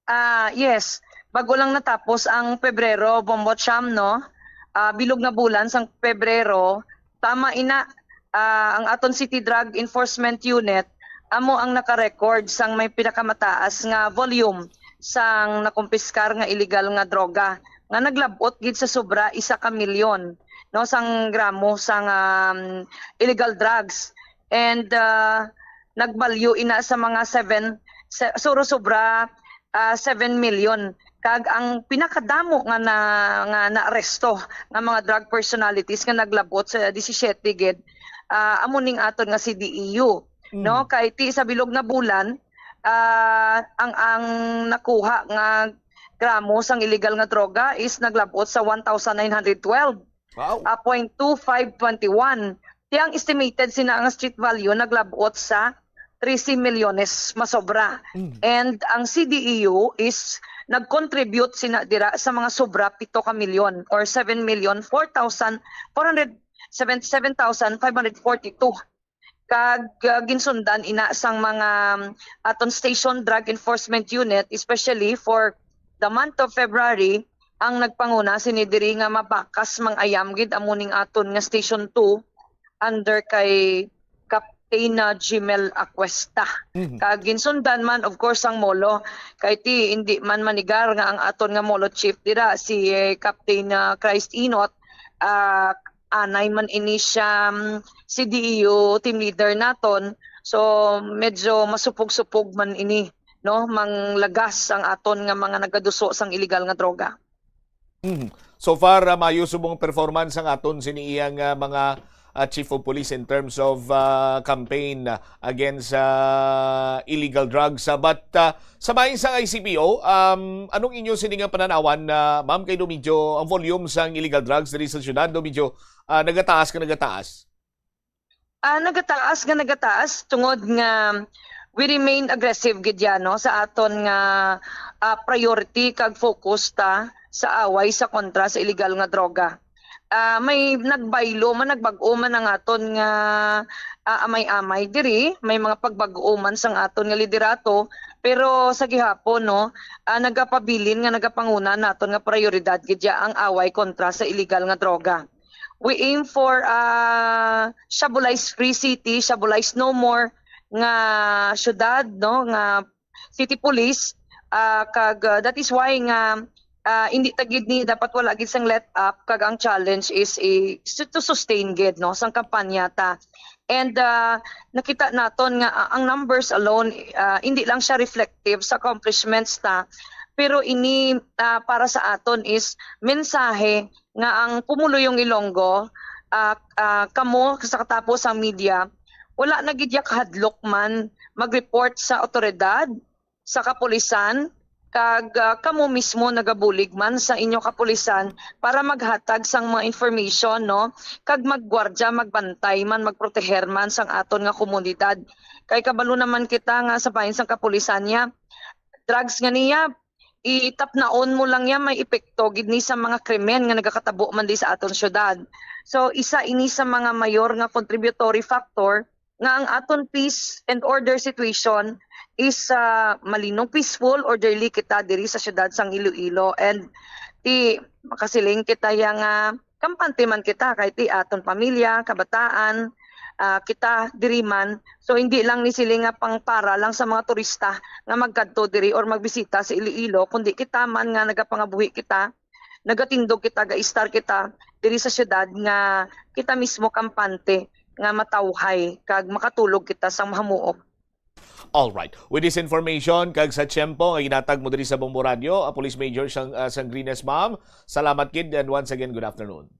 Ah, yes. Bago lang natapos ang Pebrero, Bombo Cham, no? Ah, bilog nga bulan sang Pebrero, tama ina, ah, ang aton City Drug Enforcement Unit amo ang naka-record sang may pinakamataas nga volume sang nakumpiskar nga illegal nga droga nga naglab-ot gid sa sobra isa ka milyon, no, sang gramo sang, um, illegal drugs. And, ah, nagbalyo ina sa mga seven, se-, suro sobra, ah, seven million. Kag ang pinakadamo nga na, nga naaresto nga mga drug personalities nga naglab-ot sa disisiete gid, ah, amo ning aton nga C D E U, no? Mm. Kay ti sa bilog nga bulan, ah, ang, ang nakuha nga gramo sang illegal nga droga is naglab-ot sa one thousand nine hundred twelve. Wow. Ah, point two five twenty one. Ti ang estimated sina nga street value naglab-ot sa trese milyones masobra. Mm. And ang C D E U is nag-contribute sina dira sa mga sobra pito ka milyon or seven million four thousand four hundred seventy-seven thousand five hundred forty-two. Kag, ah, ginsundan ina sang mga, um, aton Station Drug Enforcement Unit, especially for the month of February, ang nagpanguna sini diri nga mabakas mang-ayam gid amo ning aton nga Station two under kay Captain, ah, Jimel Acuesta. Mhm. Kag ginsundan man, of course, ang Molo. Kay ti, hindi man manigar nga ang aton nga Molo Chief dira, si, eh, Captain, ah, Christ Inot, ah, anay man ini siya, mm, C D E U team leader naton. So, medyo masupog-supog man ini, no? Manglagas ang aton nga mga nagaduso sang illegal nga droga. Mhm. So far, ah, maayo subong performance ang aton sini iyang, ah, mga, ah, chief of police in terms of, ah, campaign, ah, against, ah, illegal drugs. Ah, but, ah, sa bahin sang I C P O, um, anong inyo sini nga pananawan, ah, ma'am, kay do medyo ang volume sang illegal drugs diri sa syudad do medyo, ah, nagataas ka nagataas? Ah, nagataas nga nagataas tungod nga we remain aggressive gid ya, no, sa aton nga, ah, priority kag focus ta sa away sa kontra sa illegal nga droga. ah, may nagbaylo man, nagbag-o man ang aton nga, ah, amay-amay diri, may mga pagbag-o man sang aton nga liderato, pero sa gihapon, no, ah, nagapabilin nga nagapanguna naton nga prioridad gid ya ang away kontra sa illegal nga droga. We aim for, ah, Shabulize-free city, Shabulize no more nga syudad, no, nga city police, ah, kag, ah, that is why nga, ah, hindi ta gid ni dapat wala gid sang let up, kag ang challenge is i-, su-, to sustain gid, no, sang kampanya ta. And, ah, nakita naton nga, ah, ang numbers alone, ah, hindi lang siya reflective sa accomplishments ta, pero ini, ah, para sa aton is mensahe nga ang Pumuluyong Ilonggo, ah, ah, kamo sa katapos ang media, wala na gid ya kahadlok man mag-report sa awtoridad, sa kapulisan, kag, ah, kamo mismo nagabulig man sa inyo kapulisan para maghatag sang mga information, no? Kag maggwardya, magbantay man, magproteher man sang aton nga komunidad. Kay kabalo naman kita nga sa bahin sang kapulisan niya, drugs nga niya, itapnaon mo lang yan, may epekto gid ni sa mga krimen nga nagakatabo man di sa aton syudad. So, isa ini sa mga mayor nga contributory factor nga ang aton peace and order situation is, ah, malinong peaceful, orderly kita diri sa syudad sang Iloilo. And ti makasiling kita ya nga kampante man kita kay ti aton pamilya, kabataan, ah, kita diri man. So, hindi lang ni sila nga pang para lang sa mga turista nga magkadto diri or magbisita sa Iloilo, kundi kita man nga nagapangabuhi kita, nagatindog kita, ga-istar kita diri sa syudad nga kita mismo kampante nga matawhay kag makatulog kita sang mahamuog. All right. With this information, kag sa tiyempo nga ginatag mo diri sa Bombo Radio, a Police Major sang, ah, Sangrines, ma'am. Salamat gid, and once again, good afternoon.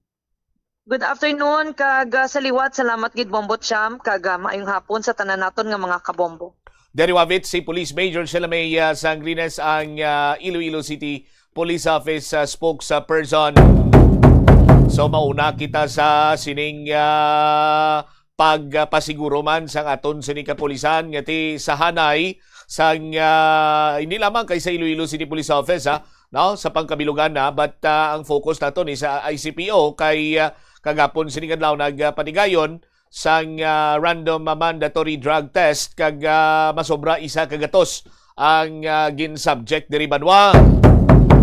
Good afternoon, kag, ah, sa liwat, salamat gid, Bombo Champ, kag, ah, maayong hapon sa tanan naton nga mga kabombo. Diri wavit si Police Major Shelame, ah, Sangrines, ang, ah, Iloilo City Police Office, ah, spokesperson. So, mauna kita sa sining, ah, pagpasiguro man sang aton sini kapulisan nga ti sa hanay sang, ah, hindi lamang kay sa Iloilo City Police Office, ha, no, sa pangkabilugan na, but, ah, ang focus naton is sa I C P O kay, ah, kagapon sini kadlaw nagpatigayon sang, ah, random mandatory drug test kag, ah, masobra isa ka gatos ang, ah, gin-subject diri banwa.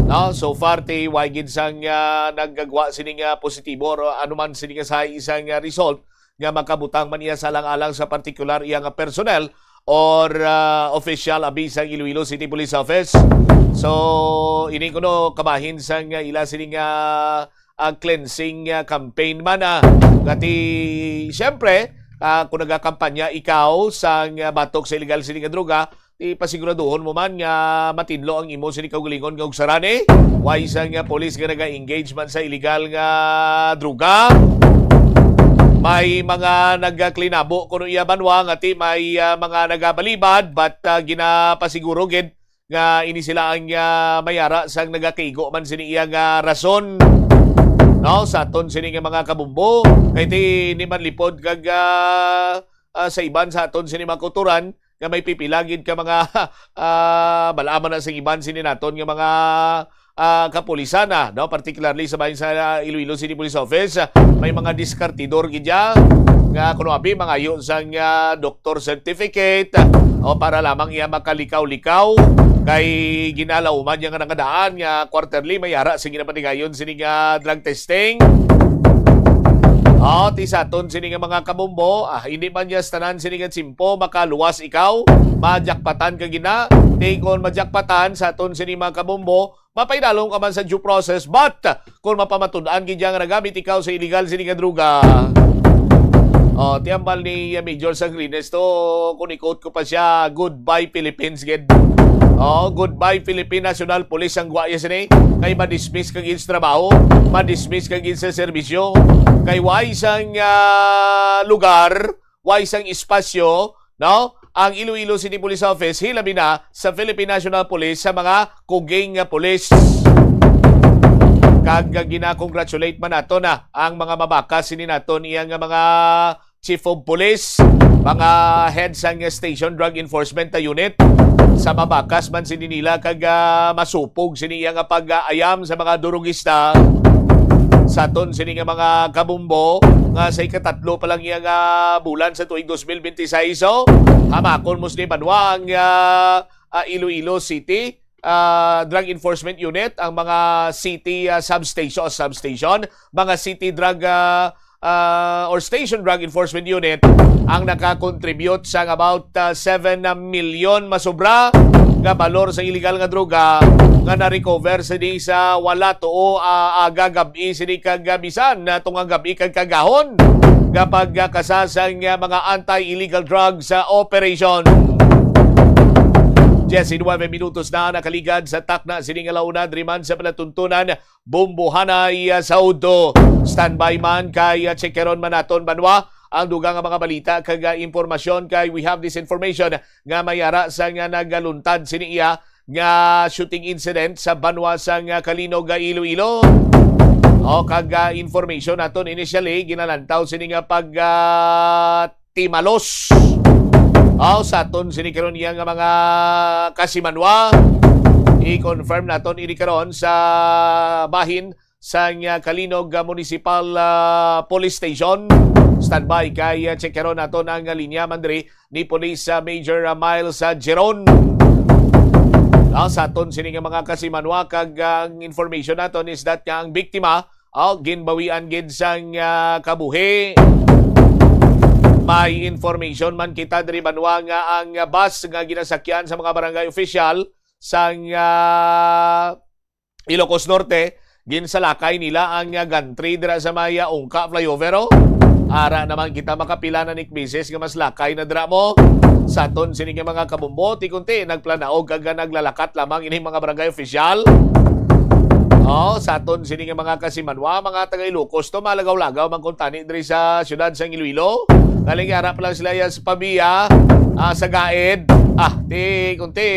No, so far ti way gid sang, ah, naggagwa sini nga positibo or anuman sini nga sa isang, ah, result nga makabutang man iya sa alang-alang sa partikular iya nga personnel or, ah, official abi sang Iloilo City Police Office. So, ini kuno kabahin sang, ah, ila sini nga, ah, cleansing, ah, campaign man, ah. Kati, siyempre, ah, kung nagakampanya ikaw sang, ah, batok sa illegal sini nga droga, ti pasiguraduhon mo man nga matinlo ang imo sini kaugalingon nga ugsarani. Way sang, ah, pulis nga naga-engage man sa illegal nga droga. May mga nagaklinabo kuno iya banwa nga ti may, ah, mga nagabalibad, but, ah, ginapasiguro gid nga ini sila ang, ah, mayara sang nagakaigo man sini iya nga rason, no, sa aton sini nga mga kabumbo. Kay ti, hindi man lipod kag, ah, ah, sa iban sa aton sini mga kauturan nga may pipila gid ka mga, ah, bal-a man na sa iban sini naton nga mga, ah, kapulisan, ah, no, particularly sa bahin sa, ah, Iloilo City Police Office, ah, may mga diskartidor gid ya nga kuno abi mangayo sang, ah, doctor certificate, ah, o para lamang iya makalikaw-likaw kay ginalauman niya nga nangadaan nga quarterly may ara sa ginapatigayon sini nga drug testing. Oh, ti sa aton sini nga mga kabombo, ah, hindi man niya sa tanan sini nga tsimpo makaluwas ikaw, majakpatan ka gina. Ti kon majakpatan sa aton sini mga kabombo, mapaidalom ka man sa due process, but kung mapamatud-an gid nga nagamit ikaw sa illegal sini nga droga, oh, ti ambal ni, uh, Major Sangrines to, kung i-quote ko pa siya, "Goodbye Philippines gid." Oh, "Goodbye Philippine National Police" ang gwaya sini. Kay madismiss ka gid sa trabaho, madismiss ka gid sa serbisyo. Kay way sang, ah, lugar, way sang espasyo, no? Ang Iloilo City Police Office, hilabi na sa Philippine National Police, sa mga kuging nga pulis. Kag gina-congratulate man nato na ang mga mabakas sini naton iya nga mga chief of police, mga head sang station drug enforcement unit, sa mabakas man sini nila kag, ah, masupog sini iya nga pag-ayam sa mga durugista. sa aton sini nga mga kabumbo nga sa ikatatlo pa lang iya nga bulan sa tuig dos mil benti sais, so hamakon mo sini banwa ang ah, ah, Iloilo City ah, Drug Enforcement Unit, ang mga city ah, substation, substation, mga city drug ah, ah, or station drug enforcement unit ang nakakontribute sang about ah, seven million masubra nga balor sa illegal nga droga nga na-recover sini sa wala tuo ah, aga gab-i sini kag ah, bisan na tungang gab-i kag kagahon nga pagkasasang ah, mga anti-illegal drugs ah, operation. Diecinueve minutos na nakaligad sa takna sini nga launa diri man sa palatuntunan Bumbuhanay ah, sa Udto. Standby man kay ah, checkeron man naton banwa ang dugang nga mga balita kag ah, impormasyon kay we have this information nga may ara sa nga nagaluntad sini iya nga shooting incident sa banwa sang ah, Calinog, ah, Iloilo. O kag ah, information naton initially ginalantaw sini nga pag ah, timalos. Aw, sa aton sini karon iya nga mga kasimanwa, i-confirm naton ini karon sa bahin sang ah, Calinog ah, Municipal ah, Police Station. Standby kay ah, checkeron naton ang ah, linya man diri ni Police ah, Major ah, Miles ah, Geron. Ah, sa aton sini nga mga kasimanwa kag ang information naton is that nga ang biktima oh, ginbawian gid sang ah, kabuhi. May information man kita diri banwa nga ang bus nga ginasakyan sa mga barangay official sang ah, Ilocos Norte, ginsalakay nila ang ah, gantry dira sa may ah, Ungka flyover. Oh. Ara naman kita makapila na nik beses nga mas lakay na dira mo. Sa aton sini nga mga kabumbo, ti kunti nagplanaog kag naglalakat lamang ining mga barangay official. Oh, sa aton sini nga mga kasimanwa, mga taga Ilocos to, malagaw-lagaw man kuntani diri sa siyudad sang Iloilo. Galing ara pa lang sila yan sa Pavia, ah, sa Gaed. Ah, ti kunti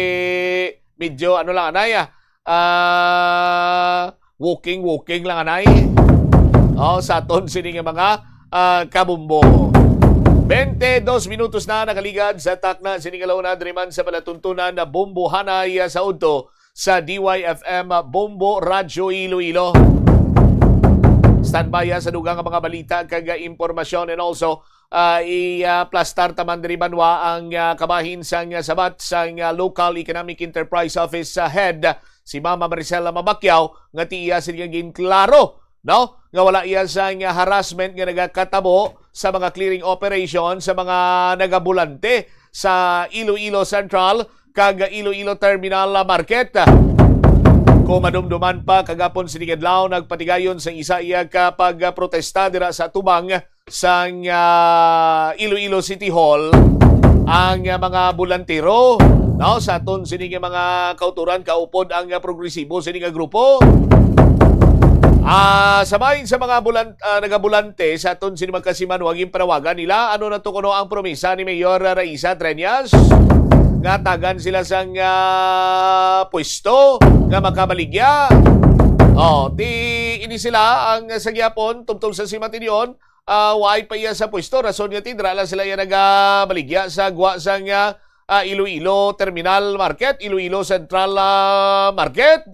medyo ano lang anay ah, ah, walking walking lang anay. Oh, sa aton sini nga mga ah, kabumbo. Twenty dos minutos na nakaligad sa takna sini nga launa diri man sa palatuntunan na Bombo Hanay ah, sa udto sa D Y F M Bombo Radyo Iloilo. Standby ah, sa dugang nga mga balita kag ah, impormasyon and also ah, i-plastar taman diri banwa ang ah, kabahin sang ah, sabat sang ah, Local Economic Enterprise Office ah, Head si Mama Maricela Mabacquiao nga ti iya sini nga ginklaro, no, nga wala iya sang ah, harassment nga nagakatabo sa mga clearing operation sa mga nagabulante sa Iloilo Central kag Iloilo Terminal Market. Kung madumduman pa, kagapon sini nga adlaw nagpatigayon sang isa iya ka pagprotesta dira sa tubang sang ah, Iloilo City Hall ang ah, mga bulantero, no, sa aton sini nga mga kauturan, kaupod ang ah, progresibo sini nga grupo. Ah, sa bahin sa mga bulan, ah, nagabulante sa aton sini magkasiman, wag yung panawagan nila. Ano na to kuno ang promisa ni Mayor Raisa Treñas? Nga tagan sila sang ah, pwesto nga makabaligya. Oh, ti ini sila ang sa gyapon tubtob sa simatinion ah, waay pa iya sa pwesto. Rason nga ti dira lang sila iya nagabaligya sa gwa sang ah, ah, Iloilo Terminal Market, Iloilo Central ah, Market.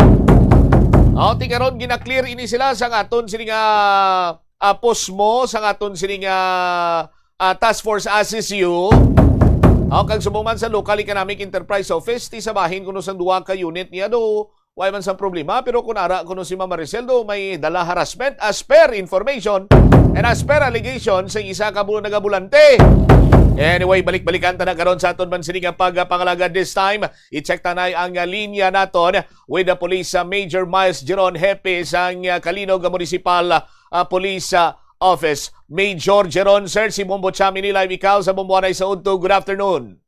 Oh, ti karon gina-clear ini sila sang aton sini nga ah, posmo, sang aton sini nga ah, Task Force Assist You. Oh, kag subong man sa Local Economic Enterprise Office, ti sa bahin kuno sang duha ka unit niya do Way man sang problema, pero kung ara kuno si Ma'am Maricel do may dala harassment as per information and as per allegation sa isa ka bu- nagabulante. Anyway, balik-balikan ta na karon sa aton man sini nga pagpangalagad. This time, i-check ta na ang ah, linya naton with the police ah, Major Miles Geron, hepe sang ah, Calinog Municipal ah, Police ah, Office. Major Geron, sir, si Bombo Cham ini live ikaw sa Bombo Anay sa Udto. Good afternoon.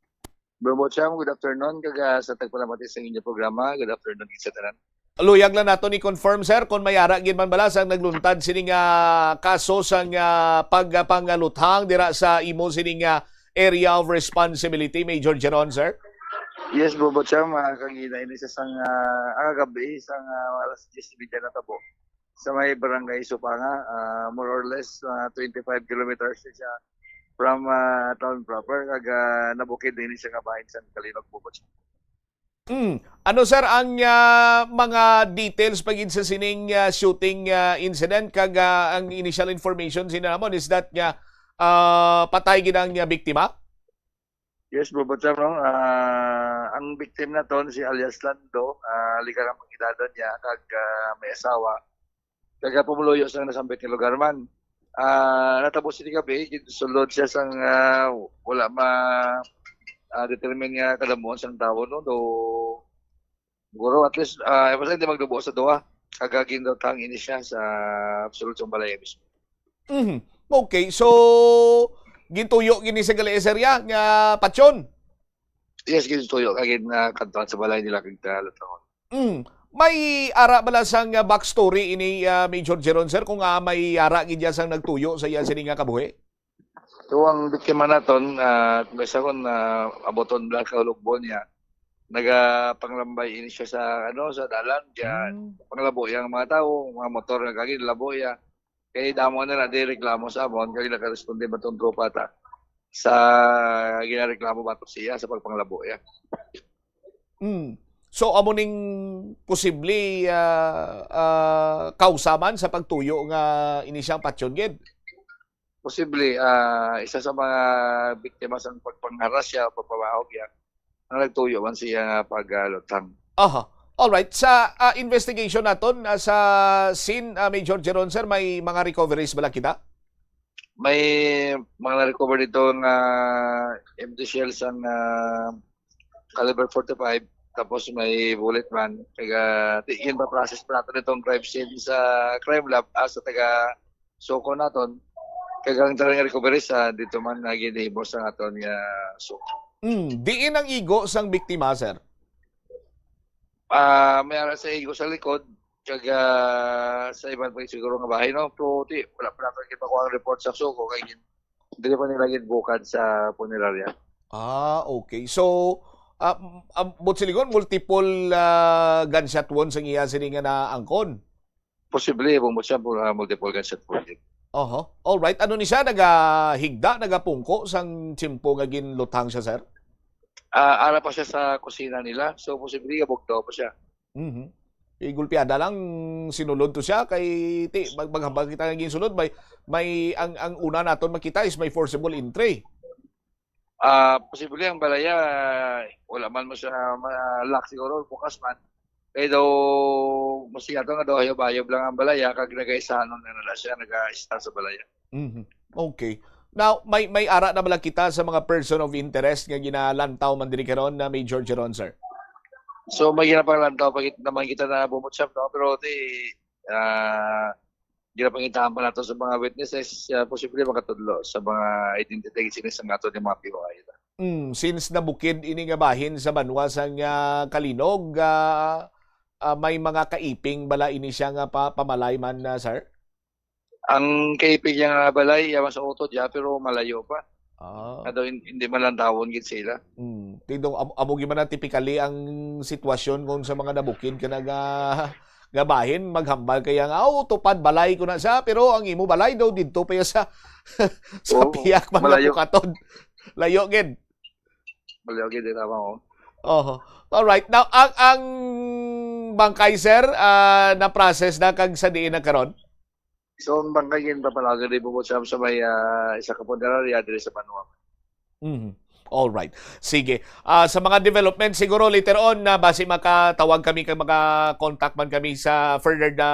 Bro Bocham, good afternoon. Kag ah, sa tagpalamati sa inyo programa, good afternoon sa tanan. Luyag lang nato ni confirm, sir, kung may ara gid man bala sang nagluntad sini nga kaso sang ah, pagpangaluthang dira sa imo sini nga area of responsibility, Major Jeron, sir? Yes, Bro Bocham, ah, kagina ini sa sang ah, ang gabi, sang ah, alas diyes y media na tabo. Sa may barangay Supanga, ah, more or less, ah, twenty-five kilometers siya from ah, town proper, kag ah, nabukid din siya nga bahin sa Calinog, Bubot. Mm. Ano, sir, ang, ah, mga details pa gid sa sining, ah, shooting, ah, incident? Kag, ah, ang initial information sa inyo namon is that nga, ah, patay gid ang, ah, biktima? Yes, Bobo Cham, no? Ah, ang victim naton si alias Lando, ah, legal ang pangidadon niya, kag, ah, may asawa. Taga pumuluyo sa nasambit nga lugar man. Ah, natabo sini gabi, sulod siya sang, ah, wala ma, ah, determine nga kalabuan sang tawo, no? Do, siguro at least, ah, basta hindi magdubo sa duha. Kag gindutang ini siya sa sulod sang balay mismo. Mhm. Okay, so gintuyo gini sa gali area nga patyon? Yes, gintuyo kag gin, ah, kantuan sa balay nila kag talutangon. Mm. May ara bala sang, ah, backstory ini, ah, Major Jeron, sir, kung, ah, may ara gid iya sang nagtuyo sa iya sini nga kabuhi? So, ang biktima naton, ah, kung sa akon, ah, abuton bala ka hulugbo niya, nagapanglambay ini siya sa, ano, sa dalan, kaya Mm. panglabo iya ang mga tawo, mga motor nga kagi, labo iya. Kay damo na lang di reklamo sa amon, kay nakaresponde man tong tropa ta sa ginareklamo batok siya sa pagpanglabo iya. Mm. So, amo ning posible, ah, ah, kausa man sa pagtuyo nga ini siyang patyon gid? Posible, ah, isa sa mga biktima sa pagpangharas siya o pagpamahog niya, ang nagtuyo man siya nga pag, ah, lutang. Aha. Alright. Sa, ah, investigation naton, ah, sa scene, ah, Major Jeron, sir, may mga recoveries bala kita? May mga na-recover dito nga empty shells ang, ah, caliber forty-five, tapos may bullet man. Kaya, ti-, yun pa, process pa natin itong crime scene sa crime lab, ah, sa taga Soko naton. Kaya ang tanan nga recovery sa dito man nga ginhimo sa aton nga Soko. Mm, diin ang igo sang biktima, sir? Ah, may ara sa igo sa likod, kag, ah, sa iban pa siguro nga bahay, no? Pero ti, wala pa natin kita kuha ang report sa Soko, kay gin-, dili pa nila gid bukad sa punerarya. Ah, okay. So, ah, m-, ah, buot silingon, multiple, ah, gunshot wounds ang iya sini nga naangkon? Posible, kung siya po, ah, multiple gunshot wound. Oho. All right. Ano ni siya? Nagahigda, nagapungko sang tiyempo nga ginluthang siya, sir? Ah, ara pa siya sa kusina nila. So, posible, gabugtaw pa siya. Mhm. Igulpiada lang, sinulod to siya kay ti, mag-, maghambal kita nga ginsulod, may, may, ang, ang una naton makita is may forcible entry. Ah, posible ang balaya, wala man mo siya ma-lock siguro, bukas man. Kaya daw, mas yato nga daw, hayob-hayob lang ang balaya, kag nagaisanon na nila siya, nag-a-start sa balaya. Mhm. Okay. Now, may, may ara na bala kita sa mga person of interest nga ginalantaw man diri karon na Major Jeron, sir? So, may ginapanglantaw pa gid naman kita na bumutsyap, no? Pero, ti, ah, ginapangitahan pa nato sa mga witnesses, ah, posible makatudlo sa mga identity sini sa aton nga mga pihuay. Mm, since nabukid ini nga bahin sa banwa sang, ah, Calinog, ah, ah, may mga kaiping bala ini siya nga pa-, pamalay man, ah, sir? Ang kaiping niya nga balay, yaman sa utod ya, pero malayo pa. Ah. Nga daw hin-, hindi man lang tawon gid sila. Mm. Ti daw, am-, amo gyud man na typically ang sitwasyon kung sa mga nabukid ka na nga, nga bahin, maghambal kaya nga, "Oh, tupad balay ko na siya," pero ang imo balay daw didto pa ya sa, sa Oo, piyak, mga malayo. Pukatod. Layo gid. Malayo gid, eh, tama, oh. Oho. Alright. Now, ang, ang bangkay, sir, ah, na-process na kag sa diin na karon? So, ang bangkay ginpapalagan ni Bubo Sam sa may, ah, isa ka punerarya diri sa Banwa. Mhm. All right. Sige. Ah, sa mga development, siguro later on, na basi makatawag kami kag maka-contact man kami sa further na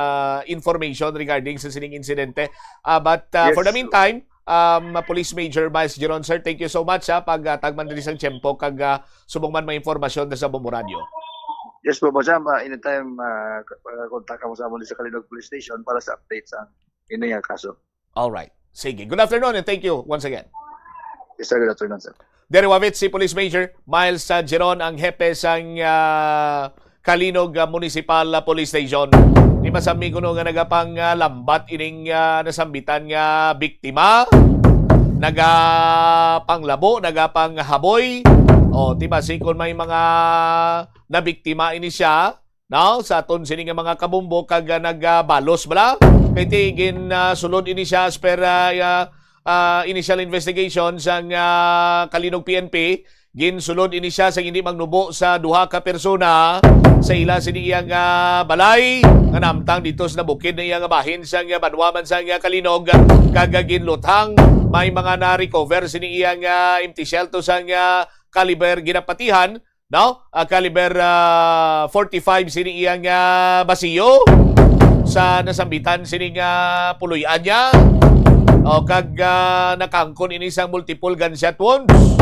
information regarding sa sining insidente. Ah, but, ah, Yes, for the sir. meantime, um, Police Major Miles Jeron, sir, thank you so much, ha, pag, ah, tagman diri sang tiyempo kag, ah, subong man may impormasyon na sa Bombo Radio. Yes po, Boss Sam. Ah, anytime, ah, k-, ah, kontak mo sa amon sa Calinog Police Station para sa update sa ini nga kaso. All right. Sige. Good afternoon and thank you once again. Yes, sir. Good afternoon, sir. Dere wavit si Police Major Miles, ah, Jeron, ang hepe sang, ah, Calinog, ah, Municipal, ah, Police Station. Di ba sa mi kuno nga nagapang, ah, lambat ining, ah, nasambitan nga biktima? Nagapanglabo, nagapanghaboy. O, di ba, si kung may mga nabiktima ini siya, no? Sa aton sini nga mga kabombo kag, ah, nagabalos bala. Kay ti gin, ah, sulod ini siya as per, ah, ah, ah, initial investigation sang, ah, Calinog P N P. Ginsulod ini siya sa hindi magnubo sa duha ka persona sa ila sini iyang, ah, balay nga namtang dito sa nabukid na iyang bahin sa, ah, banwa man sa, ah, Calinog, kag, ah, ginluthang. May mga na-recover sini iyang, ah, empty shell to sa, ah, caliber ginapatihan, no? Ah, caliber, ah, forty-five sini iyang, ah, basiyo sa nasambitan sini nga puloy-an niya. O, kag, ah, nakangkon ini sang multiple gunshot wounds.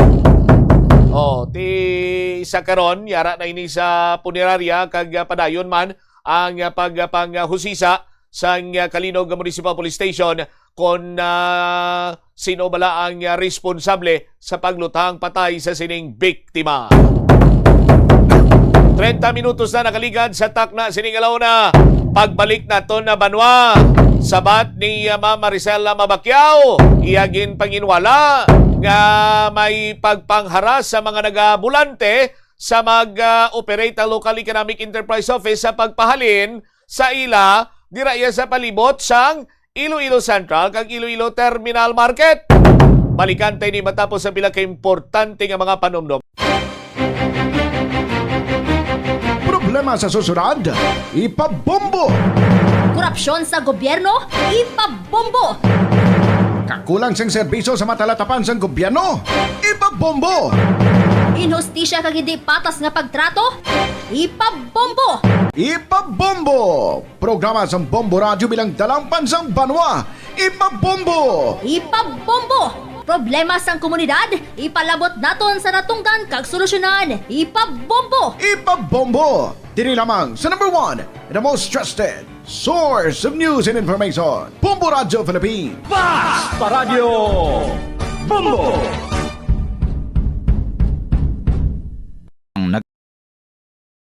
O, ti sa karon, yara na ini sa punerarya kag, ah, padayon man ang, ah, pag, ah, panghusisa sang, ah, Calinog Municipal Police Station kon, ah, sino bala ang, ah, responsable sa pagluthang patay sa sining biktima. Treinta minutos na nakaligad sa takna sining alauna. Pagbalik naton na banwa, sabat ni, ah, Ma'am Maricela Mabakyao, iya ginpanginwala nga may pagpangharas sa mga nagabulante sa mag, ah, operate ang Local Economic Enterprise Office sa pagpahalin sa ila dira iya sa palibot sang Iloilo Central kag Iloilo Terminal Market. Balikan ta ini matapos ang pila ka importante nga mga panumdom. Problema sa susunod, ipabombo. Korupsyon sa gobyerno, ipabombo. Kakulang sang serbisyo sa matalatapan sang gobyerno, ipabombo. Inhustisya kag hindi patas nga pagtrato, ipabombo. Ipabombo. Programa sang Bombo Radyo bilang dalangpan sang banwa. Ipabombo! Ipabombo! Problema sang komunidad, ipalabot naton sa natungdan kag solusyonan. Ipabombo! Ipabombo! Diri lamang sa number one, the most trusted source of news and information, Bombo Radyo Philippines. Basta Radyo Bombo! Ang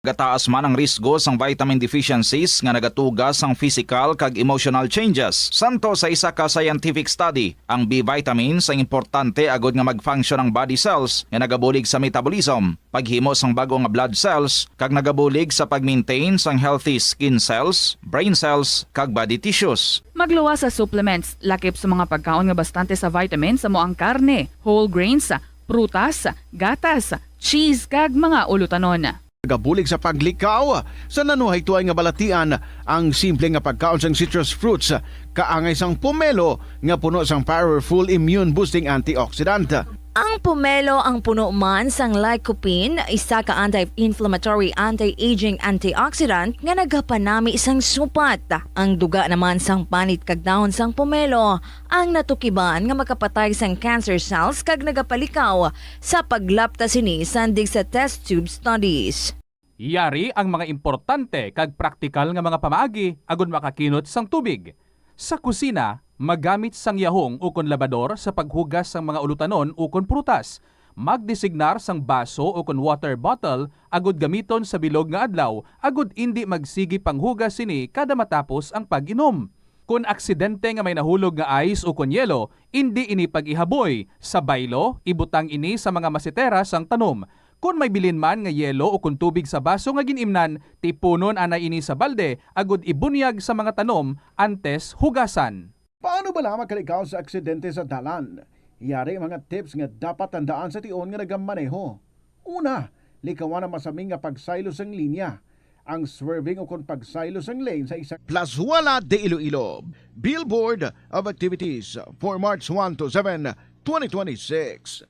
nagataas man ang risgo sang vitamin deficiencies nga nagatuga sang physical kag emotional changes. Santo sa isa ka scientific study, ang B vitamins ang importante agud nga mag-function ang body cells nga nagabulig sa metabolism, paghimo sang bag-o nga blood cells, kag nagabulig sa pag-maintain sang healthy skin cells, brain cells, kag body tissues. Magluwas sa supplements, lakip sa mga pagkaon nga bastante sa vitamins, amo ang karne, whole grains, prutas, gatas, cheese, kag mga ulutanon. Nagabulig sa paglikaw sa nanuhaytoy nga balatian ang simple nga pagkaon sang citrus fruits, kaangay sang pomelo nga puno sang powerful immune-boosting antioxidant. Ang pomelo ang puno man sang lycopene, isa ka anti-inflammatory, anti-aging antioxidant nga nagapanami sang supat. Ang duga naman sang panit kag dahon sang pomelo ang natukiban nga makapatay sang cancer cells kag nagapalikaw sa paglapta sini sandig sa test tube studies. Yari ang mga importante kag praktikal nga mga pamaagi agud makakinot sang tubig. Sa kusina, magamit sang yahong ukon labador sa paghugas sang mga ulutanon ukon prutas. Magdesignar sang baso ukon water bottle agud gamiton sa bilog nga adlaw agud indi magsigi panghugas sini kada matapos ang pag-inom. Kon aksidente nga may nahulog nga ice ukon yelo, indi ini pag-ihaboy. Sa baylo, ibutang ini sa mga masetera sang tanom. Kon may bilin man nga yelo ukon tubig sa baso nga gin-imnan, tipunon anay ini sa balde agud ibunyag sa mga tanom antes hugasan. Paano bala makalikaw sa aksidente sa dalan? Yari ang mga tips nga dapat tandaan sa tion nga nagamaneho. Una, likawan ang masami nga pagsaylo sang linya, ang swerving ukon pagsaylo sang lane sa isa. Plazuela de Iloilo, Billboard of Activities for March one to seven, twenty twenty-six.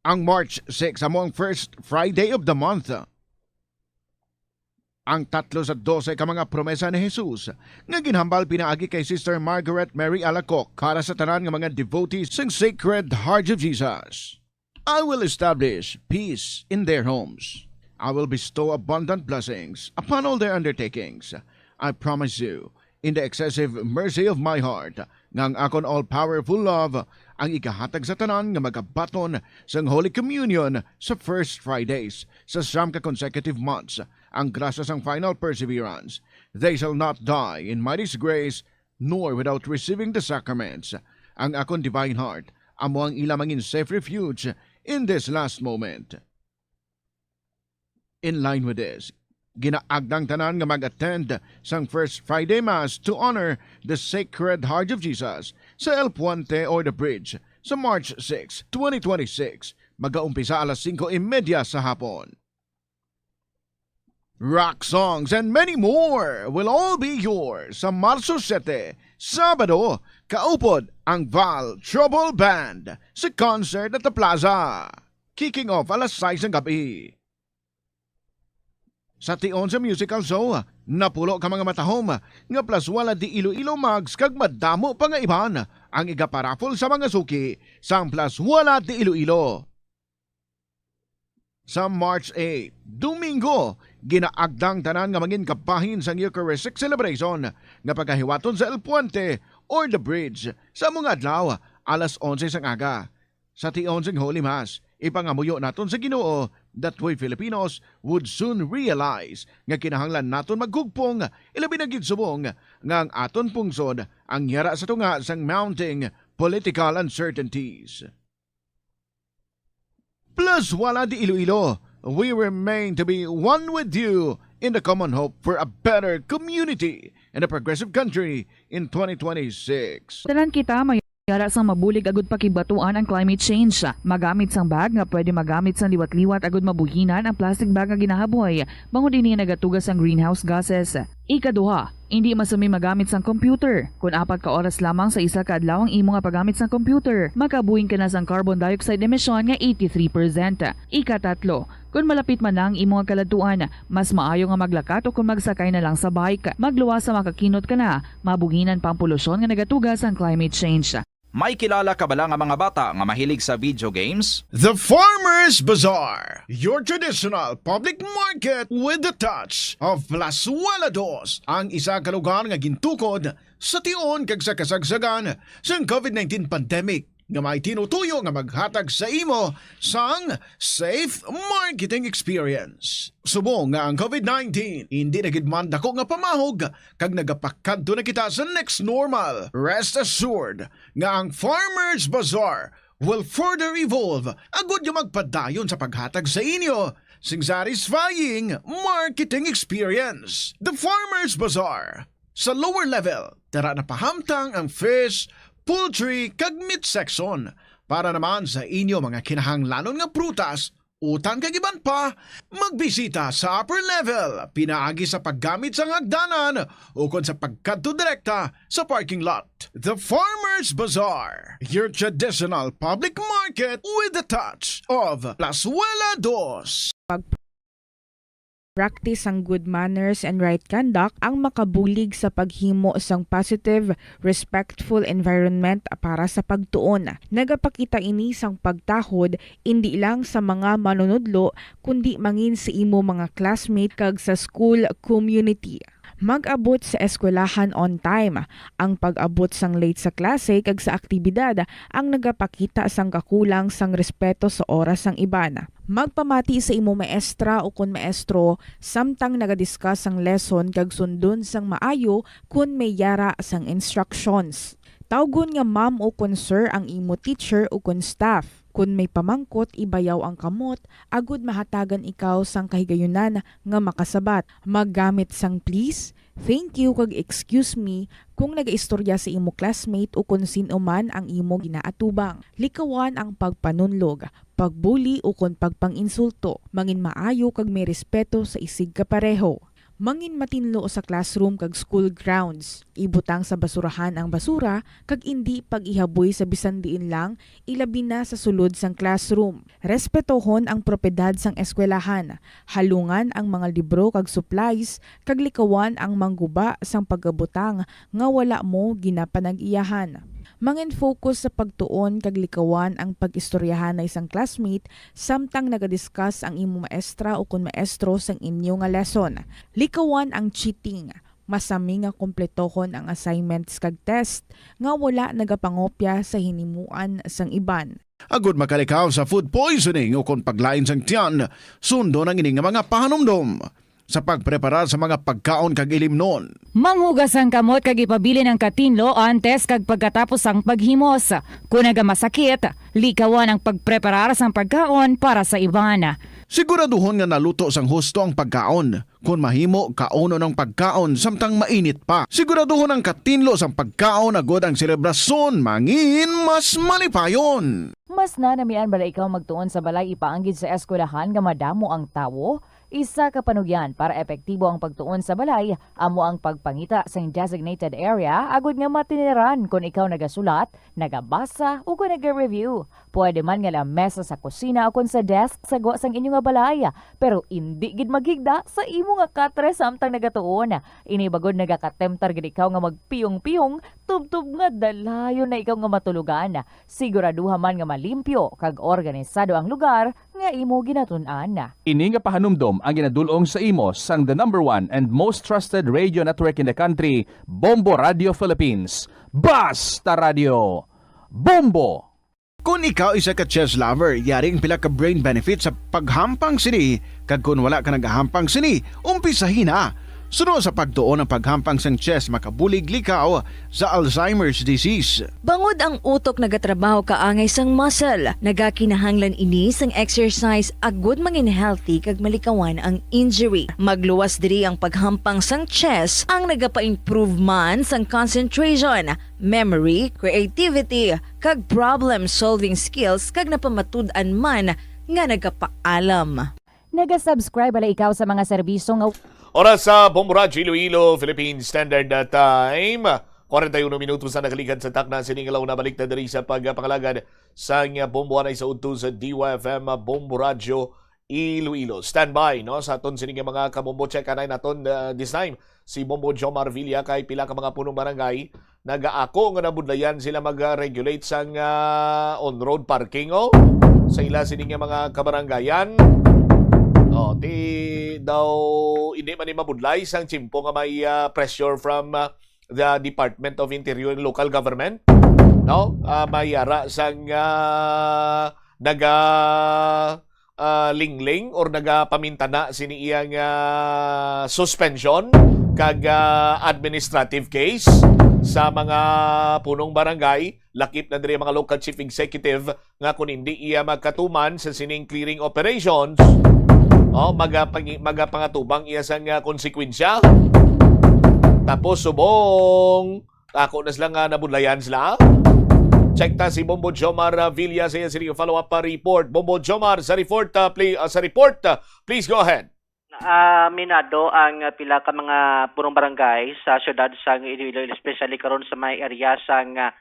Ang March six amo ang first Friday of the month. Ang tatlo sa dose ka mga promesa ni Jesus nga ginhambal pinaagi kay Sister Margaret Mary Alacoque para sa tanan nga mga devotees sang Sacred Heart of Jesus. "I will establish peace in their homes. I will bestow abundant blessings upon all their undertakings. I promise you, in the excessive mercy of my heart, nga ang akon all-powerful love ang igahatag sa tanan nga magabaton sang Holy Communion sa first Fridays sa siyam ka consecutive months, ang grasya sang final perseverance. They shall not die in my disgrace, nor without receiving the sacraments. Ang akon Divine Heart amo ang ila mangin safe refuge in this last moment." In line with this, ginaagdang tanan nga mag-attend sang First Friday Mass to honor the Sacred Heart of Jesus sa El Puente or the Bridge sa March six, twenty twenty-six, Magaumpisa alas singko y media sa hapon. Rock songs and many more will all be yours sa Marso siyete, Sabado, kaupod ang Val Trouble Band sa concert at the Plaza. Kicking off alas sais ng gabi. Sa tion sa musical show, napulo ka mga matahom nga Plaswala de Iloilo mugs kag madamo pa nga iban ang igaparaffle sa mga suki sang Plaswala de Iloilo. Sa March eight, Domingo, ginaagda ang tanan nga mangin kabahin sang Eucharistic celebration nga pagahiwaton sa El Puente or the Bridge sa mga adlaw alas onse sang aga. Sa tion sing Holy Mass, ipangamuyo naton sa Ginoo that we Filipinos would soon realize nga kinahanglan naton maghugpong, ilabi na gid subong nga ang aton pungsod ang yara sa tunga sang mounting political uncertainties. Plaswala de Iloilo, we remain to be one with you in the common hope for a better community and a progressive country in twenty twenty-six. Tanan kita may yara sang mabulig agud pakigbatuan ang climate change. Magamit sang bag nga pwede magamit sang liwat-liwat agud mabuhinan ang plastic bag nga ginahaboy, bangod ini nagatuga sang greenhouse gases. Ikaduha, indi masumi magamit sang computer. Kon apat ka oras lamang sa isa ka adlaw ang imo nga paggamit sang computer, makabuhing ka na sang carbon dioxide emission nga eighty-three percent. Ikatatlo, kon malapit man na ang imo nga kaladtuan, mas maayo nga maglakat o kon magsakay na lang sa bike. Magluwas sa makakinot ka na, mabuhinan pa ang polusyon nga nagatuga sang climate change. May kilala ka bala nga mga bata nga mahilig sa video games? The Farmers Bazaar, your traditional public market with the touch of Plazuela Dos, ang isa ka lugar nga gintukod sa tion kag sa kasagsagan sang covid nineteen pandemic, nga may tinutuyo nga maghatag sa imo sang safe marketing experience. Subong nga ang covid nineteen indi na gid man dako nga pamahog kag nagapakadto na kita sa next normal, rest assured nga ang Farmers Bazaar will further evolve agud nga magpadayon sa paghatag sa inyo sing satisfying marketing experience. The Farmers Bazaar. Sa lower level, tara na pahamtang ang fish, poultry, kag meat section. Para naman sa inyo mga kinahanglanon nga prutas, utan kag iban pa, magbisita sa upper level pinaagi sa paggamit sang hagdanan ukon sa pagkadto direkta sa parking lot. The Farmers Bazaar, your traditional public market with the touch of Plazuela Dos. Practice sang good manners and right conduct ang makabulig sa paghimo sang positive, respectful environment para sa pagtuon. Nagapakita ini sang pagtahod indi lang sa mga manunudlo, kundi mangin sa imo mga classmate kag sa school community. Mag-abot sa eskwelahan on time. Ang pag-abot sang late sa klase kag sa aktibidad ang nagapakita sang kakulang sang respeto sa oras sang iban. Magpamati sa imo maestra ukon maestro samtang nagadiscuss sang lesson kag sundon sang maayo kon may yara sang instructions. Tawgon nga ma'am ukon sir ang imo teacher ukon staff. Kon may pamangkot, ibayaw ang kamot agud mahatagan ikaw sang kahigayunan nga makasabat. Maggamit sang please, thank you, kag excuse me kung nagaistorya sa imo classmate ukon sin-o man ang imo ginaatubang. Likawan ang pagpanunlog, pagbuli, ukon pagpang-insulto. Mangin maayo kag may respeto sa isig kapareho. Mangin matinlo sa classroom kag school grounds. Ibutang sa basurahan ang basura kag indi pag-ihaboy sa bisan diin lang, ilabi na sa sulod sang classroom. Respetohon ang propiedad sang eskwelahan. Halungan ang mga libro kag supplies, kag likawan ang mangguba sang pagabutang nga wala mo ginapanag-iyahan. Mangin-focus sa pagtuon kag likawan ang pag-istoryahanay sang classmate samtang nagadiscuss ang imo maestra ukon maestro sang inyo nga lesson. Likawan ang cheating. Masami nga kompletohon ang assignments kag test nga wala nagapangopya sa hinimuan sang iban. Agud makalikaw sa food poisoning ukon paglain sang tiyan, sundon ang ini nga mga pahanumdom sa pagpreparar sa mga pagkaon kag ilimnon. Manghugas ang kamot kag ipabilin ang katinlo antes kag pagkatapos sang paghimos. Kon nagamasakit, likawan ang pagpreparar sang pagkaon para sa iban. Siguraduhon nga naluto sang husto ang pagkaon. Kon mahimo, kaunon ang pagkaon samtang mainit pa. Siguraduhon ang katinlo sang pagkaon agud ang selebrasyon mangin mas malipayon. Mas nanamian bala ikaw magtuon sa balay ipaanggid sa eskwelahan nga madamo ang tawo? Isa ka panugyan para epektibo ang pagtuon sa balay amo ang pagpangita sang designated area agud nga matiniran kon ikaw nagasulat, nagabasa, o kon naga-review. Pwede man nga lamesa sa kusina o kon sa desk sa gwa sang inyo nga balay, pero indi gid maghigda sa imo nga katre samtang nagatuon. Ini bagod nagakatemtar gid ikaw nga magpiyong-piyong tubtob nga dalayon na ikaw nga matulogan. Siguraduha man nga malimpyo kag organisado ang lugar nga imo ginatun-an. Ini nga pahanumdom ang ginadul-ong sa imo sang the number one and most trusted radio network in the country, Bombo Radio Philippines. Basta Radio, Bombo! Kon ikaw isa ka chess lover, yari ang pila ka brain benefits sa paghampang sini, kag kon wala ka nagahampang sini, umpisahi na. Suno sa pagtuon ang paghampang sang chess makabulig likaw sa Alzheimer's disease. Bangod ang utok nagatrabaho kaangay sang muscle, nagakinahanglan ini sang exercise agud mangin healthy kag malikawan ang injury. Magluwas diri ang paghampang sang chess ang nagapa-improve man sang concentration, memory, creativity, kag problem-solving skills kag napamatud-an man nga nagapaalam. Nagasubscribe bala ikaw sa mga serbisyo nga Oras sa Bombo Radyo Iloilo, Philippine Standard Time. Kwarenta y uno minutos na nakaligad sa takna sining adlaw. Nabalik na diri sa pagpangalagad sang Bombo anay sa udto sa D Y F M Bombo Radyo Iloilo. Standby, no, sa aton sini nga mga kabombo. Check anay naton, uh, this time si Bombo Jomar Villa kay pila ka mga punong barangay nagaako nga nabudlayan sila mag-regulate sang, ah, on-road parking, oh, sa ila sini nga mga kabarangayan. Oh, ti daw hindi man ni mabudlay sang tiyempo nga may, ah, pressure from, ah, the Department of Interior and Local Government, no? Ah, may ara sang, ah, naga ah, lingling or nagapamintana sini iyang, ah, suspension kag, ah, administrative case sa mga punong barangay, lakip na diri ang mga local chief executive nga kung hindi iya magkatuman sa sining clearing operations, oh, magapangi-, magapangatubang iya sang, ah, konsekwensya. Tapos subong Ako na sila nga nabudlayan sila. Check ta si Bombo Jomar, ah, Villa sa iya sini follow-up pa report. Bombo Jomar, sa report, ah, play, ah, sa report, ah, please go ahead. Ah, minado ang, ah, pila ka mga punong barangay sa siyudad sang Iloilo, especially karon sa may area sang, ah,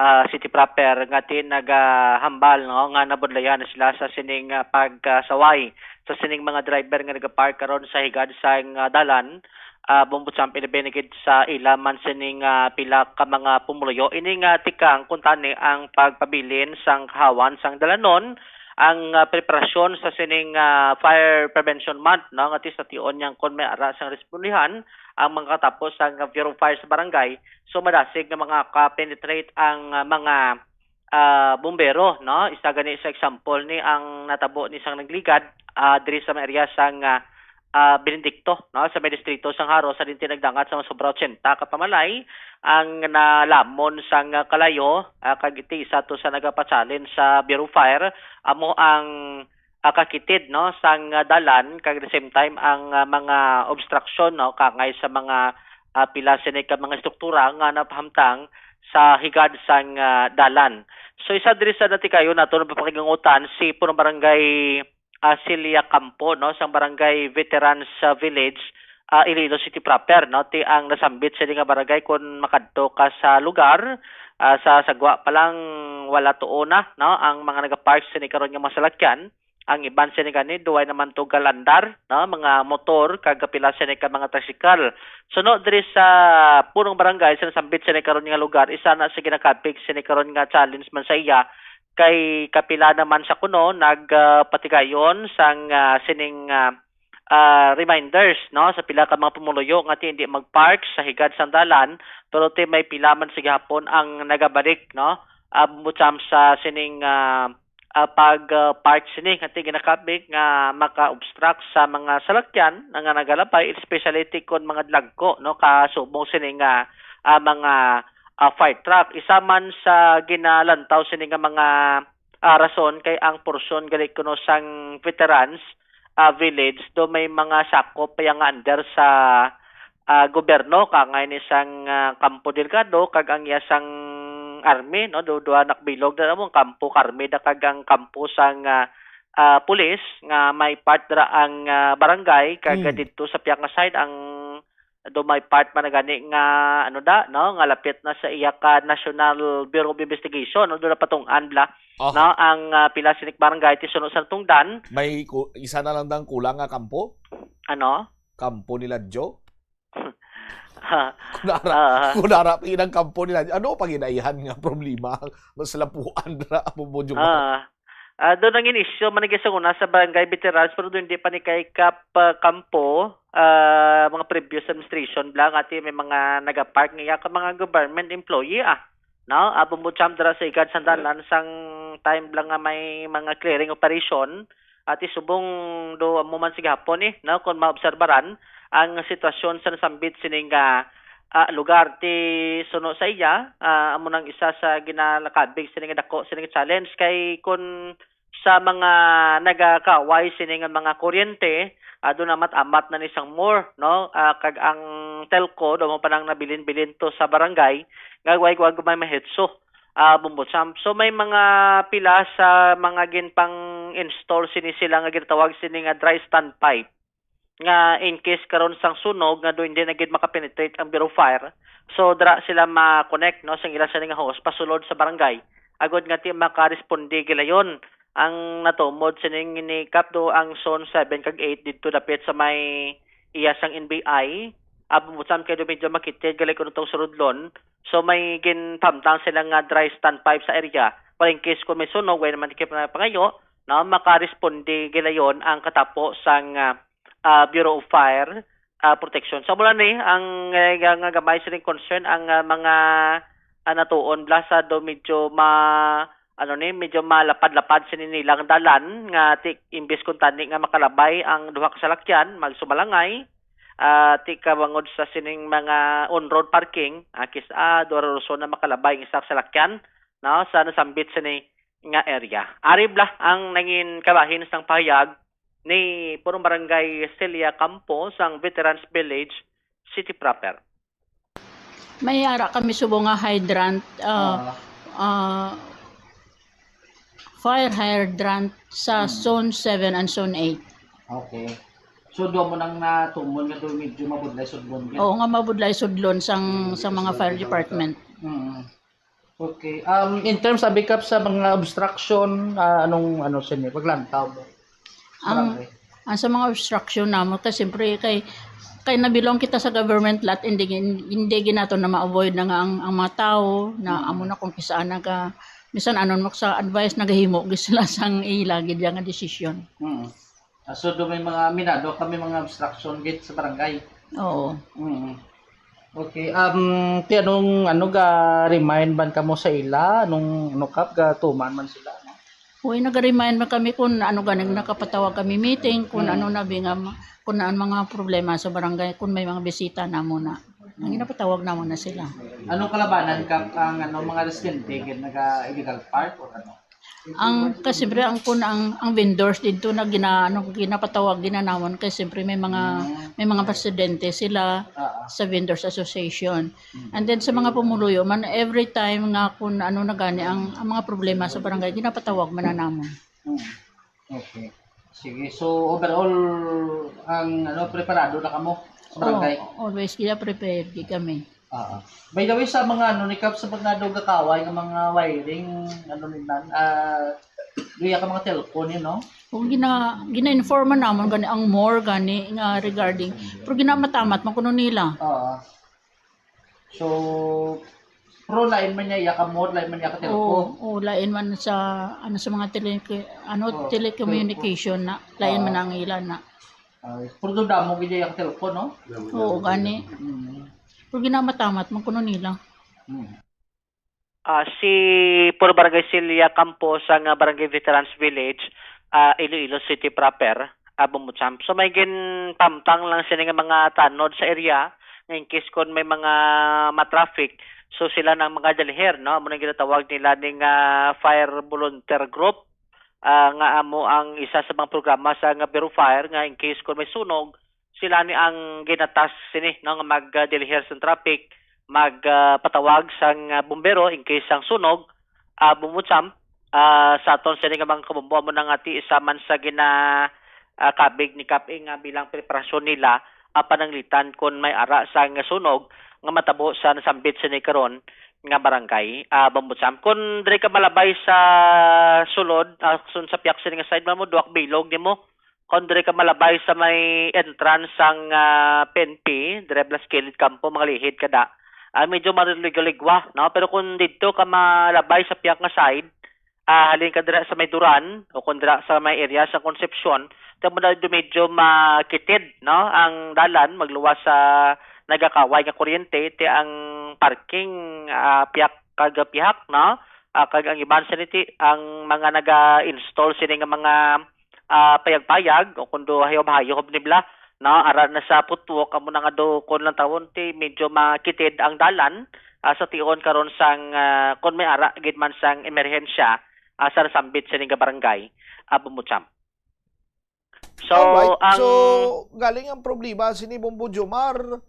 ah, city proper, nga ti nagahambal, no, nga nabudlayan na sila sa sining, ah, pagsaway sa sining mga driver nga nagapark karon sa higad sang, ah, dalan, ah, Bombo Champ, ilabi na gid sa ila man sining, ah, pila ka mga pumuluyo. Ini nga tikang kuntani ang pagpabilin sang kahawan sang dalanon, ang, ah, preparasyon sa sining, ah, Fire Prevention Month, no, nga ti sa tion niyang kon may ara sang respondihan ang mga katapos sang Bureau of Fire sa barangay. So, madasig nga mga ka-penetrate ang, ah, mga ah, bumbero, no? Isa gani sa example ni ang natabo ni sang nagligad, ah, diri sa may area sang, ah, ah, Benedicto, no? Sa may distrito sang Jaro, sa dinti nagdangat sa mga sobra ochenta ka pamalay ang nalamon sang, ah, kalayo, ah, kag iti isa to sa nagapa-challenge sa Bureau of Fire, amo ang, ah, kakitid, no, sang, ah, dalan, kag at the same time ang, ah, mga obstruction, no, kangay sa mga, ah, pila sini ka mga estruktura nga napahamtang sa higad sang, ah, dalan. So, isa diri sa natikayon nato napapakigangutan si punong barangay, ah, Celia Campo, no, sang Barangay Veterans, ah, Village, ah, Iloilo City proper, no, ti ang nasambit sini nga barangay. Kon makadto ka sa lugar, ah, sa sagwa pa lang wala tuo na, no, ang mga nagapark sini karon nga mga salakyan. Ang iban sini gani, duway naman to galandar, no, mga motor, kag pila sini ka mga tricycle. Suno diri sa punong barangay sa nasambit sini karon nga lugar, isa na sa ginakapig sini karon nga challenge man sa iya, kay kapila naman sa kuno nag, ah, patigayon sang, ah, sining, ah, ah, reminders, no, sa pila ka mga pumuluyo nga ti hindi mag-park sa higad sang dalan, pero ti may pila man sa gihapon ang nagabalik, no, ah, butang sa sining, ah, ah, pag, ah, park sini nga ti ginakapig nga maka-obstruct sa mga salakyan nga nagalabay, especially ti kon mga dagko, no, kasubong sini nga, ah, mga, ah, fire truck. Isa man sa ginalantaw sini nga mga, ah, rason kay ang porsyon gali kuno sang veterans, ah, village do may mga sakop pa nga under sa, ah, gobyerno, kangay ni sang, ah, Campo Delgado kag ang iya sang army, no? Do, duha na ka bilog dira mo, ang kampo ka army da kag ang kampo sang, ah, ah, pulis, nga may part dira ang, ah, barangay, kag, ah, Mm. didto sa piyak nga side ang do may part man na gani nga, ano da, no? Nga lapit na sa iya ka National Bureau of Investigation, no? Do na patunghan bala, Oh. no? Ang, ah, pila sining barangay ti suno sa tungdan. May ku-, isa na lang dang kulang nga kampo? Ano? Kampo nila Joe? Ha, Kunara, ah. kunara pa yun ang kampo nila. Ano pa ginaihan nga problema? Mas lapuan na ang Bumbo Jumar. Ah. Ah, doon ang inisyu, man sa una sa barangay veterans, pero doon hindi pa ni kay Kap, ah, Kampo, ah, mga previous administration bala, nga ti may mga nagapark nga iya ka mga government employee, ah. No? Ah, Bumbo Jump dira sa Igad Sandalan sang time lang nga may mga clearing operation, at subong do mo man sa gihapon, eh, no, kung maobserbaran ang sitwasyon sa nasambit sining, ah, ah, lugar ti suno sa iya, ah, amo nang isa sa ginalakabig sining dako sining challenge kay kun sa mga nagakaway sini nga mga kuryente, ah, do na amat-amat na ni sang more, no? Ah, kag ang telco do mo pa nang nabilin-bilin to sa barangay nga way wa gumay mahetso, ah, Bumbo Jump. So may mga pila sa mga ginpang-install sini sila nga ginatawag sini nga dry standpipe, nga in case karon sang sunog nga do hindi na gid makapenetrate ang Bureau of Fire, so dira sila ma-connect, no, sang ila sini nga hose pasulod sa barangay, agod nga ti makaresponde gilayon ang natumod sining ni Kap do ang zone seven kag eight didto dapit sa may iya sang N B I, ah, Bumbo Jump, kay do medyo makitid gali kuno tong surudlon. So may ginpamtang sila nga dry standpipe sa area para in case kung may sunog, way naman kay pangayo, no, makaresponde gilayon ang katapo sang, ah, ah, Bureau of Fire, ah, Protection. Sa mula ni, ang, eh, nga, nga gamay sining concern ang, ah, mga, ah, natuon bala sa do medyo ma-, ano ni, medyo malapad-lapad sini nilang dalan nga ti, imbis kun tani nga makalabay ang duha ka salakyan, magsumalangay, ah, ti kabangod sa sining mga on-road parking, ah, kis-, ah, duha ra rason na makalabay ang isa ka salakyan, no, sa nasambit sini nga area. Ari bala ang nangin kabahin sang pahayag ni Punong Barangay Celia Campo sang Veterans Village, City Proper. May ara kami subong nga hydrant, ah, Ah. ah, fire hydrant sa Hmm. Zone seven and Zone eight. Okay. So, duha mo nang natumon nga doon medyo mabudlay sudlon ka? Oo, nga mabudlay sudlon sang, sa mga fire department. Mm. Okay. Um, in terms of backup sa mga obstruction, ah, anong, ano, sini, paglantaw mo? Ang, Barangay. ang sa mga obstruction namo, kay siyempre, kay, kay nabilong kita sa government lot, hindi gin-, hindi ginato na ma-avoid na nga ang, ang mga tao na Mm. amo na kung kisaan naga, misan anon mo sa advice, nagahimo gid sila sang ila gid nga desisyon. Mm. Ah, so, do may mga minado kami mga obstruction gate sa barangay. Oo. Mm. Okay, um, ti anong, ano, ga-remind man kamo sa ila? Anong, ano, Kap, gatuman man sila, no? Uy, naga-remind man kami kung ano ganing nakapatawag kami meeting, kung Mm. ano na bi nga ma-, kung ano mga problema sa barangay, kung may mga bisita namo na. Ang Mm. ginapatawag namo na sila. Anong kalabanan, Kap, ang, ano, mga residente gid naga illegal park or ano? Ang, kay siyempre, ang kun-, ang, ang vendors didto na gina-, ano, ginapatawag, ginanamon, kay siyempre may mga, Mm. may mga presidente sila Ah, ah. sa Vendors Association. Mm. And then sa mga pumuluyo man, every time nga kun ano na gani ang, ang mga problema sa barangay, ginapatawag man na namon. Mm. Okay. Sige. So, overall, ang, ano, preparado na kamo sa barangay? Oo, always gina-prepare gid kami. Ah, ah. By the way, sa mga ano ni Kap, sa mga daw gakaway nga mga wiring, ano ni man, ah, luya ka mga telco ni, no? Kung gina-, gina-inform man namon gani ang more gani nga regarding, pero ginamatamat man kuno nila. Oo. So, pero lain man niya iya ka more, lain man niya ka telco. Oo, oo, lain man sa, ano, sa mga tele-, ano, Oo, telecommunication na, lain Oo. man ang ila na. Ah, pero daw damo gid iya ka telco, no? Oo, gani. Mm. Pero ginamatamat man kuno nila. Hmm. Ah, si Puro Barangay Celia Campo sa nga Barangay Veterans Village, ah, Iloilo City proper, ah, Bumbo Jump. So, may ginpamtang lang sini nga mga tanod sa area nga in case kon may mga ma-traffic, so sila nang mga deliher, no? Amo nang ginatawag nila ning, ah, fire volunteer group, ah, nga amo ang isa sa mga programa sa nga Bureau of Fire nga in case kon may sunog, sila ni ang ginatas sini, no, nga mag, ah, deliher sa traffic, magpatawag sang, ah, bumbero in case sang sunog, ah, Bombo Champ, ah, sa aton sini nga mga kabombo, amo na nga ti isa man sa gina, ah, kabig ni Kap Ing nga bilang preparasyon nila, ah, pananglitan kon may ara sang sunog nga matabo sa nasambit sini karon nga barangay, ah, Bombo Champ. Kon diri ka malabay sa sulod, ah, sun sa piyak sini nga side, man mo, duwak bilog nimo. Kon diri ka malabay sa may entrance sang, ah, P N P, diri bala sa kilid kampo, mga lihid kada. Ah, medyo mariligwa-ligwa, no? Pero kung didto ka malabay sa piyak nga side, ah, halin ka dira sa may Duran o kung dira sa may area sa Concepcion, tamo na do medyo makitid, no? Ang dalan magluwas sa nagakaway nga kuryente, ti ang parking, ah, piyak kag pihak, no? Ah, kag ang iban sa niti, ang mga naga-install sini nga mga, ah, payag-payag o kun do hayob-hayob ni bala, no? Ara na sa footwalk, amo na nga do kun lang tawon ti medyo makitid ang dalan, ah, sa tion karon sang, ah, kun may ara gid man sang emerhensya, ah, sa nasambit sini nga barangay, ah, Bombo Champ. So, Alright. ang So, galing ang problema sini Bombo Jomar,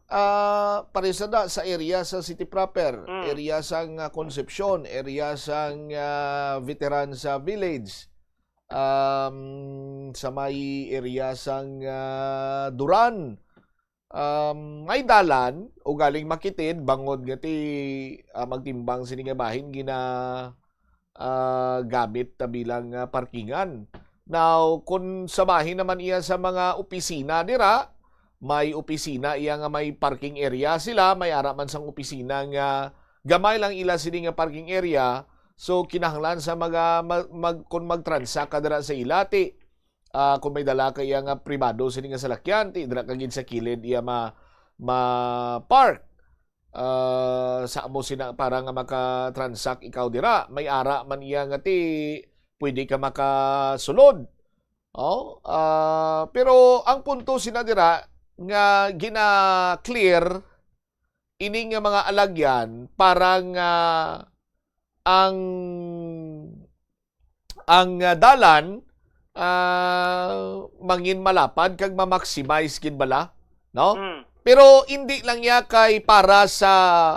ah, pareho sa da, sa area sa City Proper, Mm. area sang, ah, Concepcion, area sang, ah, Veteran sa Village, um, sa may area sang, ah, Duran. Um, may dalan o galing makitid bangod nga ti, ah, magtimbang sini nga bahin gina ah, gamit ta bilang, ah, parkingan. Now, kung sa bahin naman iya sa mga opisina dira, may opisina iya nga may parking area sila, may ara man sang opisina nga gamay lang ila sini nga parking area. So, kinahanglan sa mga mag, mag, kung mag-transact ka dira sa ila, ti, ah, kung may dala ka iya nga pribado sini nga salakyan, ti dira ka gid sa kilid iya ma, ma-park. Ah, sa amo sina para nga maka-transact ikaw dira, may ara man iya nga ti pwede ka makasulod. Oh, ah, pero ang punto sina dira nga gina-clear ini nga mga alagyan para nga ang ang, ah, dalan, ah, mangin malapad kag ma-maximize gid bala, no? Mm. Pero hindi lang niya kay para sa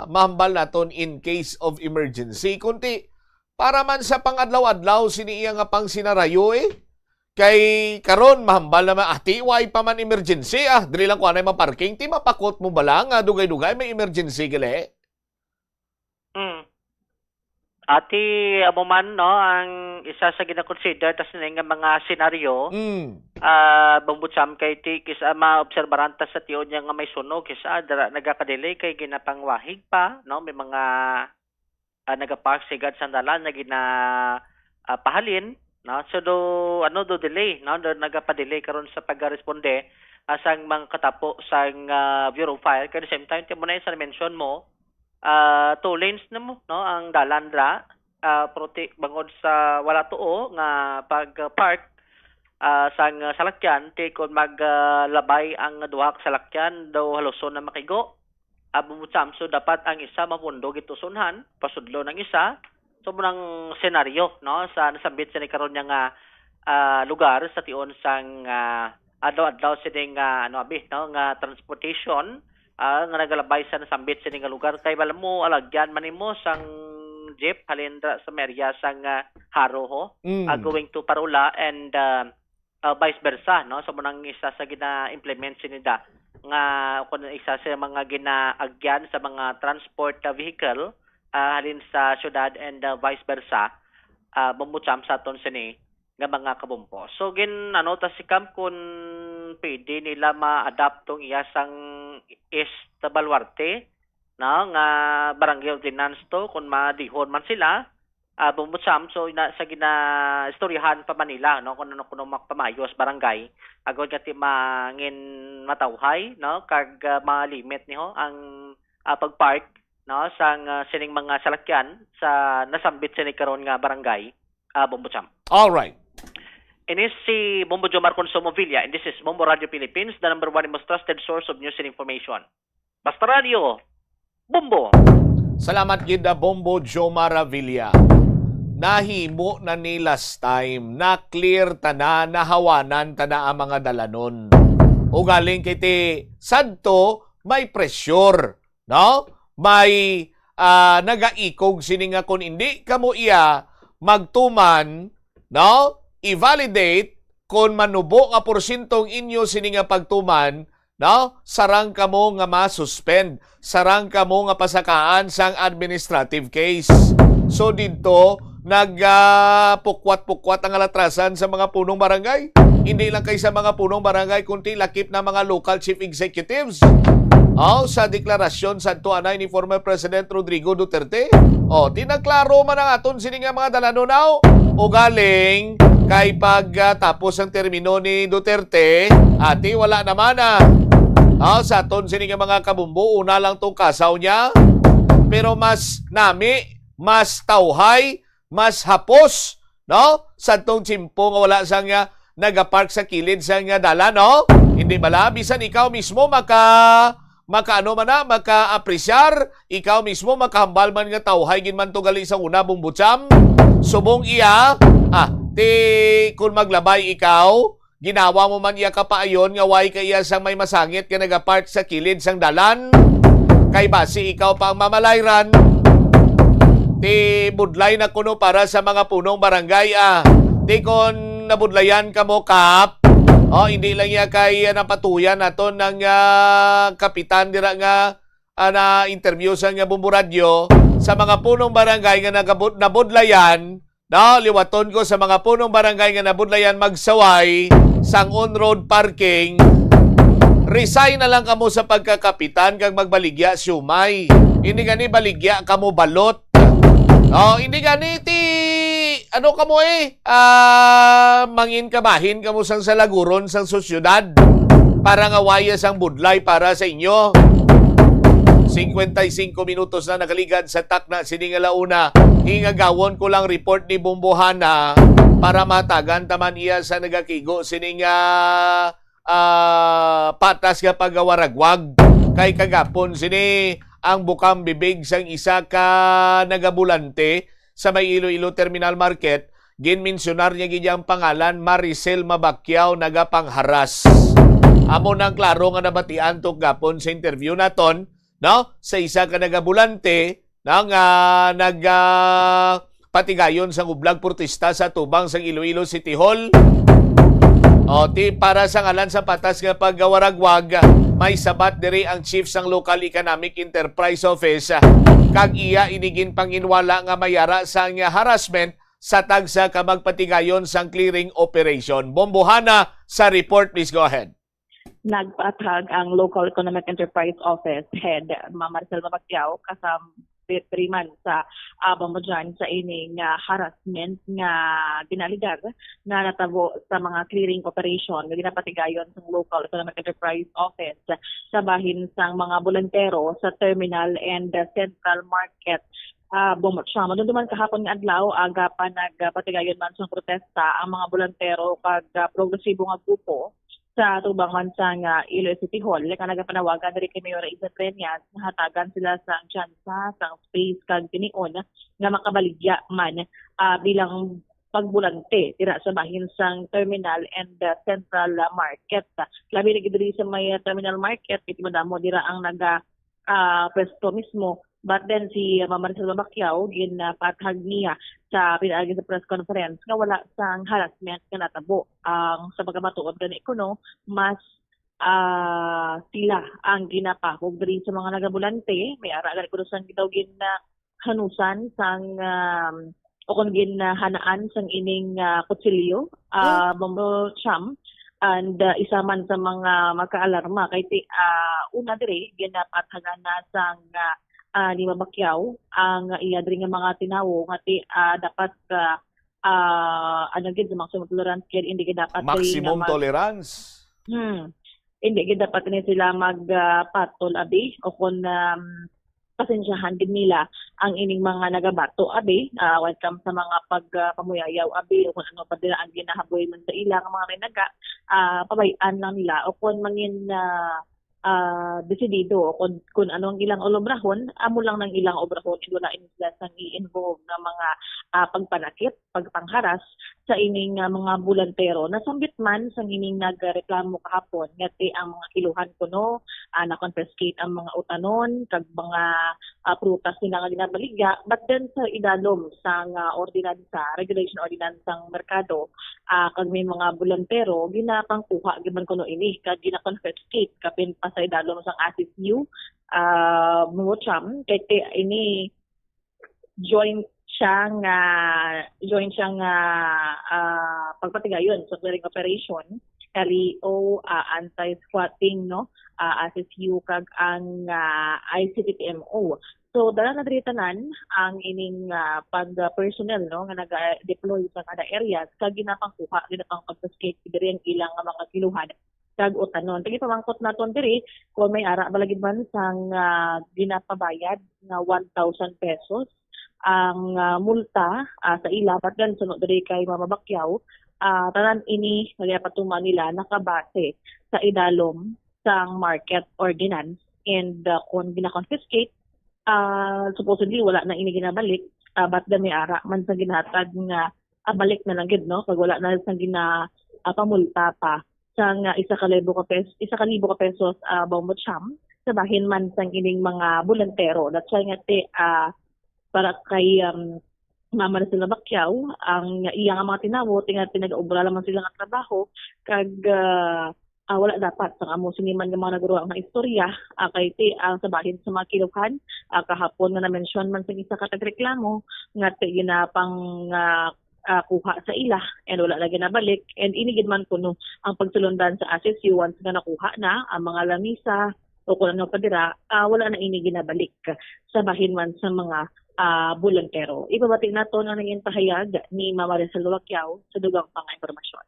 mahambal naton in case of emergency, kundi para man sa pangadlaw-adlaw sini iya nga pangsinarayo, eh. Kay karon mahambal naman, ati, way pa man emergency, ah, dili lang kuanay maparking, ti mapakot mo bala nga dugay-dugay may emergency gali. Mm. Ati, amo man, no, ang isa sa ginakonsider ta sini nga mga senaryo, Mm. ah, Bombo Champ, kay ti kis-a maobserbaran ta sa tion niya nga may sunog, kis-a dira nagakadelay kay ginapangwahig pa, no, may mga, ah, nagapark sigad sa dalan na gina, ah, pahalin, no, so do, ano, do delay, no, do nagapadelay karon sa pagresponde, ah, sang mga katapo sang, ah, Bureau of Fire. Kay the same time, ti mo na sa mention mo, ah, two lanes na mo, no, ang dalan ra, ah, pero ti bangod sa wala tuo nga pag-park, ah, sang salakyan, ti kon mag, ah, labay ang duha ka salakyan, daw haluson na makigo. Ah, Bombo Champ, so dapat ang isa mapundo gitusunhan, pasudlo ng isa. So, mo nang senaryo, no, sa nasambit sa ni karon niya nga, ah, lugar sa tion sang, ah, adlaw-adlaw sini nga, ano, abi, no, nga transportation, ah, nga nagalabay sa nasambit sini nga lugar. Kay bala mo, alagyan man nimo sang jeep, halin dira sa may area sang, ah, Jaro, ho, Mm. ah, going to Parola and, ah, ah, vice versa, no? So, mo nang isa sa gina-implement sini da nga kung isa sa mga ginaagyan sa mga transport, ah, vehicle, ah, halin sa syudad and, ah, vice versa, ah, Bombo Champ, sa aton sini nga mga kabombo. So, gin, ano, ta si Camp kung pwede nila ma-adapt tong iya sang East Baluarte, no, nga barangay ordinance to, kung madihon man sila, ah, Bombo Champ, so ina sa ginaistoryahan pa man nila, no, kung ano kuno makapamayo sa barangay, agod nga ti mangin matawhay, no, kag, ah, ma-limit niho ang, ah, pag-park, no, sang, ah, sining mga salakyan sa nasambit sini karon nga barangay, ah, Bombo Champ. All right. Ini si Bombo Jomar Consumo Villa, and this is Bombo Radio Philippines, the number one and most trusted source of news and information. Basta Radio, Bombo! Salamat gid, ah, Bombo Jomar Villa. Nahimo na ni last time, na-clear ta na, nahawanan ta na ang mga dalanon. Ugaling kay ti sadto, may pressure, no? may, ah, nagaikog sini nga kon indi kamo iya magtuman, no? I-validate kon manubo nga porsyentong inyo sini nga pagtuman, no? Sarang kamo nga ma-suspend, sarang kamo nga pasakaan sang administrative case. So didto nag, ah, pukwat-pukwat ang alatrasan sa mga punong barangay. Hindi lang kay sa mga punong barangay, kundi lakip na mga local chief executives. Oh, sa deklarasyon sadto anay ni former President Rodrigo Duterte. Oh, tinaklaro man ang aton sini nga mga dalanon now. Ugaling kay pag, ah, tapos ang termino ni Duterte, ati wala naman, ah. Oh, sa aton sini nga mga kabumbo, una lang tong kasaw niya. Pero mas nami, mas tawhay, mas hapos, no? Sadtong tiyempo nga wala sang, ah, nagapark sa kilid sang, ah, dalan, no? Hindi bala bisan ikaw mismo maka, maka ano man na, maka-apresyar, ikaw mismo makahambal man nga tawhay gid man to gali sa una, Bombo Cham. Subong iya, ah, ti kun maglabay ikaw, ginawa mo man iya kapaayon nga way ka iya sang may masangit nga nagapark sa kilid sang dalan. Kay basi ikaw pa ang mamalayran. Ti budlay na kuno para sa mga punong barangay, ah. Ti kon nabudlayan kamo, Kap, oh, hindi lang iya kay, ah, napatuyan naton ng, ah, kapitan dira nga, ah, na-interview sa nga Bombo Radyo, sa mga punong barangay nga nagabud-, nabudlayan, no, liwaton ko sa mga punong barangay nga nabudlayan magsaway sang on-road parking, resign na lang kamo sa pagkakapitan kag magbaligya siumay. Hindi gani baligya kamo balot. Oh, hindi gani ti, ano kamo eh, ah, mangin kabahin kamo sang salaguron sang sosyedad para nga waya sang budlay para sa inyo. Cincuenta y cinco minutos na nakaligad sa takna sini nga launa. Hingagawon ko lang report ni Bombohana para matagan taman iya sa nagakigo sini nga, ah, patas nga pagawaragwag. Kay kagapon sini ang bukang bibig sang isa ka nagabulante sa may Iloilo Terminal Market, ginmensyonar niya gid ang pangalan Maricel Mabacquiao nagapangharas. Amo nang klaro nga nabatian to gapon sa interview naton, no? Sa isa ka nagabulante, no, nga nag, ah, patigayon sang ublag protesta sa tubang sang Iloilo City Hall. O, ti, para sa ngalan sa patas nga paggawaragwag, may sabat diri ang chief sang Local Economic Enterprise Office, kag iya ini ginpanginwala nga may ara sang harassment sa tagsa ka magpatigayon sang clearing operation. Bombohana sa report, please go ahead. Nagpaathag ang Local Economic Enterprise Office Head, Ma'am Maricel Mabacquiao, kasam-, diri man sa, ah, Bombo John sa ining, ah, harassment nga ginaalegar nga natabo sa mga clearing operation nga ginapatigayon sang Local Economic Enterprise Office sa bahin sang mga bolantero sa Terminal and Central Market, ah, Bombo John. Madumduman kahapon nga adlaw, aga pa nagpatigayon man sang protesta ang mga bolantero kag, ah, progresibo nga grupo sa tubang man sang, ah, Iloilo City Hall, nga nagapanawagan diri kay Mayor Raiza Breñas nga hatagan sila sang tsansa, sang space, kag tinion nga makabaligya man, ah, bilang pagbolante dira sa bahin sang Terminal and, ah, Central, ah, Market. Labi na gid diri sa may, ah, Terminal Market, kay madamo dira ang naga, ah, pwesto mismo. But then si, ah, Ma'am Maricel Mabacquiao, ginapaathag niya sa pinaagi sa press conference nga wala sang harassment nga natabo. Ang sa pagkamatuod gani kuno, mas, ah, sila ang ginapahog diri sa mga nagabulante. May ara gani kuno sang daw gin, ah, hanusan sang, um, o kon ginhanaan sang ining, ah, kutsilyo, ah, Bombo Cham. And, ah, isa man sa mga makaalarma kay ti, ah, una diri, ginapathagan na sang, ah, ah, ni Ma'am Pacquiao ang iya diri nga mga tinawo nga ti, ah, dapat, ah, ah, ano gid, maximum tolerance gid, hindi gid dapat diri nga Maximum mag- tolerance? Hmm. Hindi gid dapat ni sila mag, ah, patol, abi, o kon, um, pasensyahan gid nila ang ining mga nagabato, abi, ah, when it comes sa mga pag, ah, pamuyayaw, abi, o kung ano pa nila ang ginahaboy man sa ila nga mga may naga, ah, pabay-an lang nila, o kung mangin, ah, ah, desidido kung, kung ano ang ilang olobrahon, amo lang nang ilang obrahon, and wala ini sila sang i-involve nga mga, ah, pagpanakit, pagpangharas sa ining, ah, mga bolantero. Nasambit man sang ining nagreklamo kahapon nga ti ang mga kiluhan kuno, ah, na-confiscate ang mga utanon kag mga, ah, prutas nila nga ginabaligya, but then sa idalom sang, ah, ordinansa, regulation ordinance sang merkado, ah, kag may mga bolantero, ginapangkuha gid man kuno ini kag gina-confiscate kapin pa sa idalom sang S S U, ah, Mucham, kay ti ini joint siya nga, joint siya nga, ah, pagpatigayon sa clearing operation, Kalio, ah, anti-squatting, no, ah, S S U kag ang, ah, I C T T M O. So, dala na diri tanan ang ining, ah, pag, ah, personnel, no, nga naga-deploy sa kada areas kag ginapangkuha, ginapang-confiscate diri ang ilang mga kiluhan kag utanon. Tagapamangkot naton diri kung may ara ba lagi man sang, ah, ginapabayad nga one thousand pesos ang, ah, multa, ah, sa ila, but then suno diri kay Mama Bacquiao, ah, tanan ini nga ginapatuman nila nakabase sa idalom sang market ordinance, and, ah, kung gina-confiscate, ah, supposedly wala na ini ginabalik, ah, but then may ara man sa ginhatag nga, ah, balik na lang gid, no? Pag wala na sang gina, ah, pamulta pa sang, ah, isa ka libo ka pes-, isa ka libo ka pesos, ah, Bongbong Cham, sa bahin man sang ining mga bolantero. That's why nga ti, ah, para kay, um, Mama Maricel Bacquiao, ang iya nga mga tinawo, ti nga ti nag-obra lamang sila nga trabaho, kag, ah, ah, wala dapat sang amo sini man nga mga nagruwa nga istorya, ah, kay ti ang sa bahin sa mga kiluhan, ah, kahapon nga na-mention man sa isa ka tagreklamo nga ti ginapang, ah, ah, kuha sa ila and wala na ginabalik, and ini gid man kuno ang pagsulundan sa S S U once nga nakuha na ang mga lamisa o kung ano pa dira, ah, wala na ini ginabalik sa bahin man sa mga, ah, bolantero. Ibabati naton ang nangin pahayag ni Mama Maricel Bacquiao sa dugang pa nga impormasyon.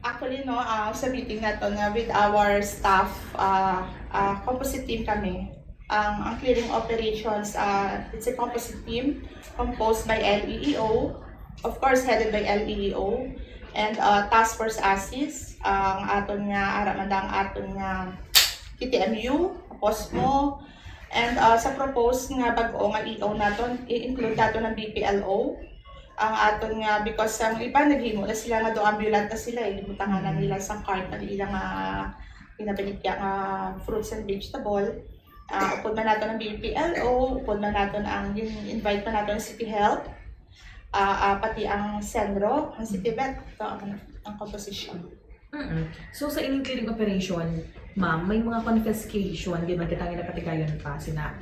Actually, no, ah, sa meeting naton nga with our staff, ah, ah, composite team kami. Ang, ang clearing operations, ah, it's a composite team composed by L E E O, of course, headed by L E E O, and, ah, Task Force ASIS, ang aton nga, ara man da ang aton nga T T M U, COSMO, and, ah, sa proposed nga bag-o nga E O naton, i-include naton ang B P L O. Ang aton nga, because ang iba naghimo na sila nga do ambulant na sila, eh, gibutangan na nila sa cart ang ilang, ah, pinabaligya nga fruits and vegetable. Ah, upod man naton ang B P L O, upod man naton ang, gin-invite man naton ang City Health, ah, ah, pati ang Senro, ang City Vet, ito ang, ang composition. Mm-mm. So sa ining clearing operation, ma'am, may mga confiscation gid man kita nga napatigayon pa sina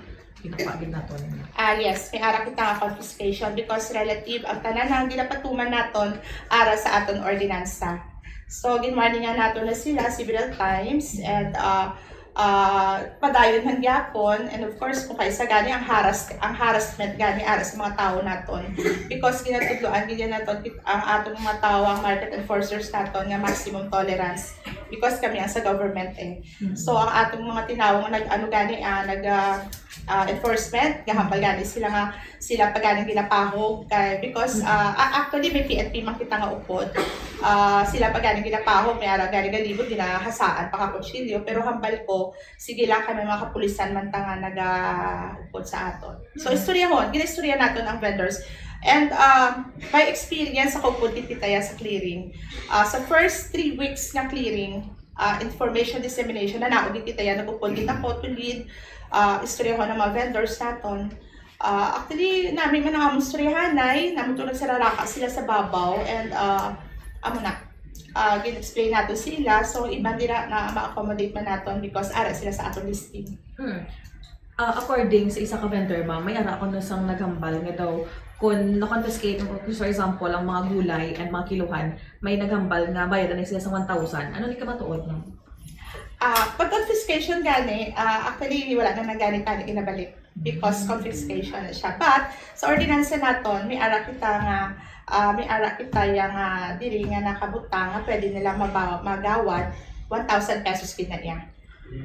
ginakuha gid naton. Ah, yes, may ara kita nga confiscation because relative ang tanan nga ginapatuman naton ara sa aton ordinansa. So, ginwarningan naton na sila several times and, ah, ah, padayon man gyapon, and of course, kung kaisa gani ang harass-, ang harassment gani ara sa mga tawo naton, because ginatudloan gid naton kit-, ang atong mga tawo, ang market enforcers naton, nga maximum tolerance because kami ang sa government, eh. So, ang atong mga tinawo nga nag-, ano gani, ah, nag, ah, ah, enforcement, gahambal gani sila nga sila pa ganing ginapahog kay, because, ah, a-, actually may P N P man kita nga upod. Ah, sila pa ganing ginapahog, may ara gani galibot, ginahasaan pa ka kutsilyo, pero hambal ko, sige lang kay may mga kapulisan man ta nga nagaupod sa aton. So, istoryahon, ginaistorya naton ang vendors. And, um, by experience, ako upod gid kita ya sa clearing. Ah, sa first three weeks nga clearing, ah, information dissemination, na naugid kita yan, nagupon kita ko to lead, ah, istoryahon ang mga vendors naton. Ah, actually, nami man ang among istoryahanay, nami to nagsararaka sila sa babaw, and, ah, amo na, ah, gin-explain nato sila, so iban dira na ma-accommodate man naton because ara sila sa aton listing. Hmm. Ah, according sa isa ka vendor, ma'am, may ara kuno sang naghambal nga daw kung na-confiscate, for example, ang mga gulay and mga kiluhan, may naghambal nga bayadan na sila sa one thousand. Ano ni kamatuod, ma'am? Ah, pag confiscation gani, ah, actually wala na nagani tani ginabalik because confiscation na siya. But sa ordinansa naton, may ara kita nga, ah, may ara kita yang, ah, diri nga nakabutang nga pwede nila mabaw-, magawad one thousand pesos gid na iya.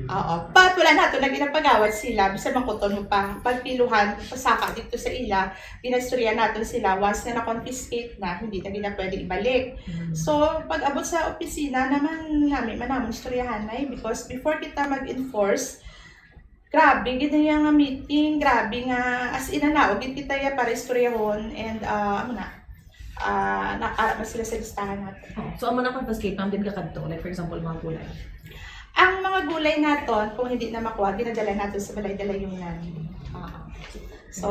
Oo. But wala nato na ginapagawad sila, bisan makuton mo pa. Pagpiluhan, pasaka dito sa ila, ginastorya nato sila. Once na na-confiscate na, hindi na gina pwede ibalik. So, pag abot sa opisina naman, nami man namon istoryahanay, because before kita mag-enforce, grabe gid niya nga meeting, grabe nga, as in, nanaog gid kita ya para istoryahon, and, ah, amo na, ah, na, ara man sila sa listahan nato. So, amo na confiscate, ma'am, din ka kadto? Like, for example, mga gulay? Ang mga gulay naton, kung hindi na makuha, ginadala nato sa balay dalayunan. Oo. So,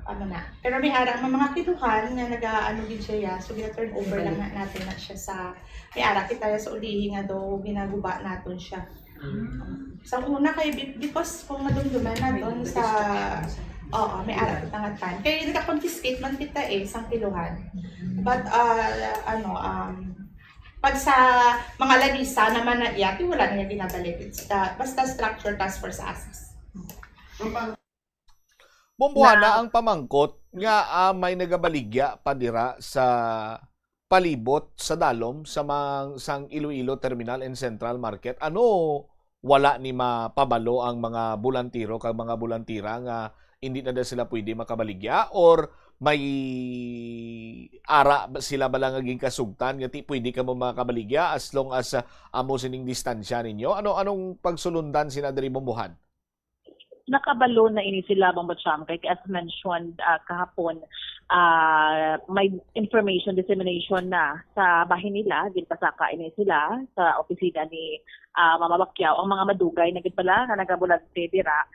ano na. Pero may ara ang mga kiluhan nga naga-ano gid siya, ya. So, gina-turn over lang na natin na siya sa, may ara kita ya sa ulihi nga daw ginaguba naton siya. Sa una kay, be- because kung madumduman naton sa, oo, may ara kita nga tan. Kay naka-confiscate man kita eh, sang kiluhan. But, uh, ano, um, pag sa mga lamisa naman na iya, ti wala na niya ginabalik. It's the, basta structure task force assets. Bombohana, ang pamangkot nga ah, may nagabaligya pa dira sa palibot sa dalom sa mang, sang Iloilo Terminal and Central Market. Ano, wala ni mapabalo ang mga bulantero kag mga bulantira nga hindi na da sila pwede makabaligya, or may ara ba sila bala nga ginkasugtan nga ti pwede kamo makabaligya as long as ah, amo sining distansya ninyo? Ano, anong pagsulundan sina diri, Bombohan? Nakabalo na ini sila, Bombo Cham, kay as mentioned ah, kahapon, ah, may information dissemination na sa bahin nila. Ginpasaka ini sila sa opisina ni ah, Mama Bacquiao. Ang mga madugay na gid pala nga nagabulante dira,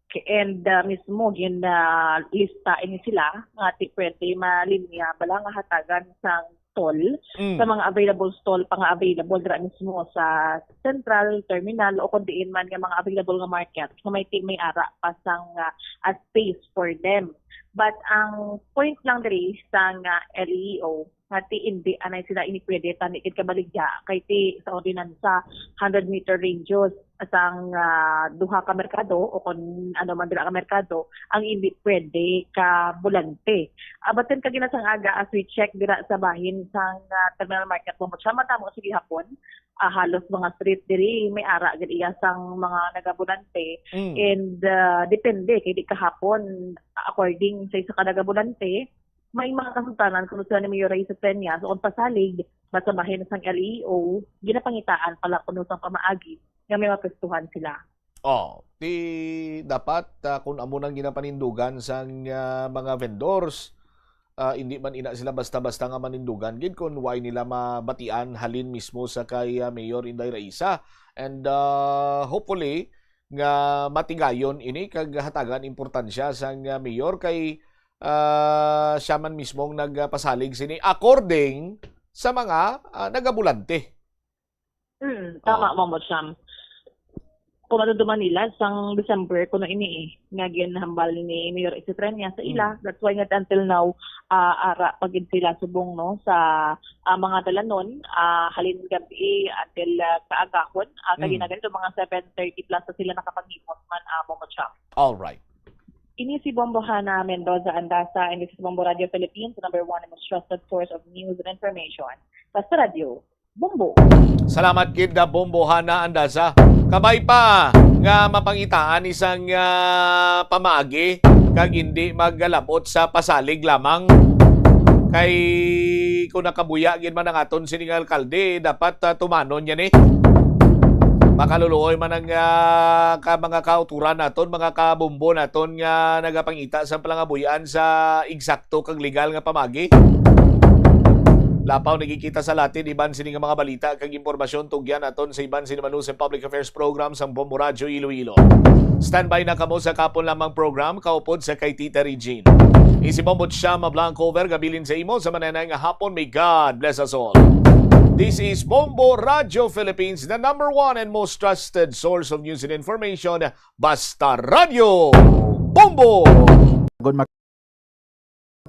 K- and ah, mismo gin ah, lista ini sila nga ti pwede malinya bala nga hatagan sang stall, Mm. sa mga available stall pa nga available dira mismo sa central terminal o kung diin man nga mga available nga market nga may ti- may ara pa sang ah, a space for them. But ang point lang diri sang ah, L E O nga ti indi anay sila ini pwede tani gid kabaligya kay ti sa ordinansa hundred meter radius sang ah, duha ka merkado o kon ano man dira ka merkado ang indi pwede ka bulante. Abaton ka ginasang aga as we check dira sa bahin sang ah, terminal market mo siya matamo sa gihapon. Ah, halos mga street diri may ara gid iya sang mga nagabulante Mm. and ah, depende kay di kahapon according sa isa ka nagabulante may mga kasultanan kuno sila ni Mayor Raiza Treñas o pasalig ba sa bahin sang L E O ginapangitaan pala kuno sang pamaagi nga may mapwestuhan sila. Oh, ti dapat ah, kung amo nang ginapanindugan sang ah, mga vendors, ah, hindi man ina sila basta-basta nga manindugan gid kung why nila mabatian halin mismo sa kay ah, Mayor Inday Raiza. And ah, hopefully nga matigayon ini kag hatagan importansya sang ah, Mayor kay ah, siya man mismo ang nagpasalig sini according sa mga ah, nagabulante. Mm, tama Oh. mo mo Sam. Kung madumduman nila sang December kuno ini eh, nga ginhambal ni Mayor Isitreña sa ila. That's why nga until now ah, ara pa gid sila subong no sa ah, mga dalanon ah, halin gabi until ah, kaagahon ah, kay Mm. na ganito mga seven thirty plus na sila nakapanghimot man ah, mo mo Sam. All right. Ini si Bombo Hana Mendoza Andaza and this is Bombo Radio Philippines, the number one and most trusted source of news and information. Basta Radio, Bombo. Salamat gid na Bombo Hana Andaza. Kabay pa nga mapangitaan isang ah, pamaagi kag hindi magalabot sa pasalig lamang. Kay kung nakabuya gid man ang aton sining alkalde, dapat ah, tumanon yan eh. Makaluluoy man ang ah, ka mga kauturan naton, mga kabombo naton nga nagapangita sa palangabuyan sa eksakto kag legal nga pamagi. Lapaw nagkikita sa latin iban sini nga mga balita kag impormasyon tugyan naton sa iban sini manusa public affairs program sang Bombo Radyo Iloilo. Standby na kamo sa kapon lamang program kaupod sa kay Tita Regine. Isi Bombo Chama Blanco Verga bilin sa imo sa mananay nga hapon. May God bless us all. This is Bombo Radyo Philippines, the number one and most trusted source of news and information. Basta Radyo Bombo!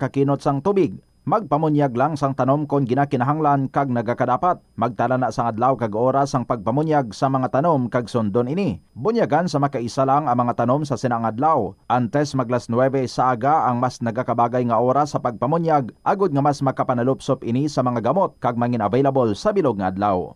Kakinot sang tubig. Magpamunyag lang sang tanom kon ginakinahanglan kag nagakadapat. Magtala na sang adlaw kag oras sang pagpamunyag sa mga tanom kag sundon ini. Bunyagan sa makaisa lang ang mga tanom sa sina nga adlaw. Antes maglas nuwebe sa aga ang mas nagakabagay nga oras sa pagpamunyag, agod nga mas makapanalupsop ini sa mga gamot kag mangin available sa bilog nga adlaw.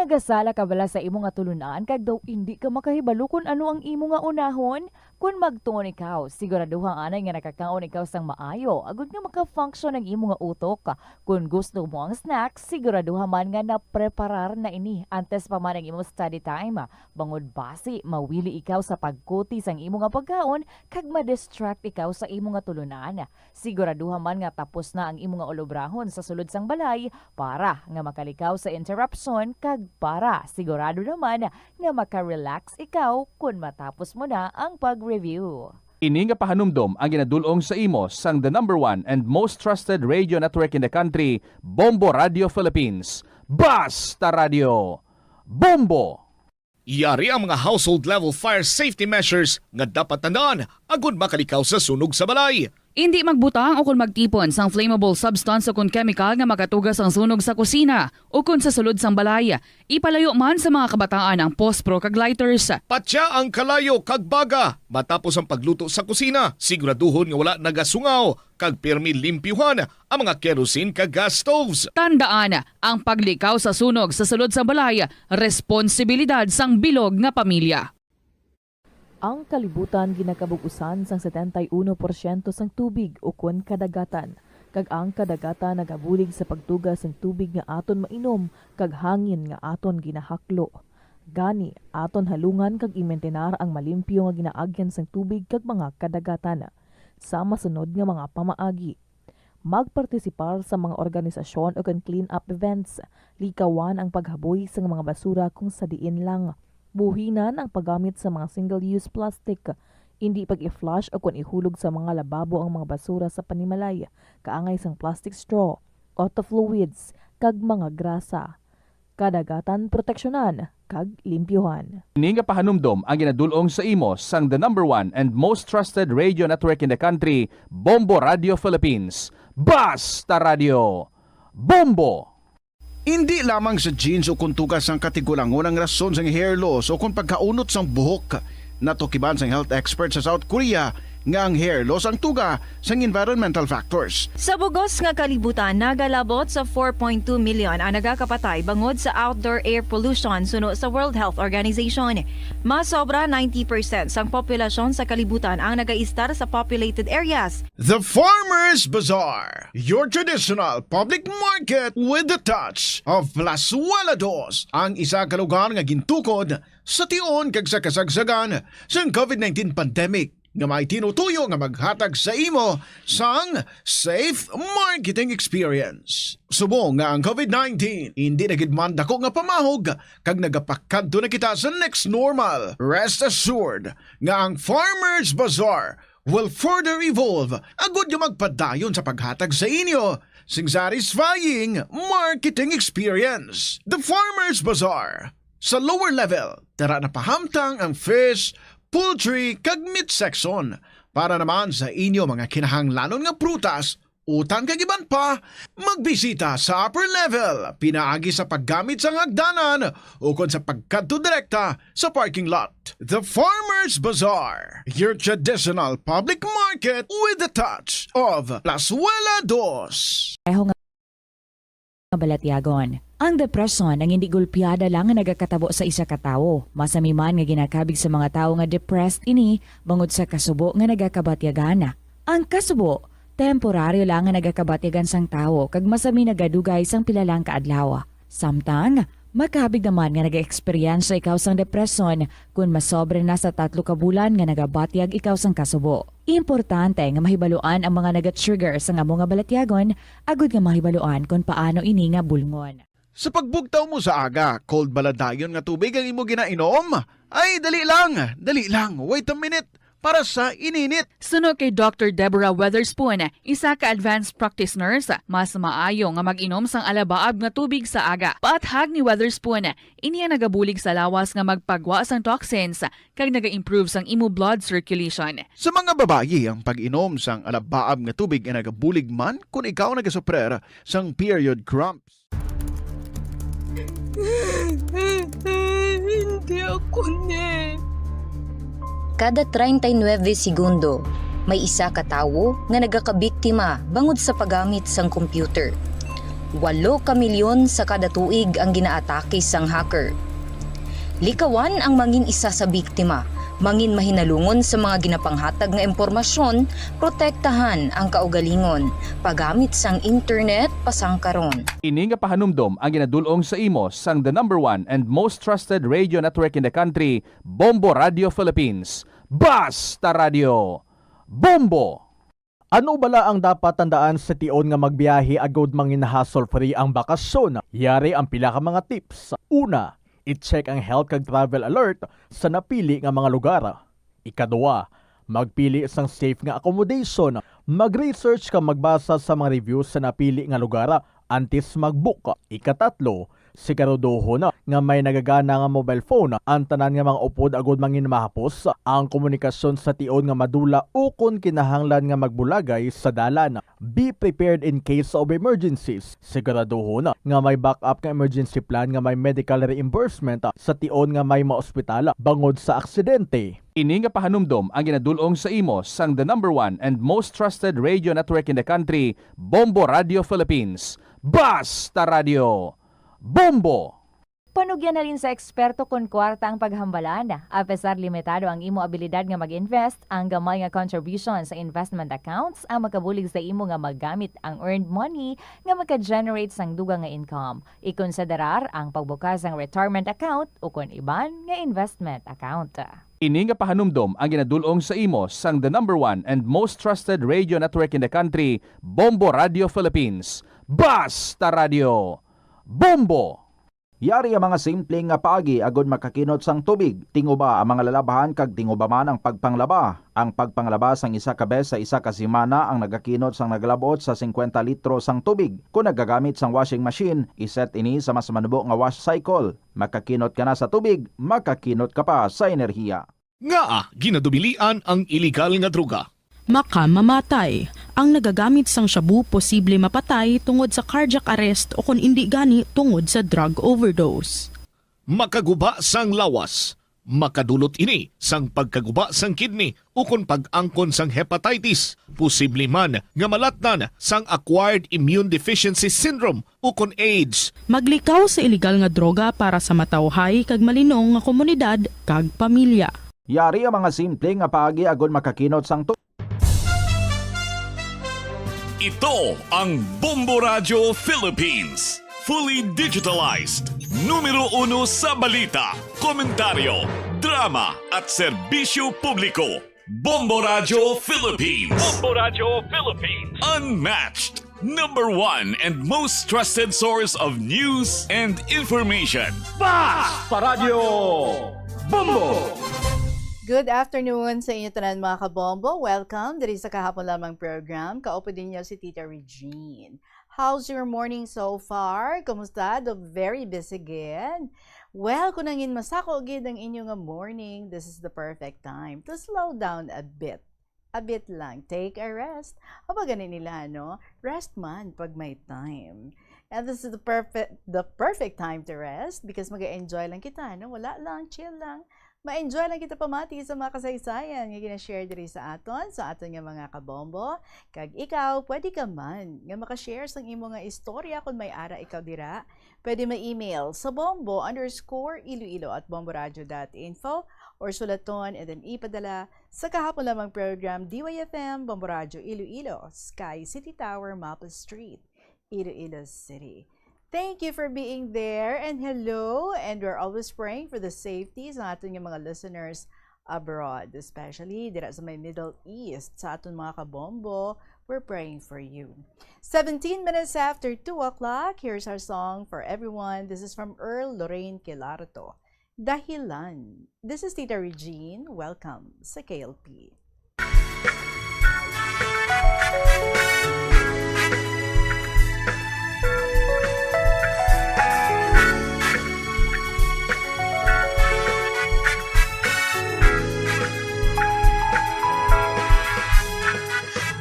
Nagasala ka bala sa imo nga tulunan kag daw indi ka makahibalo kon ano ang imo nga unahon? Kon magtuon ikaw, siguraduha anay nga nakakaon ikaw sang maayo agod nga maka-function ang imo nga utok. Kon gusto mo ang snack, siguraduha man nga napreparar na ini antes pa man ang imo study time. Bangod basi, mawili ikaw sa pagkuti sang imo nga pagkaon kag ma-distract ikaw sa imo nga tulunan. Siguraduha man nga tapos na ang imo nga ulobrahon sa sulod sang balay para nga makalikaw sa interruption kag para sigurado naman nga maka-relax ikaw kon matapos mo na ang pag-review. Ini nga pahanumdom ang ginadul-ong sa imo sang the number one and most trusted radio network in the country, Bombo Radio Philippines. Basta Radio, Bombo! Yari ang mga household level fire safety measures nga dapat tandaan agud makalikaw sa sunog sa balay. Indi magbutang o kon magtipon sang flammable substance o kon chemical nga makatuga sang sunog sa kusina o kon sa sulod sang balay. Ipalayo man sa mga kabataan ang pospro kag lighters. Patya ang kalayo kag baga matapos ang pagluto sa kusina. Siguraduhon nga wala nagasungaw kag pirmi limpyuhan ang mga kerosene kag gas stoves. Tandaan, ang paglikaw sa sunog sa sulod sang balay, responsibilidad sang bilog nga pamilya. Ang kalibutan ginakabug-usan sang setenta y uno porsyento sang tubig ukon kadagatan, kag ang kadagatan nagabulig sa pagtuga sang tubig nga aton mainom kag hangin nga aton ginahaklo. Gani, aton halungan kag imintenar ang malimpyo nga ginaagyan sang tubig kag mga kadagatan. Sa masunod nga mga pamaagi, magpartisipar sa mga organisasyon ukon clean-up events. Likawan ang paghaboy sang mga basura kung sa diin lang. Buhinan ang paggamit sa mga single-use plastic. Indi pag-i-flush ukon ihulog sa mga lababo ang mga basura sa panimalay, kaangay sang plastic straw, auto fluids, kag mga grasa. Kadagatan proteksyonan kag limpyuhan. Ini nga pahanumdom ang ginadul-ong sa imo sang the number one and most trusted radio network in the country, Bombo Radio Philippines. Basta Radio, Bombo! Indi lamang sa genes o kon tuga sang katigulangon ang rason sang hair loss o kon pagkaunot sang buhok. Natukiban sang health expert sa South Korea nga ang hair loss ang tuga sang environmental factors. Sa bugos nga kalibutan, nagalabot sa four point two million ang nagakapatay bangod sa outdoor air pollution, suno sa World Health Organization. Mas sobra ninety percent sang populasyon sa kalibutan ang nagaistar sa populated areas. The Farmers Bazaar, your traditional public market with the touch of Plazuela Dos, ang isa ka lugar nga gintukod sa tion kag sa kasagsagan sang COVID nineteen pandemic, nga may tinutuyo nga maghatag sa imo sang safe marketing experience. Subong nga ang COVID nineteen indi na gid man dako nga pamahog kag nagapakadto na kita sa next normal, rest assured nga ang Farmers Bazaar will further evolve agud nga magpadayon sa paghatag sa inyo sing satisfying marketing experience. The Farmers Bazaar. Sa lower level, tara na pahamtang ang fish, poultry, kag meat section. Para naman sa inyo mga kinahanglanon nga prutas, utan kag iban pa, magbisita sa upper level, pinaagi sa paggamit sang hagdanan ukon sa pagkadto direkta sa parking lot. The Farmers Bazaar, your traditional public market with the touch of Plazuela Dos. Pareho nga nga balatyagon. Ang depresyon ang hindi gulpiada lang nga nagakatabo sa isa ka tawo. Masami man nga ginakabig sa mga tawo nga depressed ini bangod sa kasubo nga nagakabatyagan. Ang kasubo, temporaryo lang nga nagakabatyagan sang tawo kag masami nagadugay sang pila lang ka adlaw. Samtang, makabig naman nga nagaeksperyensya ikaw sang depresyon kon masobra na sa tatlo ka bulan nga nagabatyag ikaw sang kasubo. Importante nga mahibaluan ang mga naga-trigger sang amo nga balatyagon agud nga mahibaluan kon paano ini nga bulngon. Sa pagbugtaw mo sa aga, cold bala dayon nga tubig ang imo ginainom? Ay, dali lang, dali lang, wait a minute, para sa ininit. Suno kay Doctor Deborah Weatherspoon, isa ka advanced practice nurse, mas maayo nga mag-inom sang alabaab nga tubig sa aga. Paathag ni Weatherspoon, ini ang nagabulig sa lawas nga magpagwa sang toxins kag naga-improve sang imo blood circulation. Sa mga babayi, ang pag-inom sang alabaab nga tubig ay nagabulig man kon ikaw nagasuprer sang period cramps. Hindi ako ni. Kada treinta y nueve segundo, may isa ka tawo nga nagakabiktima bangod sa paggamit sang computer. Walo ka milyon sa kada tuig ang ginaatake sang hacker. Likawan ang mangin isa sa biktima, mangin mahinalungon sa mga ginapanghatag nga impormasyon, protektahan ang kaugalingon, paggamit sang internet pasangkaron. Ini nga pahanumdom ang ginadul-ong sa imo sang the number one and most trusted radio network in the country, Bombo Radio Philippines. Basta Radio! Bombo! Ano bala ang dapat tandaan sa tion nga magbiyahe agud mangin hassle-free ang bakasyon? Yari ang pila ka mga tips. Una, i-check ang health kag travel alert sa napili nga mga lugar. Ikaduha, magpili sang safe nga accommodation. Mag-research kag magbasa sa mga reviews sa napili nga lugar antes mag-book. Ikatatlo, siguraduhon nga may nagagana nga mobile phone ang tanan nga mga upod agud mangin mahapos ang komunikasyon sa tion nga madula ukon kinahanglan nga magbulagay sa dalan. Be prepared in case of emergencies. Siguraduhon nga may backup nga emergency plan nga may medical reimbursement sa tion nga may maospital bangod sa aksidente. Ini nga pahanumdom ang ginadul-ong sa imo sang the number one and most trusted radio network in the country, Bombo Radio Philippines. Basta Radio! Bombo! Panugyan halin sa eksperto kon kwarta ang paghambalan. Apesar limitado ang imo abilidad nga mag-invest, ang gamay nga contribution sa investment accounts ang makabulig sa imo nga magamit ang earned money nga maka-generate sang dugang nga income. Ikonsiderar ang pagbukas sang retirement account ukon iban nga investment account. Ini nga pahanumdom ang ginadul-ong sa imo sang the number one and most trusted radio network in the country, Bombo Radio Philippines. Basta Radio! Bombo! Yari ang mga simple nga paagi agud makakinot sang tubig. Tinguba ang mga lalabhan kag tinguba man ang pagpanglaba. Ang pagpanglaba sang isa ka bes sa isa ka semana ang nagakinot sang nagalab-ot sa singkwenta litro sang tubig. Kon nagagamit sang washing machine, i-set ini sa mas manubo nga wash cycle. Makakinot ka na sa tubig, makakinot ka pa sa enerhiya. Ngaa ginadubilian ang iligal nga droga? Makamamatay. Ang nagagamit sang shabu posible mapatay tungod sa cardiac arrest o kon indi gani tungod sa drug overdose. Makaguba sang lawas. Makadulot ini sang pagkaguba sang kidney ukon pag-angkon sang hepatitis, posible man nga malatnan sang acquired immune deficiency syndrome ukon AIDS. Maglikaw sa iligal nga droga para sa matawhay kag malinong nga komunidad kag pamilya. Yari ang mga simple nga paagi agud makakinot sang tu- Ito ang Bombo Radyo Philippines. Fully digitalized. Numero uno sa balita, komentaryo, drama, at serbisyo publiko. Bombo Radyo Philippines. Bombo Radyo Philippines. Unmatched. Number one and most trusted source of news and information. Basta Radyo Bombo! Good afternoon sa inyo tanan, mga kabombo. Welcome diri sa Kahapon Lamang program. Kaupod ninyo si Tita Regine. How's your morning so far? Kumusta? The very busy gid? Well, kung nangin masako gid ang inyo nga morning, this is the perfect time to slow down a bit. A bit lang. Take a rest. Aba, gani nila, no? Rest man pag may time. And this is the perfect, the perfect time to rest because mag-enjoy lang kita, no? Wala lang, chill lang. Ma-enjoy lang kita pamati sa mga kasaysayan nga gina-share diri sa aton, sa aton nga mga kabombo. Kag ikaw, pwede ka man nga maka-share sang imo nga istorya kung may ara ikaw dira. Pwede ma-email sa bombo underscore iloilo at bomboradio dot info or sulaton and then ipadala sa Kahapon Lamang program, D Y F M, Bombo Radyo Iloilo, Sky City Tower, Maple Street, Iloilo City. Thank you for being there and hello, and we're always praying for the safety sa aton nga mga listeners abroad, especially dira sa may Middle East, sa aton mga kabombo. We're praying for you. Seventeen minutes after two o'clock, here's our song for everyone. This is from Earl Lorraine Quilarto. Dahilan. This is Tita Regine. Welcome sa K L P.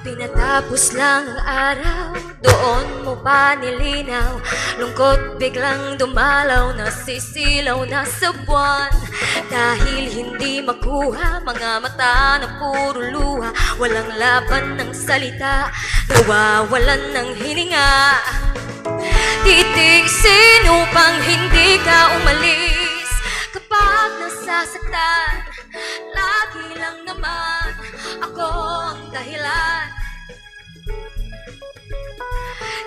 Pinatapos lang ang araw, doon mo pa nilinaw. Lungkot biglang dumalaw, nasisilaw na sa buwan. Dahil hindi makuha, mga mata na puro luha. Walang laban ng salita, nawawalan ng hininga. Iting sino pang hindi ka umalis. Kapag nasasaktan, lagi lang naman ako ang dahilan.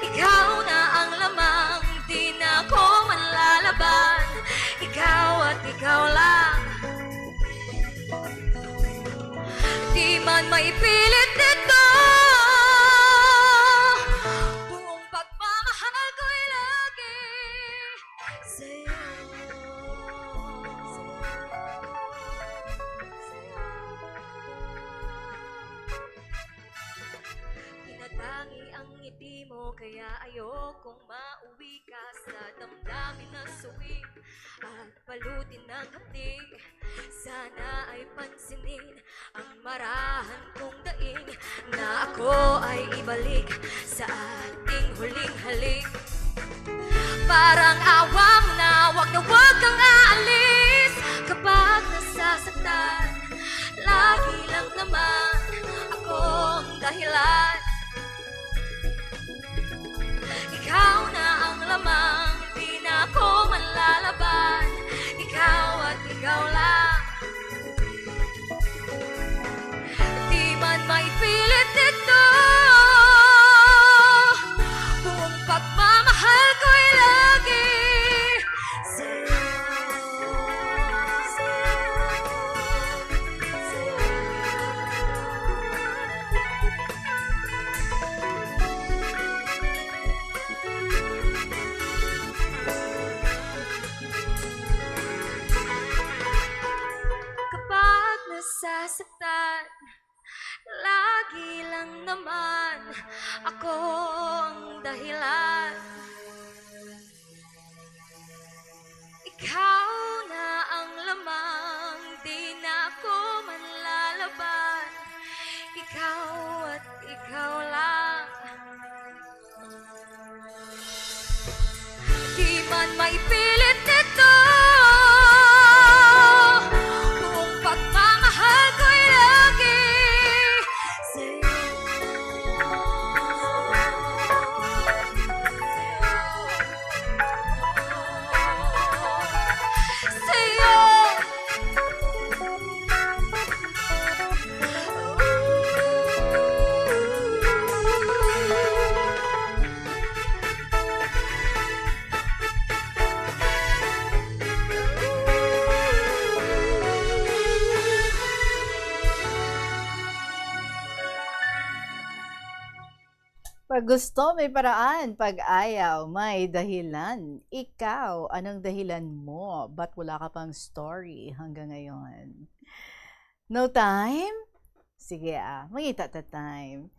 Ikaw na ang lamang, di na ako manlalaban. Ikaw at ikaw lang. Di man maipilit ito, buong pagmamahal ko'y lagi sa'yo. Tinatangi ang ngiti mo, kaya ayokong mauwi ka sa damdamin na suwi at balutin ng hapdi. Sana ay pansinin ang marahan kong daing, na ako ay ibalik sa ating huling halik. Parang awa mo na, wag na wag kang aalis. Kapag nasasaktan, lagi lang naman akong dahilan. Ikaw na ang lamang, di na ako manlalaban. Ikaw at ikaw lang. Di man maipilit ito, buong pagmamahal ko'y lagi sa'yo, sa'yo, sa'yo. Kapag nasasaktan, lagi lang naman ako ang dahilan. Ikaw na ang lamang, di na ako manlalaban. Ikaw at ikaw lang. Di man maipilit ito, buong pagmamahal ko'y lagi sa'yo. Sa'yo. Pag gusto, may paraan. Pag ayaw, may dahilan. Ikaw, anong dahilan mo? Ba't wala ka pang story hanggang ngayon? No time? Sige, ah, mangita ta time.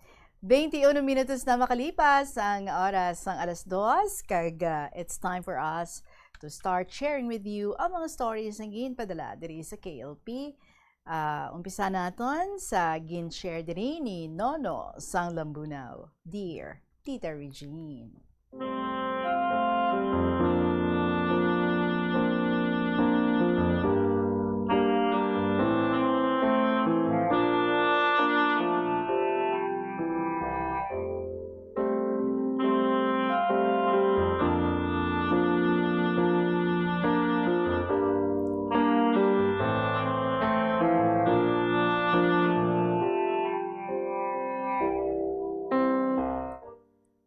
Twenty-one minutos na makalipas ang oras sang alas dos, kag, ah, it's time for us to start sharing with you ang mga stories nga ginpadala diri sa K L P. Ah, umpisa naton sa gin-share diri ni Nono sang Lambunao. Dear Tita Regine.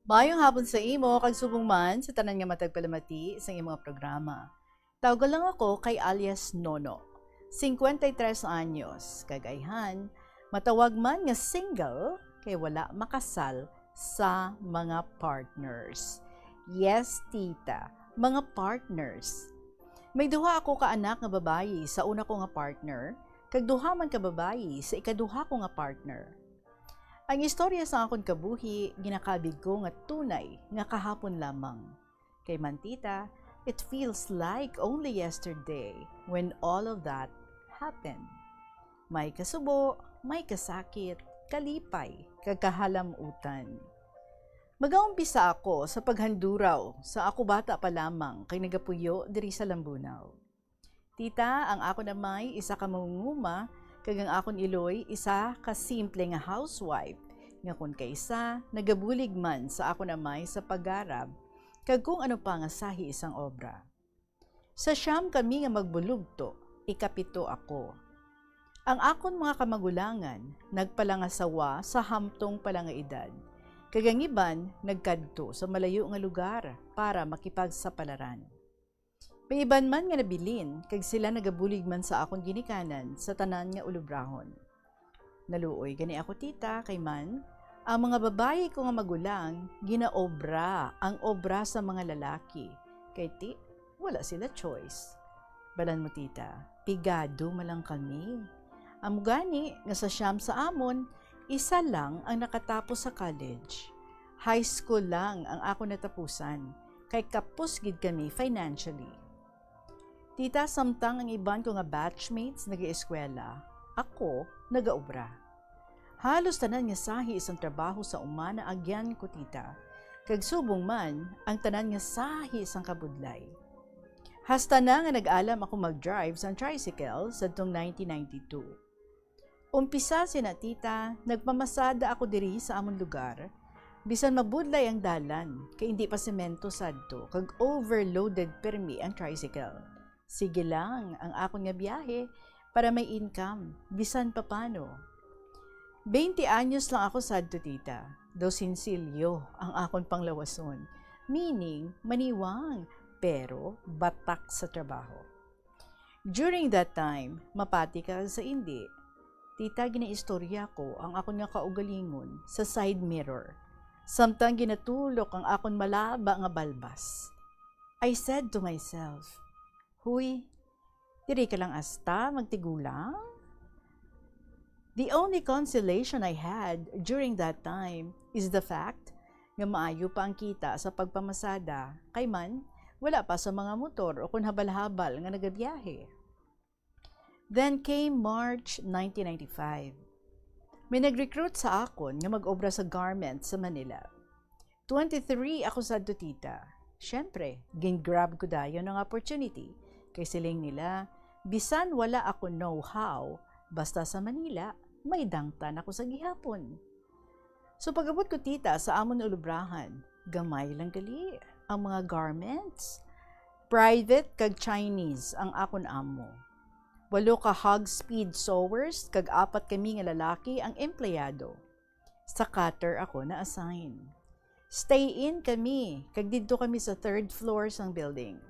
Maayong hapon sa imo, kag subong man sa tanan nga matagpalamati sa imong programa. Tawga lang ako kay alias Nono, cincuenta y tres anyos, kag ayhan, matawag man nga single kay wala makasal sa mga partners. Yes, tita, mga partners. May duha ako ka anak nga babayi sa una ko nga partner, kag duha man ka babayi sa ikaduha ko nga partner. Ang istorya sa akon kabuhi, ginakabig ko nga tunay nga kahapon lamang. Kay man, tita, it feels like only yesterday when all of that happened. May kasubo, may kasakit, kalipay, kag kahalamutan. Magaumpisa ako sa paghanduraw sa ako bata pa lamang kay nagapuyo diri sa Lambunao. Tita, ang akon amay isa ka mangunguma, kag ang akon iloy isa ka simple nga housewife, nga kon kaisa nagabulig man sa akon amay sa pag-arab, kag kung ano pa nga sahi sang obra. Sa siyam kami nga magbulugto, ikapito ako. Ang akon mga kamagulangan nagpalangasawa sa hamtong pa lang nga edad, kag ang iban nagkadto sa malayo nga lugar para makipagsapalaran. May iban man nga nabilin, kag sila nagabulig man sa akon ginikanan sa tanan nga ulubrahon. Naluoy gani ako, tita, kay man ang mga babayi ko nga magulang ginaobra ang obra sa mga lalaki, kay ti wala sila choice. Balan mo, tita, pigado man lang kami. Amo gani nga sa siyam sa amon, isa lang ang nakatapos sa college. High school lang ang ako natapusan, kay kapos gid kami financially. Tita, samtang ang iban ko nga batchmates nag-eskwela, ako nagaobra. Halos tanan nga sahi sang trabaho sa uma naagyan ko, tita, kag subong man, ang tanan nga sahi sang kabudlay. Hasta na nga nag-alam ako mag-drive sang tricycle sadtong nineteen ninety-two. Umpisa sina, tita, nagpamasada ako diri sa amon lugar, bisan mabudlay ang dalan, kay indi pa semento sadto, kag overloaded permi ang tricycle. Sige lang ang akon nga biyahe para may income, bisan papano. Twenty anyos lang ako sadto, tita, daw sinsilyo ang akon panglawason, meaning maniwang, pero batak sa trabaho. During that time, mapati ka sa indi, tita, ginaistorya ko ang akon nga kaugalingon sa side mirror, samtang ginatulok ang akon malaba nga balbas. I said to myself, "Huy, diri ka lang asta magtigulang?" The only consolation I had during that time is the fact nga maayo pa ang kita sa pagpamasada, kay man, wala pa sa mga motor o kon habal-habal nga nagabiyahe. Then came March nineteen ninety-five. May nag-recruit sa akon nga mag-obra sa garment sa Manila. Twenty-three ako sadto, tita. Siyempre, gin-grab ko dayon ang opportunity, kay siling nila, bisan wala ako know-how, basta sa Manila, may dangtan ako sa gihapon. So, pag-abot ko, tita, sa amon ulubrahan, gamay lang gali ang mga garments. Private kag Chinese ang akon amo. Walo ka Hogspeed sewers kag apat kami nga lalaki ang empleyado. Sa cutter ako na-assign. Stay-in kami, kag didto kami sa third floor sang building.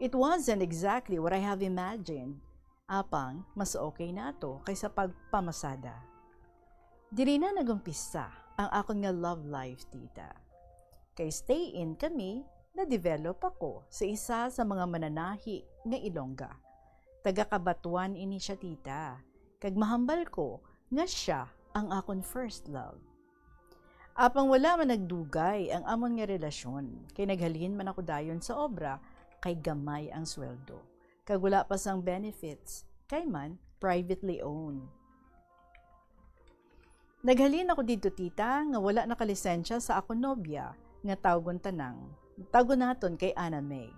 It wasn't exactly what I have imagined, apang mas okay na ato kaysa pagpamasada. Diri na nag-umpisa ang akon nga love life, tita. Kay stay-in kami, na-develop ako sa isa sa mga mananahi nga Ilongga. Taga Cabatuan ini siya, tita, kag mahambal ko nga sia ang akon first love. Apang wala man nagdugay ang amon nga relasyon, kay naghalin man ako dayon sa obra, kay gamay ang sweldo, kag wala pa sang benefits, kay man privately owned. Naghalin ako didto, tita, nga wala nakalisensya sa akon nobya nga tawgon tanang, tawgon naton kay Ana May.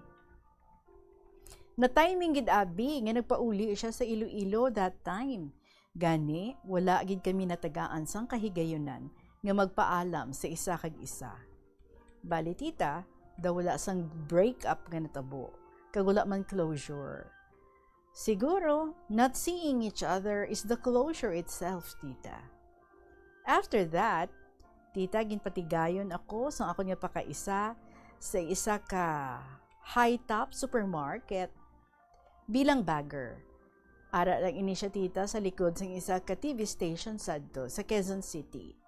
Na-timing gid, abi, nga nagpauli siya sa Iloilo that time. Gani, wala gid kami natagaan sang kahigayunan nga magpaalam sa isa kag isa. Bali, tita, daw wala sang break-up nga natabo, kag wala man closure. Siguro, not seeing each other is the closure itself, tita. After that, tita, ginpatigayon ako sang akon nga pakaisa sa isa ka high-top supermarket bilang bagger. Ara lang ini siya, tita, sa likod sang isa ka T V station sadto sa Quezon City.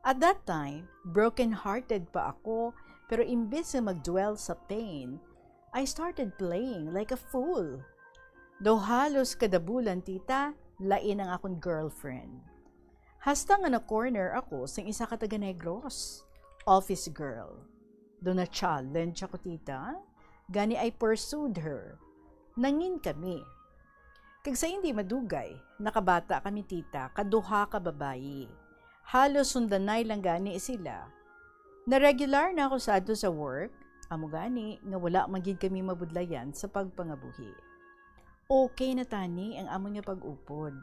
At that time, broken-hearted pa ako, pero imbes nga mag-dwell sa pain, I started playing like a fool. Daw halos kada bulan, tita, lain ang akon girlfriend. Hasta nga na-corner ako sing isa ka taga-Negros, office girl. Daw na-challenge ako, tita. Gani, I pursued her. Nangin kami. Kag sa indi madugay, nakabata kami, tita, kaduha ka babayi. Halos sundanay lang gani sila. Na-regular na ako sa adto sa work, amo gani nga wala man gid kami mabudlayan sa pagpangabuhi. Okay na tani ang amon nga pag-upod.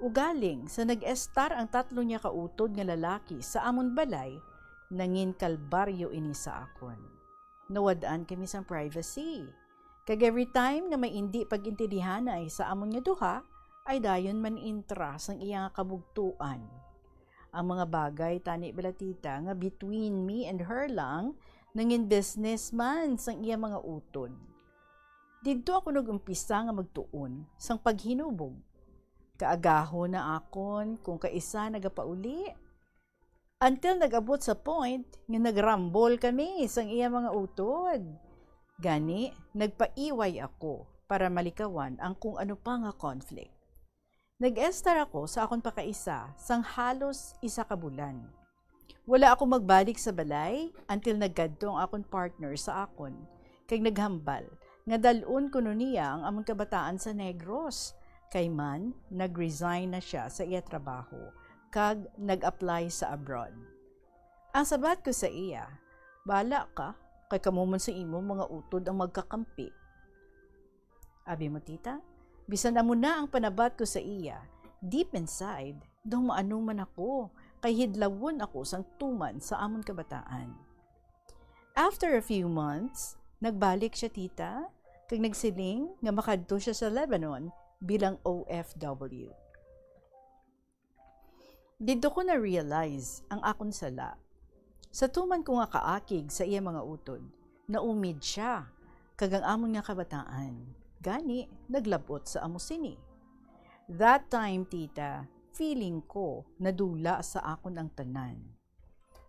Ugaling, sa nag-estar ang tatlo niya ka utod nga lalaki sa amon balay, nangin kalbaryo ini sa akon. Nawad-an kami sang privacy. Kag every time nga may indi pag-intindihanay sa amon nga duha, ay dayon man intra sang iya nga kabugtuan. Ang mga bagay tani bala, tita, nga between me and her lang, nangin business man sang iya mga utod. Didto ako nag-umpisa nga magtuon sang paghinubog. Kaagahon na akon kung kaisa nagapauli, until nag-abot sa point nga nagrambol kami sang iya mga utod. Gani, nagpaiway ako para malikawan ang kung ano pa nga conflict. Nag-estar ako sa akon pakaisa sang halos isa ka bulan. Wala ako magbalik sa balay until nagkadto ang akon partner sa akon kag naghambal nga dal-on kuno niya ang amon kabataan sa Negros, kay man nag-resign na sia sa iya trabaho kag nag-apply sa abroad. Ang sabat ko sa iya, "Bala ka, kay kamo man sa imo mga utod ang magkakampi." Abi mo, tita, bisan amo na ang panabat ko sa iya, deep inside, daw maano man ako, kay hidlawon ako sang tuman sa amon kabataan. After a few months, nagbalik siya, tita, kag nagsiling nga makadto siya sa Lebanon bilang O F W. Didto ko na-realize ang akon sala. Sa tuman ko nga kaakig sa iya mga utod, naumid sia, kag ang amon nga kabataan, gani, naglab-ot sa amo sini. That time, tita, feeling ko nadula sa akon ang tanan.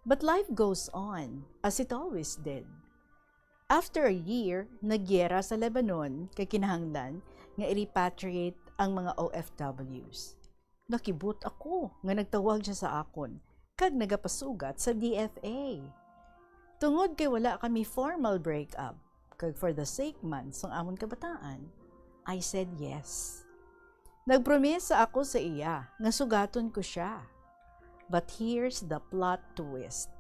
But life goes on, as it always did. After a year, nagyera sa Lebanon kay kinahanglan nga i-repatriate ang mga O F Ws. Nakibot ako nga nagtawag siya sa akon kag nagapasugat sa D F A. Tungod kay wala kami formal breakup, kag for the sake man sang amon kabataan, I said yes. Nagpromesa ako sa iya nga sugaton ko sia. But here's the plot twist.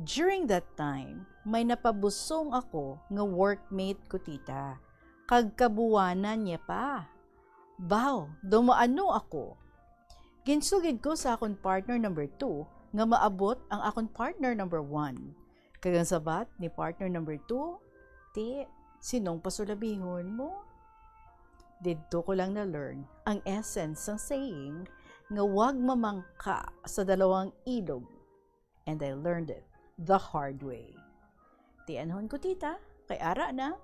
During that time, may napabusong ako nga workmate ko, tita, kag kabuwanan niya pa. Baw, daw maano ako. Ginsugid ko sa akon partner number two nga maabot ang akon partner number one. Kag ang sabat ni partner number two, "Ti, sinong pasulabihon mo?" Didto ko lang na-learn ang essence sang saying nga wag mamangka sa dalawang ilog. And I learned it the hard way. Tianhon ko, tita, kay ara na,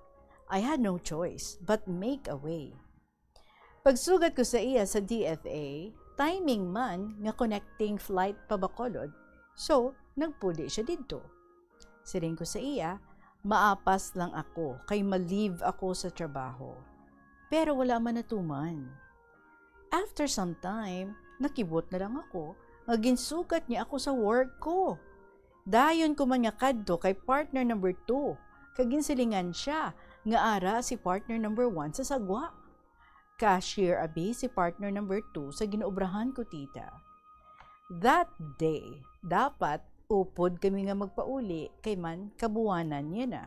I had no choice but make a way. Pagsugat ko sa iya sa D F A, timing man nga connecting flight pa Bacolod, so nagpuli siya didto. Siling ko sa iya, "Maapas lang ako kay ma-leave ako sa trabaho." Pero wala man natuman. After some time, nakibot na lang ako nga ginsugat niya ako sa work ko. Dayon ko man nga kadto kay partner number two, kag ginsilingan siya nga ara si partner number one sa sagwa. Cashier abi si partner number two sa ginobrahan ko, tita. That day, dapat upod kami nga magpauli kay man kabuwanan niya na.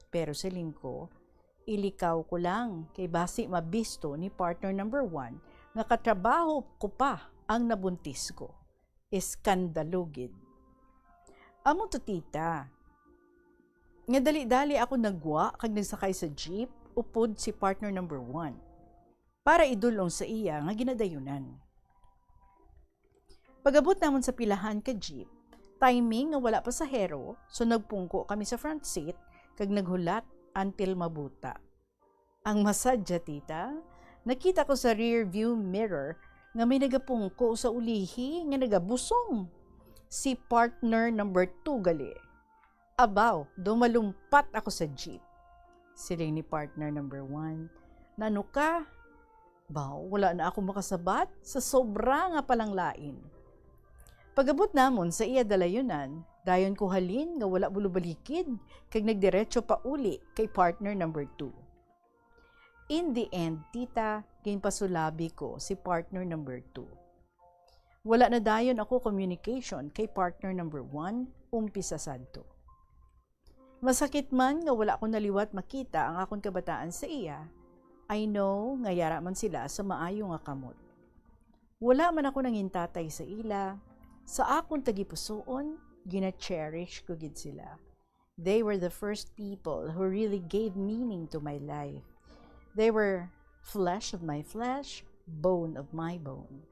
Pero siling ko, ilikaw ko lang kay basi mabisto ni partner number one nga katrabaho ko pa ang nabuntis ko. Iskandalo gid. Amo to, tita, nga dali-dali ako naggwa kag nagsakay sa jeep upod si partner number one para idul-ong sa iya nga ginadayunan. Pag-abot namon sa pilahan ka jeep, timing nga wala pasahero, so nagpungko kami sa front seat kag naghulat until mabuta. Ang masadya, tita, nakita ko sa rear view mirror nga may nagapungko sa ulihi nga nagabusong. Si partner number two gali. "Abaw, daw malumpat ako sa jeep," siling ni partner number one. "Nano ka?" Baw, wala na ako makasabat sa sobra nga palanglain. Pag-abot namon sa iya dalayunan, dayon ko halin nga wala bulobalikid kag nagdiretso pauli kay partner number two. In the end, tita, ginpasulabi ko si partner number two. Wala na dayon ako communication kay partner number one, umpisa sadto. Masakit man nga wala ko na liwat makita ang akon kabataan sa iya, I know nga yara man sila sa maayo nga kamot. Wala man ako nangin tatay sa ila, sa akon tagipusoon, gina-cherish ko gid sila. They were the first people who really gave meaning to my life. They were flesh of my flesh, bone of my bone.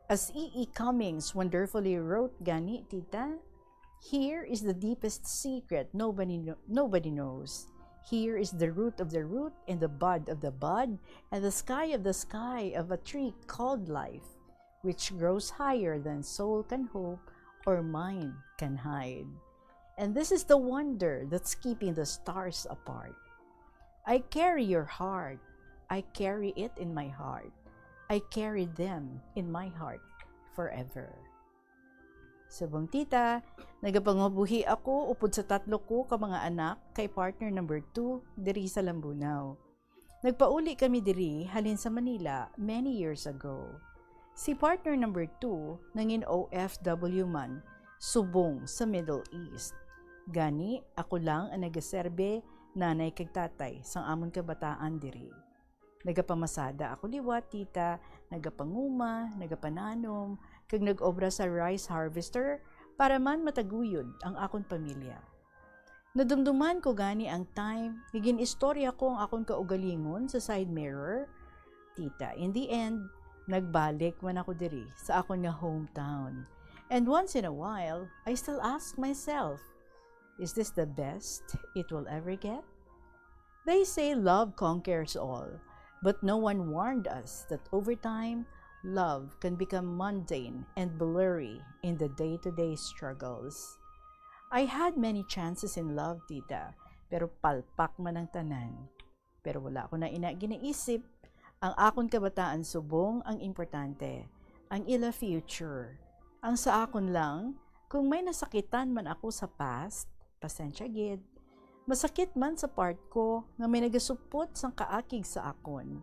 As E E Cummings wonderfully wrote gani, tita, here is the deepest secret nobody kno-, nobody knows. Here is the root of the root and the bud of the bud and the sky of the sky of a tree called life, which grows higher than soul can hope or mind can hide. And this is the wonder that's keeping the stars apart. I carry your heart. I carry it in my heart. I carry them in my heart forever. Subong, tita, nagapangabuhi ako upod sa tatlo ko ka mga anak kay partner number two diri sa Lambunao. Nagpauli kami diri halin sa Manila many years ago. Si partner number two nangin O F W man subong sa Middle East. Gani, ako lang ang nagaserbe nanay kag tatay sang amon kabataan diri. Nagapamasada ako liwat, tita, nagapanguma, nagapananom, kag nag-obra sa rice harvester para man mataguyod ang akon pamilya. Nadumduman ko gani ang time nga gin-istorya ko ang akon kaugalingon sa side mirror. Tita, in the end, nagbalik man ako diri sa akon nga hometown. And once in a while, I still ask myself, "Is this the best it will ever get?" They say love conquers all, but no one warned us that over time, love can become mundane and blurry in the day-to-day struggles. I had many chances in love, tita, pero palpak man ang tanan. Pero wala ko na ina ginaisip. Ang akon kabataan subong ang importante, ang ila future. Ang sa akon lang, kung may nasakitan man ako sa past, pasensya gid. Masakit man sa part ko nga may nagasupot sang kaakig sa akon.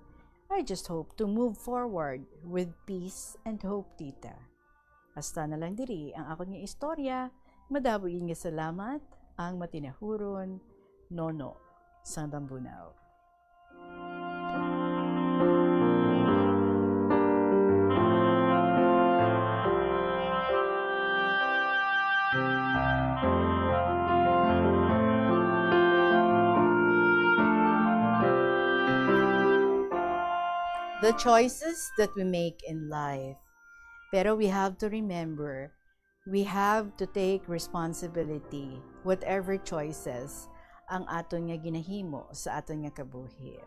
I just hope to move forward with peace and hope, tita. Hasta na lang diri ang akon nga istorya. Madamo gid nga salamat, ang matinahuron, Nono sang Lambunao. The choices that we make in life. Pero we have to remember, we have to take responsibility, whatever choices ang aton nga ginahimo sa aton nga kabuhi.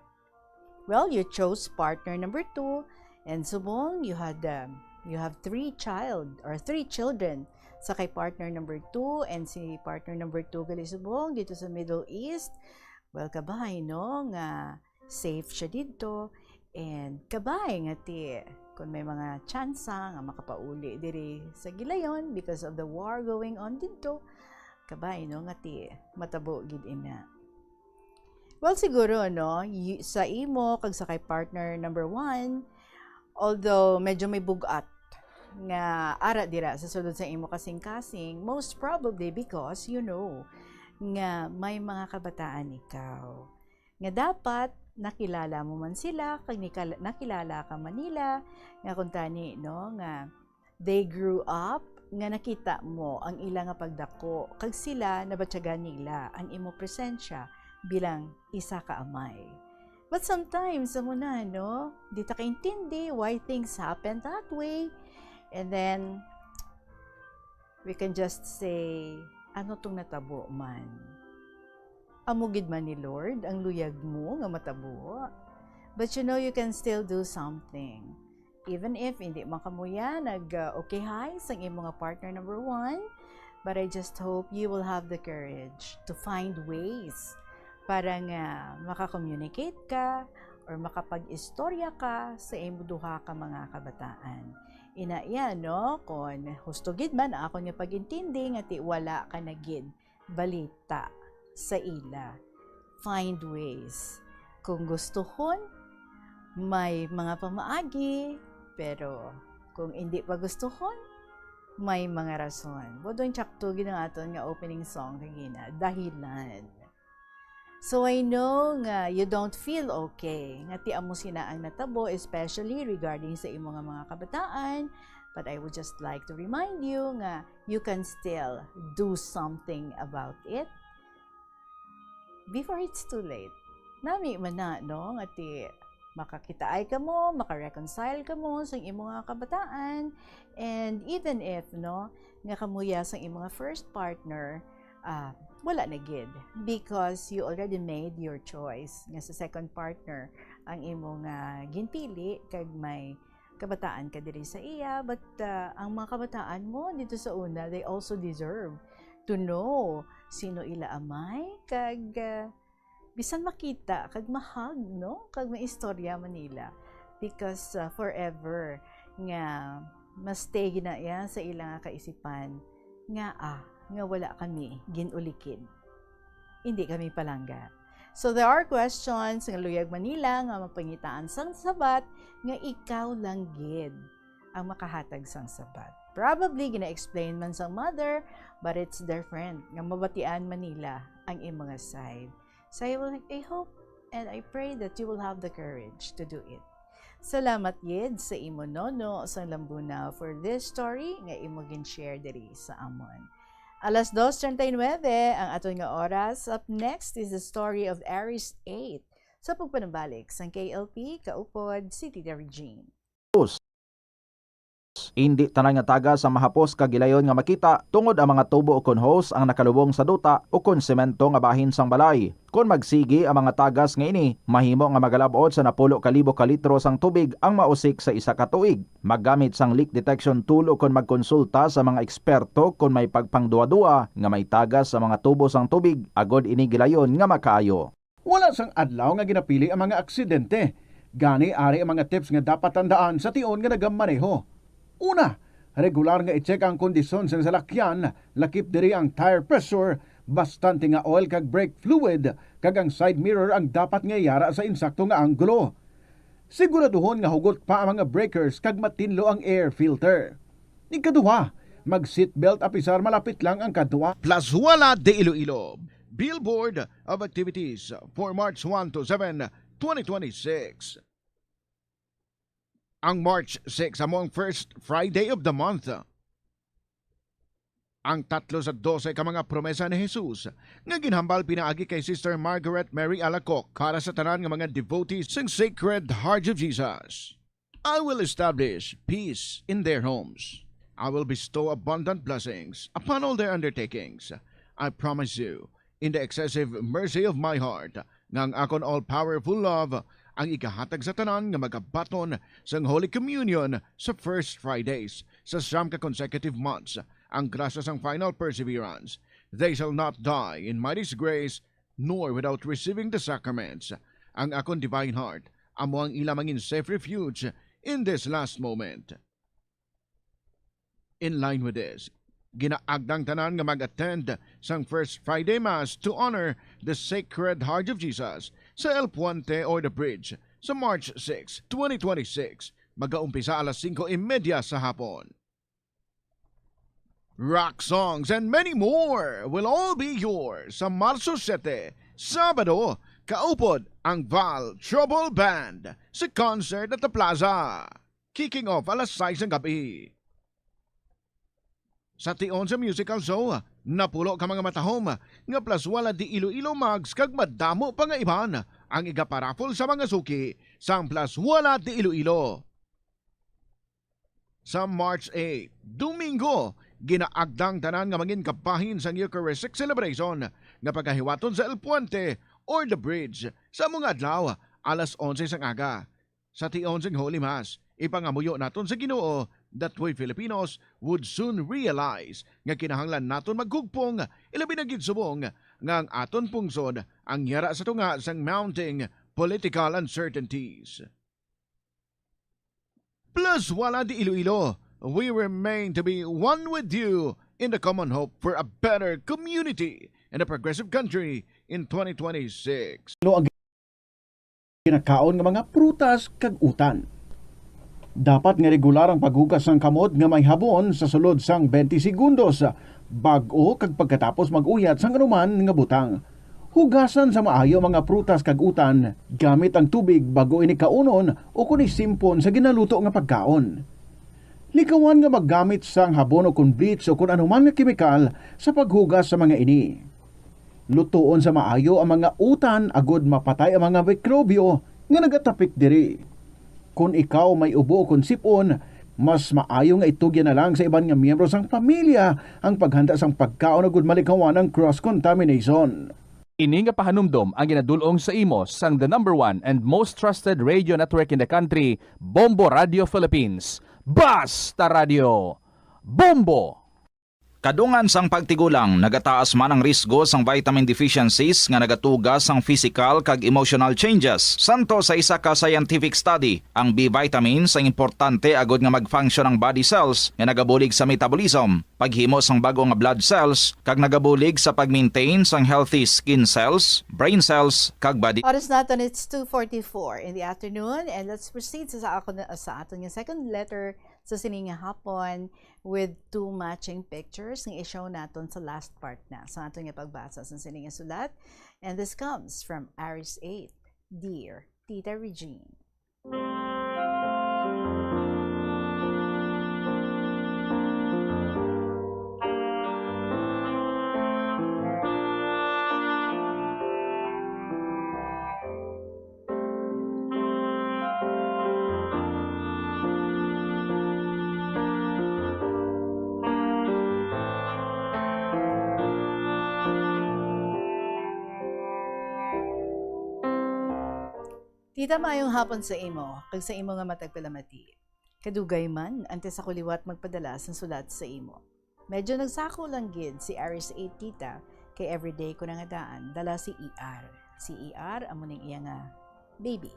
Well, you chose partner number two, and subong you had, um, you have three child or three children sa kay partner number two, and si partner number two gali subong dito sa Middle East. Well, kabay, no, nga safe siya didto, and kabay nga ti, kung may mga tsansa nga makapauli diri sa gilayon because of the war going on didto, kabay, no, nga ti matabo gid ina. Well, siguro, no, y-, sa imo kag sa kay partner number one, although medyo may bug-at nga ara dira sa sulod sa imo kasing-kasing, most probably because you know nga may mga kabataan ikaw. Nga dapat nakilala mo man sila, kag nikal-, nakilala ka man nila, nga kung tani, no, nga they grew up, nga nakita mo ang ila nga pagdako, kag sila nabatyagan nila ang imo presensya bilang isa ka amay. But sometimes, amo na, no? Di ta kaintindi why things happen that way. And then, we can just say, "Ano tong natabo man? Amo gid man ni Lord ang luyag mo nga matabo?" But you know, you can still do something. Even if hindi man kamo ya nag, uh, okay hi sang imo nga partner number one, but I just hope you will have the courage to find ways para nga maka-communicate ka or makapag-istorya ka sa imo duha ka mga kabataan. Ina iya, no? Kon husto gid man akon nga pag-intindi nga ti wala ka na gid balita sa ila. Find ways. Kung gustuhon, may mga pamaagi, pero kung indi pa gustuhon, may mga rason. Bodong tsakto gid ang aton nga opening song kagina, Dahilan. So I know nga you don't feel okay nga ti amo sina ang natabo, especially regarding sa imo nga mga kabataan, But I would just like to remind you nga you can still do something about it before it's too late. Nami man na, no, nga ti makakitaay kamo, maka-reconcile kamo sa imo nga kabataan, and even if, no, nga kamuya sa imo nga first partner, ah, wala na gid, because you already made your choice nga sa second partner ang imo nga ginpili, kag may kabataan ka diri sa iya, but, ah, ang mga kabataan mo dito sa una, they also deserve to know sino ila amay, kag, ah, bisan makita kag mahag, no, kag may istorya man nila, because, ah, forever nga ma-stay na iya sa ila nga kaisipan nga, ah, nga wala kami gin-ulikid, hindi kami palangga. So there are questions nga luyag man nila nga mapangitaan sang sabat nga ikaw lang gid ang makahatag sang sabat. Probably gina-explain man sang mother, but it's different nga mabatian man nila ang imo nga side. So I will, I hope and I pray that you will have the courage to do it. Salamat gid sa imo, Nono sang Lambuna, for this story nga imo gin-share diri sa amon. Alas dos treinta y nueve ang aton nga oras. Up next is the story of Aries eight sa pagpanambalik sang K L P, kaupod si Tita Regine. Indi tanan nga tagas ang mahapos kag gilayon nga makita, tungod ang mga tubo ukon hose ang nakalubong sa duta ukon semento nga bahin sang balay. Kon magsigi ang mga tagas nga ini, mahimo nga magalab-ot sa napulo ka libo ka litro sang tubig ang mausik sa isa ka tuig. Maggamit sang leak detection tool ukon magkonsulta sa mga eksperto kon may pagpangduwa-duwa nga may tagas sa mga tubo sang tubig, agod ini gilayon nga makaayo. Wala sang adlaw nga ginapili ang mga aksidente. Gani, ari ang mga tips nga dapat tandaan sa tion nga nagamaneho. Una, regular nga i-check ang kondisyon sang salakyan, lakip diri ang tire pressure, bastante nga oil kag brake fluid, kag ang side mirror ang dapat nga yara sa insakto nga anggulo. Siguraduhon nga hugot pa ang mga breakers kag matinlo ang air filter. Ikaduha, mag-seatbelt apisar malapit lang ang kadwa. Plaswala de Iloilo, Billboard of Activities for March one to seven, twenty twenty-six. Ang March six amo ang first Friday of the month. Ang tatlo sa dose ka mga promesa ni Jesus nga ginhambal pinaagi kay Sister Margaret Mary Alacoque para sa tanan nga mga devotees sang Sacred Heart of Jesus. I will establish peace in their homes. I will bestow abundant blessings upon all their undertakings. I promise you, in the excessive mercy of my heart, nga ang akon all-powerful love ang igahatag sa tanan nga magabaton sang Holy Communion sa First Fridays sa siyam ka consecutive months, ang grasya sang final perseverance. They shall not die in my disgrace, nor without receiving the sacraments. Ang akon divine heart amo ang ila mangin safe refuge in this last moment. In line with this, ginaagda ang tanan nga mag-attend sang First Friday Mass to honor the Sacred Heart of Jesus sa El Puente or the Bridge sa March six, twenty twenty-six. Magaumpisa alas singko y media sa hapon. Rock songs and many more will all be yours sa Marso siyete, Sabado, kaupod ang Val Trouble Band sa concert at the plaza. Kicking off alas sais sang gab-i. Sa tion sa musical show, napulo ka mga matahom nga Plaswala de Iloilo mugs kag madamo pa nga iban ang igaparaffle sa mga suki sang Plaswala de Iloilo. Sa March eight, Domingo, ginaagda ang tanan nga mangin kabahin sang Eucharistic celebration nga pagahiwaton sa El Puente or the Bridge sa amo nga adlaw, alas onse sang aga. Sa tion sang Holy Mass, ipangamuyo naton sa Ginoo that we Filipinos would soon realize nga kinahanglan naton maghugpong, ilabi na gid subong nga ang aton pungsod ang yara sa tunga sang mounting political uncertainties. Plaswala de Iloilo, we remain to be one with you in the common hope for a better community and a progressive country in twenty twenty-six. Ano ang ginakaon nga mga prutas kag utan? Dapat nga regular ang paghugas sang kamot nga may habon sa sulod sang twenty segundos bag-o kag pagkatapos mag-uyat sang anuman nga butang. Hugasan sa maayo ang mga prutas kag utan gamit ang tubig bag-o ini kaunon ukon isimpon sa ginaluto nga pagkaon. Likawan nga maggamit sang habon o kon bleach o kon anuman nga kemikal sa paghugas sa mga ini. Lutoon sa maayo ang mga utan agod mapatay ang mga mikrobyo nga nagatapik diri. Kon ikaw may ubo o kon sip-on, mas maayo nga itugyan na lang sa iban nga miyembro sang pamilya ang paghanda sang pagkaon agud malikawan ang cross-contamination. Ini nga pahanumdom ang ginadul-ong sa imo sang the number one and most trusted radio network in the country, Bombo Radio Philippines. Basta Radio! Bombo! Kadungan sang pagtigulang, nagataas man ang risgo sang vitamin deficiencies nga nagatuga sang physical kag emotional changes. Santo sa isa ka scientific study, ang B vitamins ang importante agud nga mag-function ang body cells nga nagabulig sa metabolism, paghimo sang bag-o nga blood cells, kag nagabulig sa pag-maintain sang healthy skin cells, brain cells, kag body. Oras naton, it's two forty-four in the afternoon, and let's proceed sa, sa, ako na, sa aton nga second letter sa sini nga hapon with two matching pictures nga i-show naton sa last part na sa aton nga pagbasa sa sini nga sulat. And this comes from Aris eight, Dear Tita Regine. Tita, maayong hapon sa imo, kag sa imo nga matag palamati. Kadugay man, antes ako liwat magpadala sang sulat sa imo. Medyo nagsako lang gid si Aris eight, Tita, kay everyday ko na nga daan dala si E R. Si E R amo ning iya nga baby.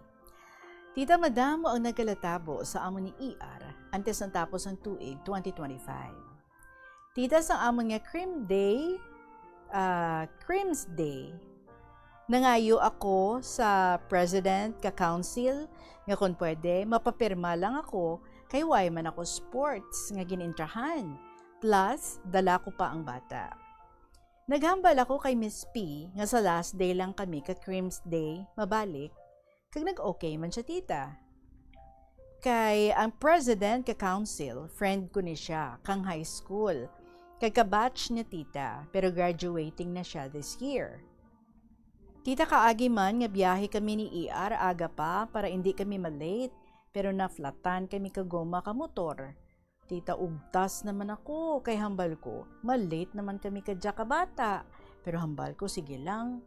Tita, madamo ang nagkalatabo sa amo ni E R antes natapos ang tuig twenty twenty-five. Tita, sang amon nga Cream Day, ah, Creams Day, nangayo ako sa president ka council nga kon pwede, mapapirma lang ako kay way man ako sports nga ginintrahan. Plus, dala ko pa ang bata. Naghambal ako kay Miss P nga sa last day lang kami ka Creams Day mabalik, kag nag-okay man siya, Tita. Kay ang president ka council, friend ko ni siya, kang high school. Kag ka-batch niya, Tita, pero graduating na siya this year. Tita, kaagi man nga biyahe kami ni E R aga pa para indi kami ma-late, pero naflatan kami ka goma ka motor. Tita, ugtas naman ako, kay hambal ko, ma-late naman kami kadya ka bata. Pero hambal ko, sige lang.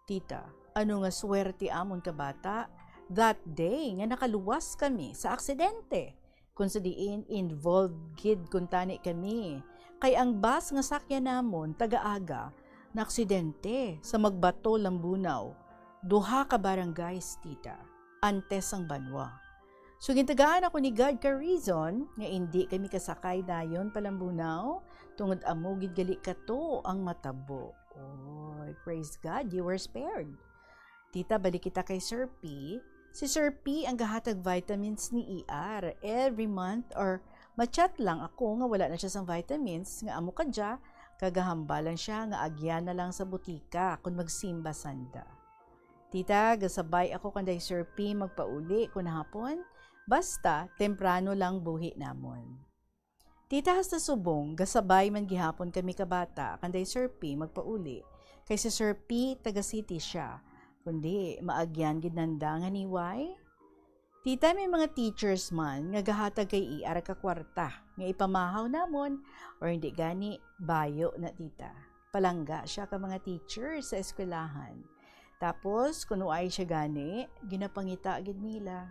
Tita, ano nga swerte amon ka bata, that day nga nakaluwas kami sa aksidente, kung sa diin involved gid kuntani kami, kay ang bus nga sakyan namon taga-aga naaksidente sa Magbato, Lambunao, duha ka barangays, Tita, antes sang banwa. So, gintagaan ako ni God ka reason nga indi kami kasakay dayon pa Lambunao, tungod amo gid gali kato ang matabo. Oy, praise God, you were spared. Tita, balik kita kay Sir P. Si Sir P ang gahatag vitamins ni E R every month or ma-chat lang ako nga wala na siya sang vitamins nga amo kadya, kag gahambalan siya nga agyan na lang sa butika kon magsimba sanda. Tita, gasabay ako kanday Sir P magpauli kon hapon, basta temprano lang buhi namon. Tita, hasta subong, gasabay man gihapon kami ka bata kanday Sir P magpauli, kay si Sir P taga city siya, kundi maagyan gid nanda nga niway. Tita, may mga teachers man nga gahatag kay E R ka kwarta nga ipamahaw namon, or hindi gani, bayo na, Tita. Palangga siya ka mga teachers sa eskwelahan. Tapos, kun waay siya gani, ginapangita gid nila.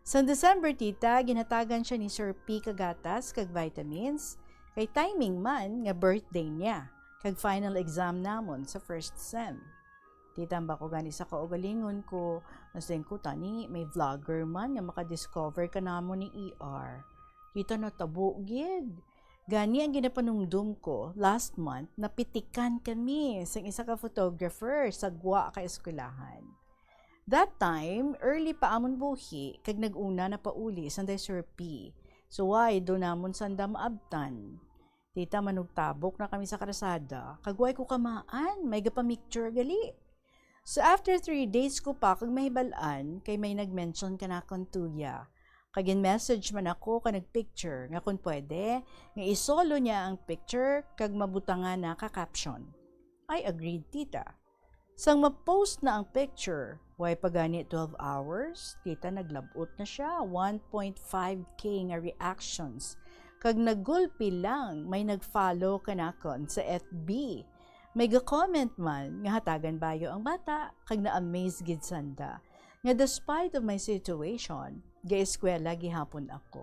Sang December, Tita, ginhatagan siya ni Sir P ka gatas kag vitamins, kay timing man nga birthday niya, kag final exam namon sa first sem. Tita, hambal ko gani sa kaugalingon ko, mas din ko tani may vlogger man nga makadiscover ka namon ni E R. Tita, natabo gid. Gani ang ginapanumdom ko, last month, napitikan kami sang isa ka photographer sa gwa ka eskwelahan. That time, early pa amon buhi, kag nag-una na pauli sanday Sir P. So, way do namon sanda maabtan. Tita, manugtabok na kami sa karsada, kag way ko kamaan, may gapamicture gali. So, after three days ko pa kag mahibal-an, kay may nag-mention kanakon tuya. Pag-in-message man ako ka nag-picture nga kung pwede, nga isolo niya ang picture kag mabutangan na ka caption. I agreed, tita. Sang ma-post na ang picture, way pa gani twelve hours, tita, naglab-ot na siya, one point five K nga reactions. Kag nagulpi lang, may nag-follow kanakon sa F B. May ga-comment man nga hatagan bayo ang bata, kag na-amaze gid sanda nga despite of my situation, ga-eskwela gihapon ako.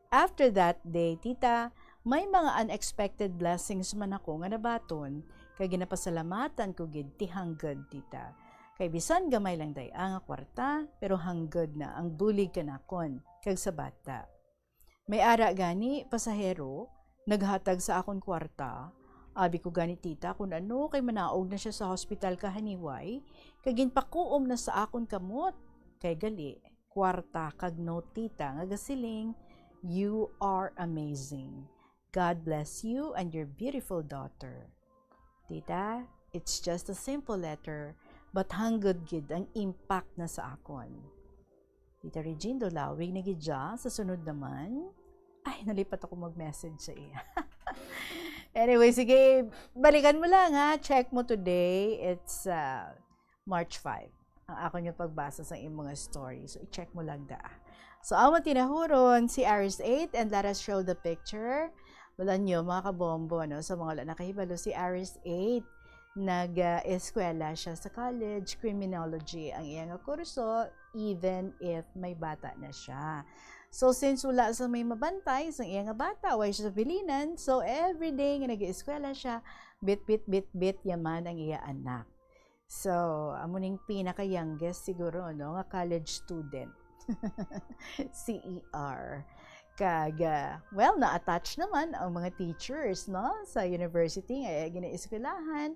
After that day, tita, may mga unexpected blessings man ako nga nabaton, kag ginapasalamatan ko gid ti hangod, tita. Kay bisan gamay lang day-a nga kwarta, pero hangod na ang bulig kanakon kag sa bata. May ara gani, pasahero, naghatag sa akon kwarta. Abi ko gani, tita, kun ano, kay manaog na siya sa hospital kahaniway, kag ginpakuom na sa akon kamot. Kay gali, kwarta kag note, tita, nga gasiling, "You are amazing. God bless you and your beautiful daughter." Tita, it's just a simple letter, but hangod gid ang impact na sa akon. Tita Regine, dolawig na gid siya. Sa sunod naman, ay, nalipat ako mag-message sa iya. Anyway, sige, balikan mo lang, ha. Check mo today. It's, uh, March five. Ang akon nga pagbasa sa iyang mga story. So, i-check mo lang da. So, amo tinahuron si Aris eight, and let us show the picture. Wala nyo, mga kabombo, no? Sa mga wala nakahibalo, si Aris eight, nag-eskwela siya sa college, criminology ang iya nga kurso, even if may bata na siya. So, since wala sa may mabantay sa iya nga bata, way siya sa bilinan, so every day nga nag-eskwela siya, bit, bit, bit, bit, yaman ang iya anak. So, amo ning pinaka-youngest siguro, no, nga college student. Si E R. Kag, ah, well, na-attach naman ang mga teachers, no, sa university nga iya ginaeskwelahan.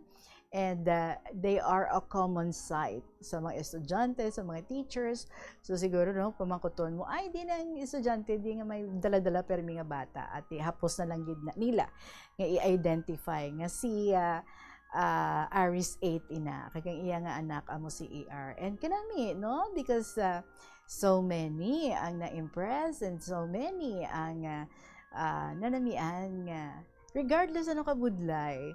And, ah, they are a common sight sa mga estudyante, sa mga teachers. So, siguro, no, pamangkuton mo, "Ay, di na ang estudyante, di nga may dala-dala permi nga bata." At hapos na lang gid na nila nga i-identify nga si, ah, ah, Aris eight ina, kag ang iya nga anak amo si E R. And kanami, no? Because, ah, so many ang na-impress and so many ang, ah, ah, nanamian nga regardless ano ka budlay,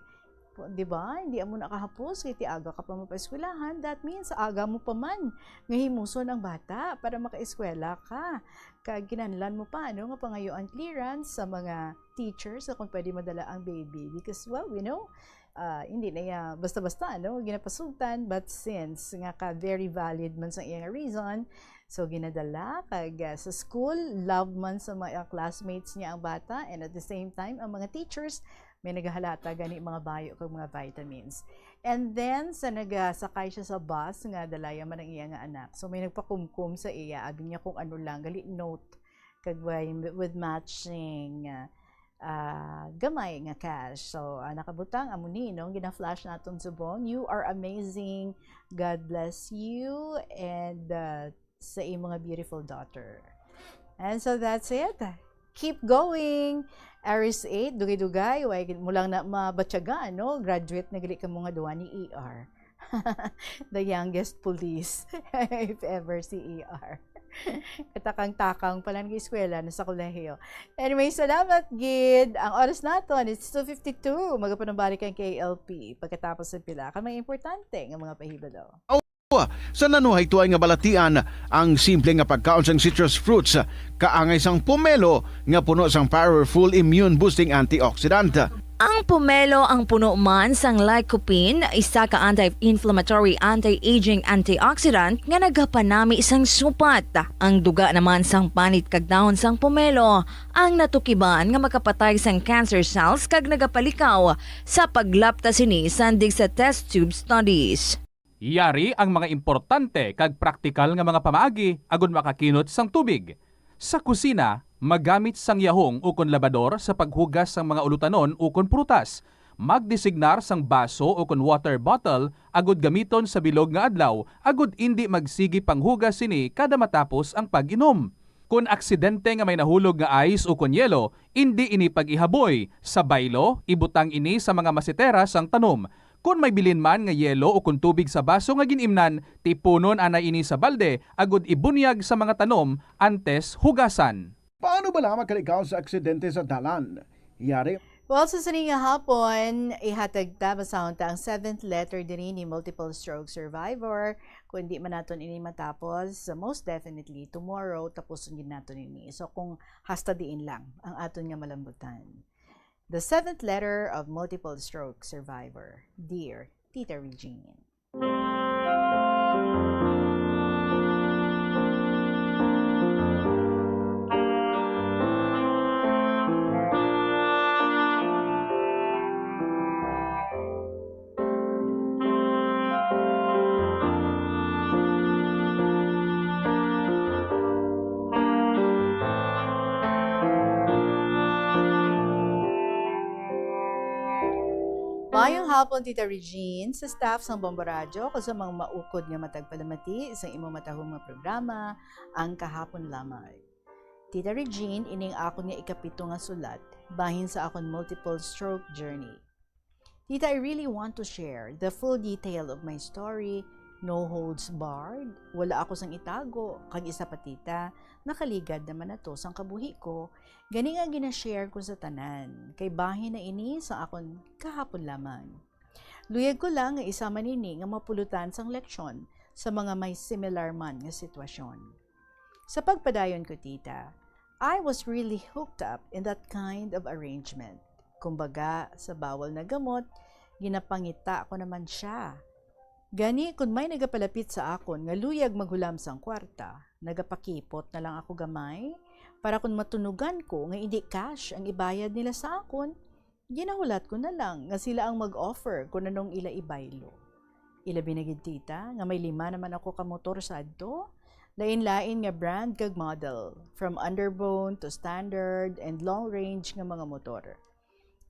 pu-, di ba? Hindi amo nakahapos kay ti aga ka pa mapaeskwelahan. That means aga mo pa man nga himuson ang bata para makaeskwela ka. Kag kinahanglan mo pa, ano, nga pangayuan clearance sa mga teachers sa kung pwede madala ang baby. Because, well, we know, ah, hindi na iya basta-basta, ano, ginapasugtan. But since nga ka very valid man sa iyang reason, so ginadala kag, ah, sa school, love man sa mga classmates niya ang bata, and at the same time, ang mga teachers may nagahalata gani mga bayo kag mga vitamins. And then, sa nagasakay siya sa bus nga dalayan man ang iya nga anak, so may nagpakumkum sa iya, abi niya kung ano lang, gali note kag way with matching, ah, ah, gamay nga cash. So, ah, nakabutang, amo ni, no? Gina-flash naton subong, "You are amazing. God bless you." And, ah, sa imo nga beautiful daughter. And so that's it. Keep going. Aris eight, dugay-dugay, way mo lang na mabatyagan, no? Graduate na gali kamo nga duha ni E R. The youngest police, if ever, si E R. Katakang-takang pa lang eskwela na sa kolehiyo. Anyway, salamat gid. Ang oras naton, it's two fifty-two. Magapanambalik ang K L P pagkatapos ng pila ka mga importante nga mga pahibalo. Sa nanuhay tuay nga balatian, ang simple nga pagkaon sang citrus fruits kaangay sang pomelo nga puno sang powerful immune boosting antioxidant. Ang pomelo ang puno man sang lycopene, isa ka anti-inflammatory, anti-aging antioxidant nga nagapanami sang supat. Ang duga naman sang panit kag dahon sang pomelo ang natukiban nga makapatay sang cancer cells kag nagapalikaw sa paglapta sini sandig sa test tube studies. Yari ang mga importante kag praktikal nga mga pamaagi agud makakinot sang tubig. Sa kusina, magamit sang yahong ukon labador sa paghugas sang mga ulutanon ukon prutas. Magdesignar sang baso ukon water bottle agud gamiton sa bilog nga adlaw agud indi magsigi panghugas sini kada matapos ang pag-inom. Kon aksidente nga may nahulog nga ice ukon yelo, indi ini pag-ihaboy. Sa baylo, ibutang ini sa mga masetera sang tanom. Kon may bilin man nga yelo o kon tubig sa baso nga gin-imnan, tipunon anay ini sa balde agod ibunyag sa mga tanom antes hugasan. Paano bala makalaikaw sa aksidente sa dalan? Yari. Well, sa sini nga hapon, ihatag ta, basahon ta ang seventh letter diri ni multiple stroke survivor. Kung di man naton ini matapos, most definitely, tomorrow, tapuson gid naton ini. So, kung hasta diin lang ang aton nga malambutan. The seventh letter of multiple stroke survivor, dear Tita Regine. Maayong hapon, Tita Regine, sa staff sang Bombo Radyo, kag sa mga maukod nga matag palamati sa imong matahom nga programa, Ang Kahapon Lamang. Tita Regine, ining akon nga ikapito nga sulat bahin sa akon multiple stroke journey. Tita, I really want to share the full detail of my story, no holds barred. Wala ako sang itago, kag isa pa, Tita, nakaligad naman na to sang kabuhi ko, gani nga gina-share ko sa tanan, kay bahin na ini sa akon kahapon lamang. Luyag ko lang nga isa man ini nga mapulutan sang leksyon sa mga may similar man nga sitwasyon. Sa pagpadayon ko, Tita, I was really hooked up in that kind of arrangement. Kumbaga, sa bawal na gamot, ginapangita ko naman siya. Gani, kun may nagapalapit sa akon nga luyag maghulam sang kwarta, nagapakipot na lang ako gamay para kun matunogan ko nga indi cash ang ibayad nila sa akon, ginahulat ko na lang nga sila ang mag-offer kung anong ila ibaylo. Ilabi na gid, Tita, nga may lima naman ako ka motor sadto, lain-lain nga brand kag model, from underbone to standard and long range nga mga motor.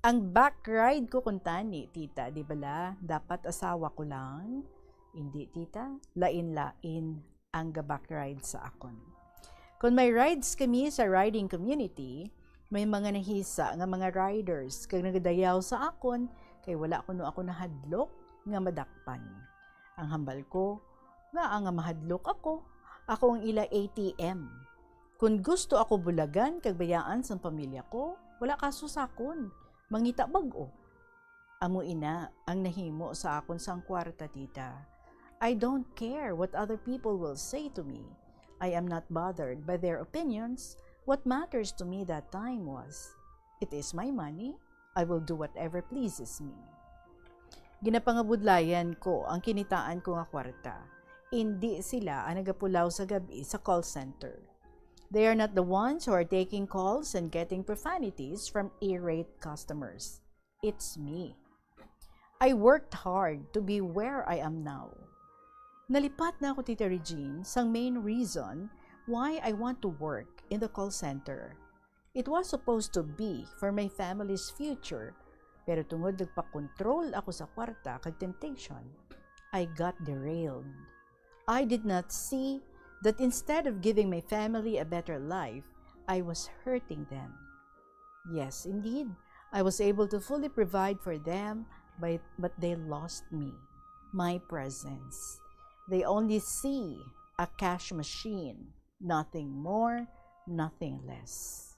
Ang back ride ko kuntani, Tita, di bala, dapat asawa ko lang? Indi, Tita, lain-lain ang ga-back ride sa akon. Kon may rides kami sa riding community, may mga nahisa nga mga riders kag nagadayaw sa akon kay wala kuno ako nahadlok nga madakpan. Ang hambal ko, ngaa nga mahadlok ako, ako ang ila A T M. Kon gusto ako bulagan kag bayaan sang pamilya ko, wala kaso sa akon. Mangita bag-o. Amo ina ang nahimo sa akon sang kwarta, Tita. I don't care what other people will say to me. I am not bothered by their opinions. What matters to me that time was, it is my money. I will do whatever pleases me. Ginapangabudlayan ko ang kinitaan ko nga kwarta. Indi sila ang nagapulaw sa gab-i sa call center. They are not the ones who are taking calls and getting profanities from irate customers. It's me. I worked hard to be where I am now. Nalipat na ako, Tita Regine, sang main reason why I want to work in the call center. It was supposed to be for my family's future, pero tungod nagpakontrol ako sa kwarta kag temptation, I got derailed. I did not see that instead of giving my family a better life, I was hurting them. Yes, indeed, I was able to fully provide for them, but, but they lost me, my presence. They only see a cash machine, nothing more, nothing less.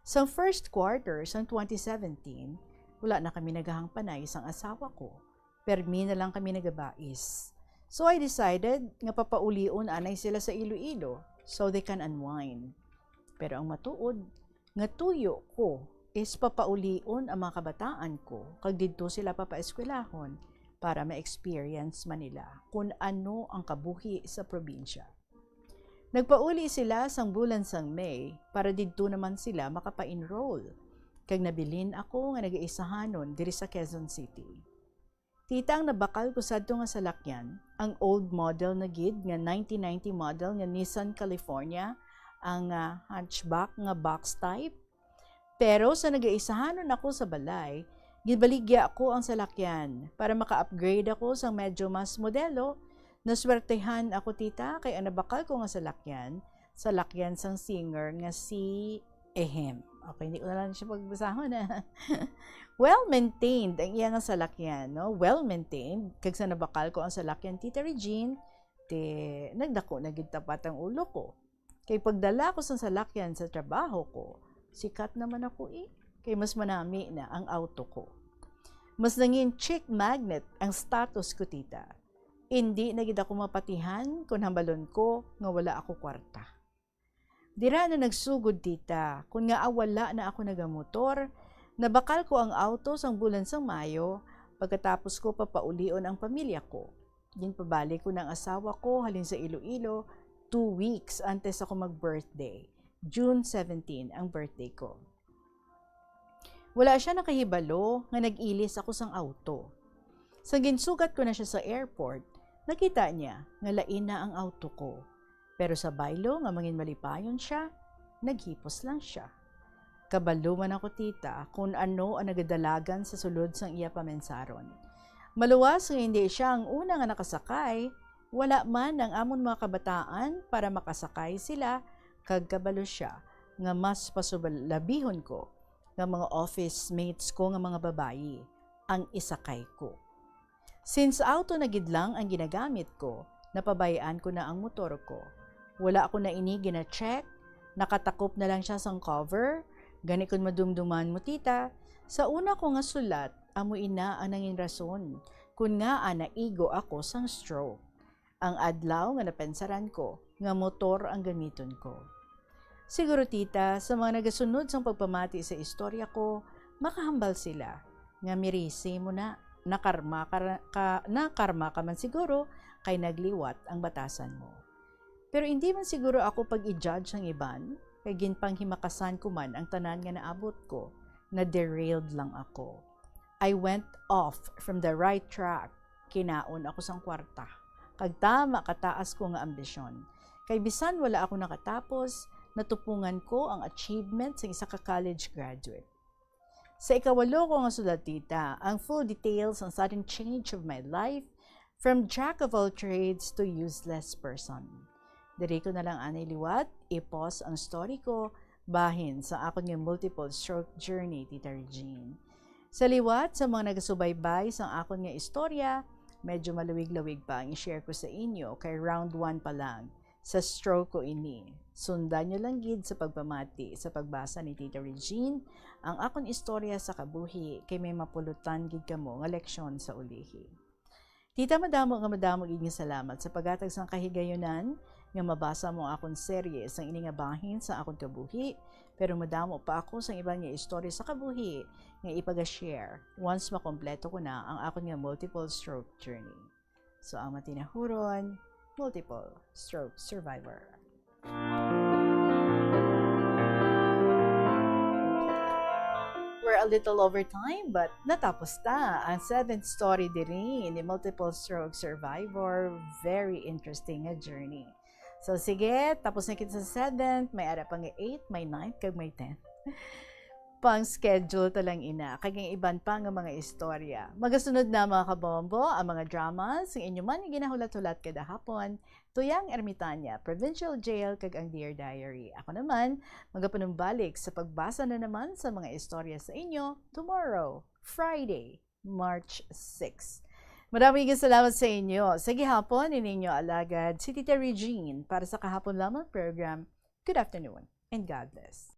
Sa first quarter sang twenty seventeen, wala na kami naghahangpanay sang asawa ko. Permi na lang kami nagabais. So I decided nga papaulion anay sila sa Iloilo so they can unwind. Pero ang matuod, nga tuyo ko is papaulion ang mga kabataan ko kag didto sila papaeskwelahon para ma-experience man nila kun ano ang kabuhi sa probinsya. Nagpauli sila sang bulan sang May para didto naman sila makapa-enroll, kag nabilin ako nga nagaisahanon diri sa Quezon City. Tita, ang nabakal ko sadto nga salakyan, ang old model na gid nga nineteen ninety model nga Nissan California, ang, ah, hatchback nga box type. Pero sa nagaisahanon ako sa balay, ginbaligya ko ang salakyan para maka-upgrade ako sang medyo mas modelo. Naswertehan ako, Tita, kay ang nabakal ko nga salakyan, salakyan sang singer nga si Ehem. Okay, hindi ko na lang siya pagbasahon, ah. Well-maintained ang iya nga salakyan, no? Well-maintained. Kag sa nabakal ko ang salakyan, Tita Regine, ti nagdako na gid tapat ang ulo ko. Kay pagdala ko sang salakyan sa trabaho ko, sikat naman ako, eh. Kay mas manami na ang auto ko. Mas nangin chick magnet ang status ko, Tita. Indi na gid ako mapatihan kon hambalon ko nga wala ako kwarta. Dira na nagsugod, Tita, kon ngaa wala na ako nagamotor. Nabakal ko ang auto sang bulan sang Mayo, pagkatapos ko papaulion ang pamilya ko. Ginpabalik ko na ang asawa ko halin sa Iloilo two weeks antes ako mag-birthday. June seventeen ang birthday ko. Wala siya nakahibalo nga nag-ilis ako sang auto. Sang ginsugat ko na siya sa airport, nakita niya nga lain na ang auto ko. Pero sa baylo nga mangin malipayon siya, naghipos lang siya. Kabalo man ako, Tita, kon ano ang nagadalagan sa sulod sang iya pamensaron. Maluwas nga indi siya ang una nga nakasakay, wala man ang amon mga kabataan para makasakay sila, kag kabalo siya nga mas pasulabihon ko nga mga office mates ko nga mga babayi ang isakay ko. Since auto na gid lang ang ginagamit ko, napabay-an ko na ang motor ko. Wala ko na ini gina-check, nakatakop na lang siya sang cover. Gani kon madumduman mo, Tita, sa una ko nga sulat, amo ina ang nangin rason kon ngaa naigo ako sang stroke. Ang adlaw nga napensaran ko nga motor ang gamiton ko. Siguro, Tita, sa mga nagasunod sang pagpamati sa istorya ko, makahambal sila nga mirisi mo na, nakarma ka, ka, nakarma ka man siguro kay nagliwat ang batasan mo. Pero indi man siguro ako pag-i-judge sang iban, kay ginpanghimakasan ko man ang tanan nga naabot ko, na-derailed lang ako. I went off from the right track. Kinaon ako sang kwarta, kag tama kataas ko nga ambisyon. Kay bisan wala ako nakatapos, natupungan ko ang achievement sang isa ka college graduate. Sa ikawalo ko nga sulat, Tita, ang full details sang sudden change of my life, from jack of all trades to useless person. Diri ko na lang anay liwat i-pause ang story ko bahin sa akon nga multiple stroke journey, Tita Regine. Sa liwat sa mga nagasubaybay sang akon nga istorya, medyo malawig-lawig pa ang i-share ko sa inyo, kay round one pa lang. Sa stroke ko ini. Sundan nyo lang gid sa pagpamati sa pagbasa ni Tita Regine ang akon istorya sa kabuhi, kay may mapulutan gid kamo nga leksyon sa ulihi. Tita, madamo nga madamo gid nga salamat sa paghatag sang kahigayunan nga mabasa mo ang akon serye sang ini nga bahin sa akon kabuhi, pero madamo pa ako sang iban nga istorya sa kabuhi nga ipaga-share once makompleto ko na ang akon nga multiple stroke journey. So, ang matinahuron, multiple stroke survivor. We're a little over time, but natapos ta ang seventh story diri ni multiple stroke survivor. Very interesting nga journey. So, sige, tapos na kita sa seventh, may ara pa nga eight, may ninth, kag may tenth. Pang-schedule ta lang ina, kag ang iban pa nga mga istorya. Magasunod na, mga kabombo, ang mga dramas, ang inyo man nga ginahulat-hulat kada hapon. Tuyang Ermitania, Provincial Jail, kag ang Dear Diary. Ako naman, magapanumbalik sa pagbasa na naman sa mga istorya sa inyo tomorrow, Friday, March six. Maraming salamat sa inyo. Sa gihapon, ini inyo alagad, si Tita Regine, para sa Kahapon Lamang program. Good afternoon and God bless.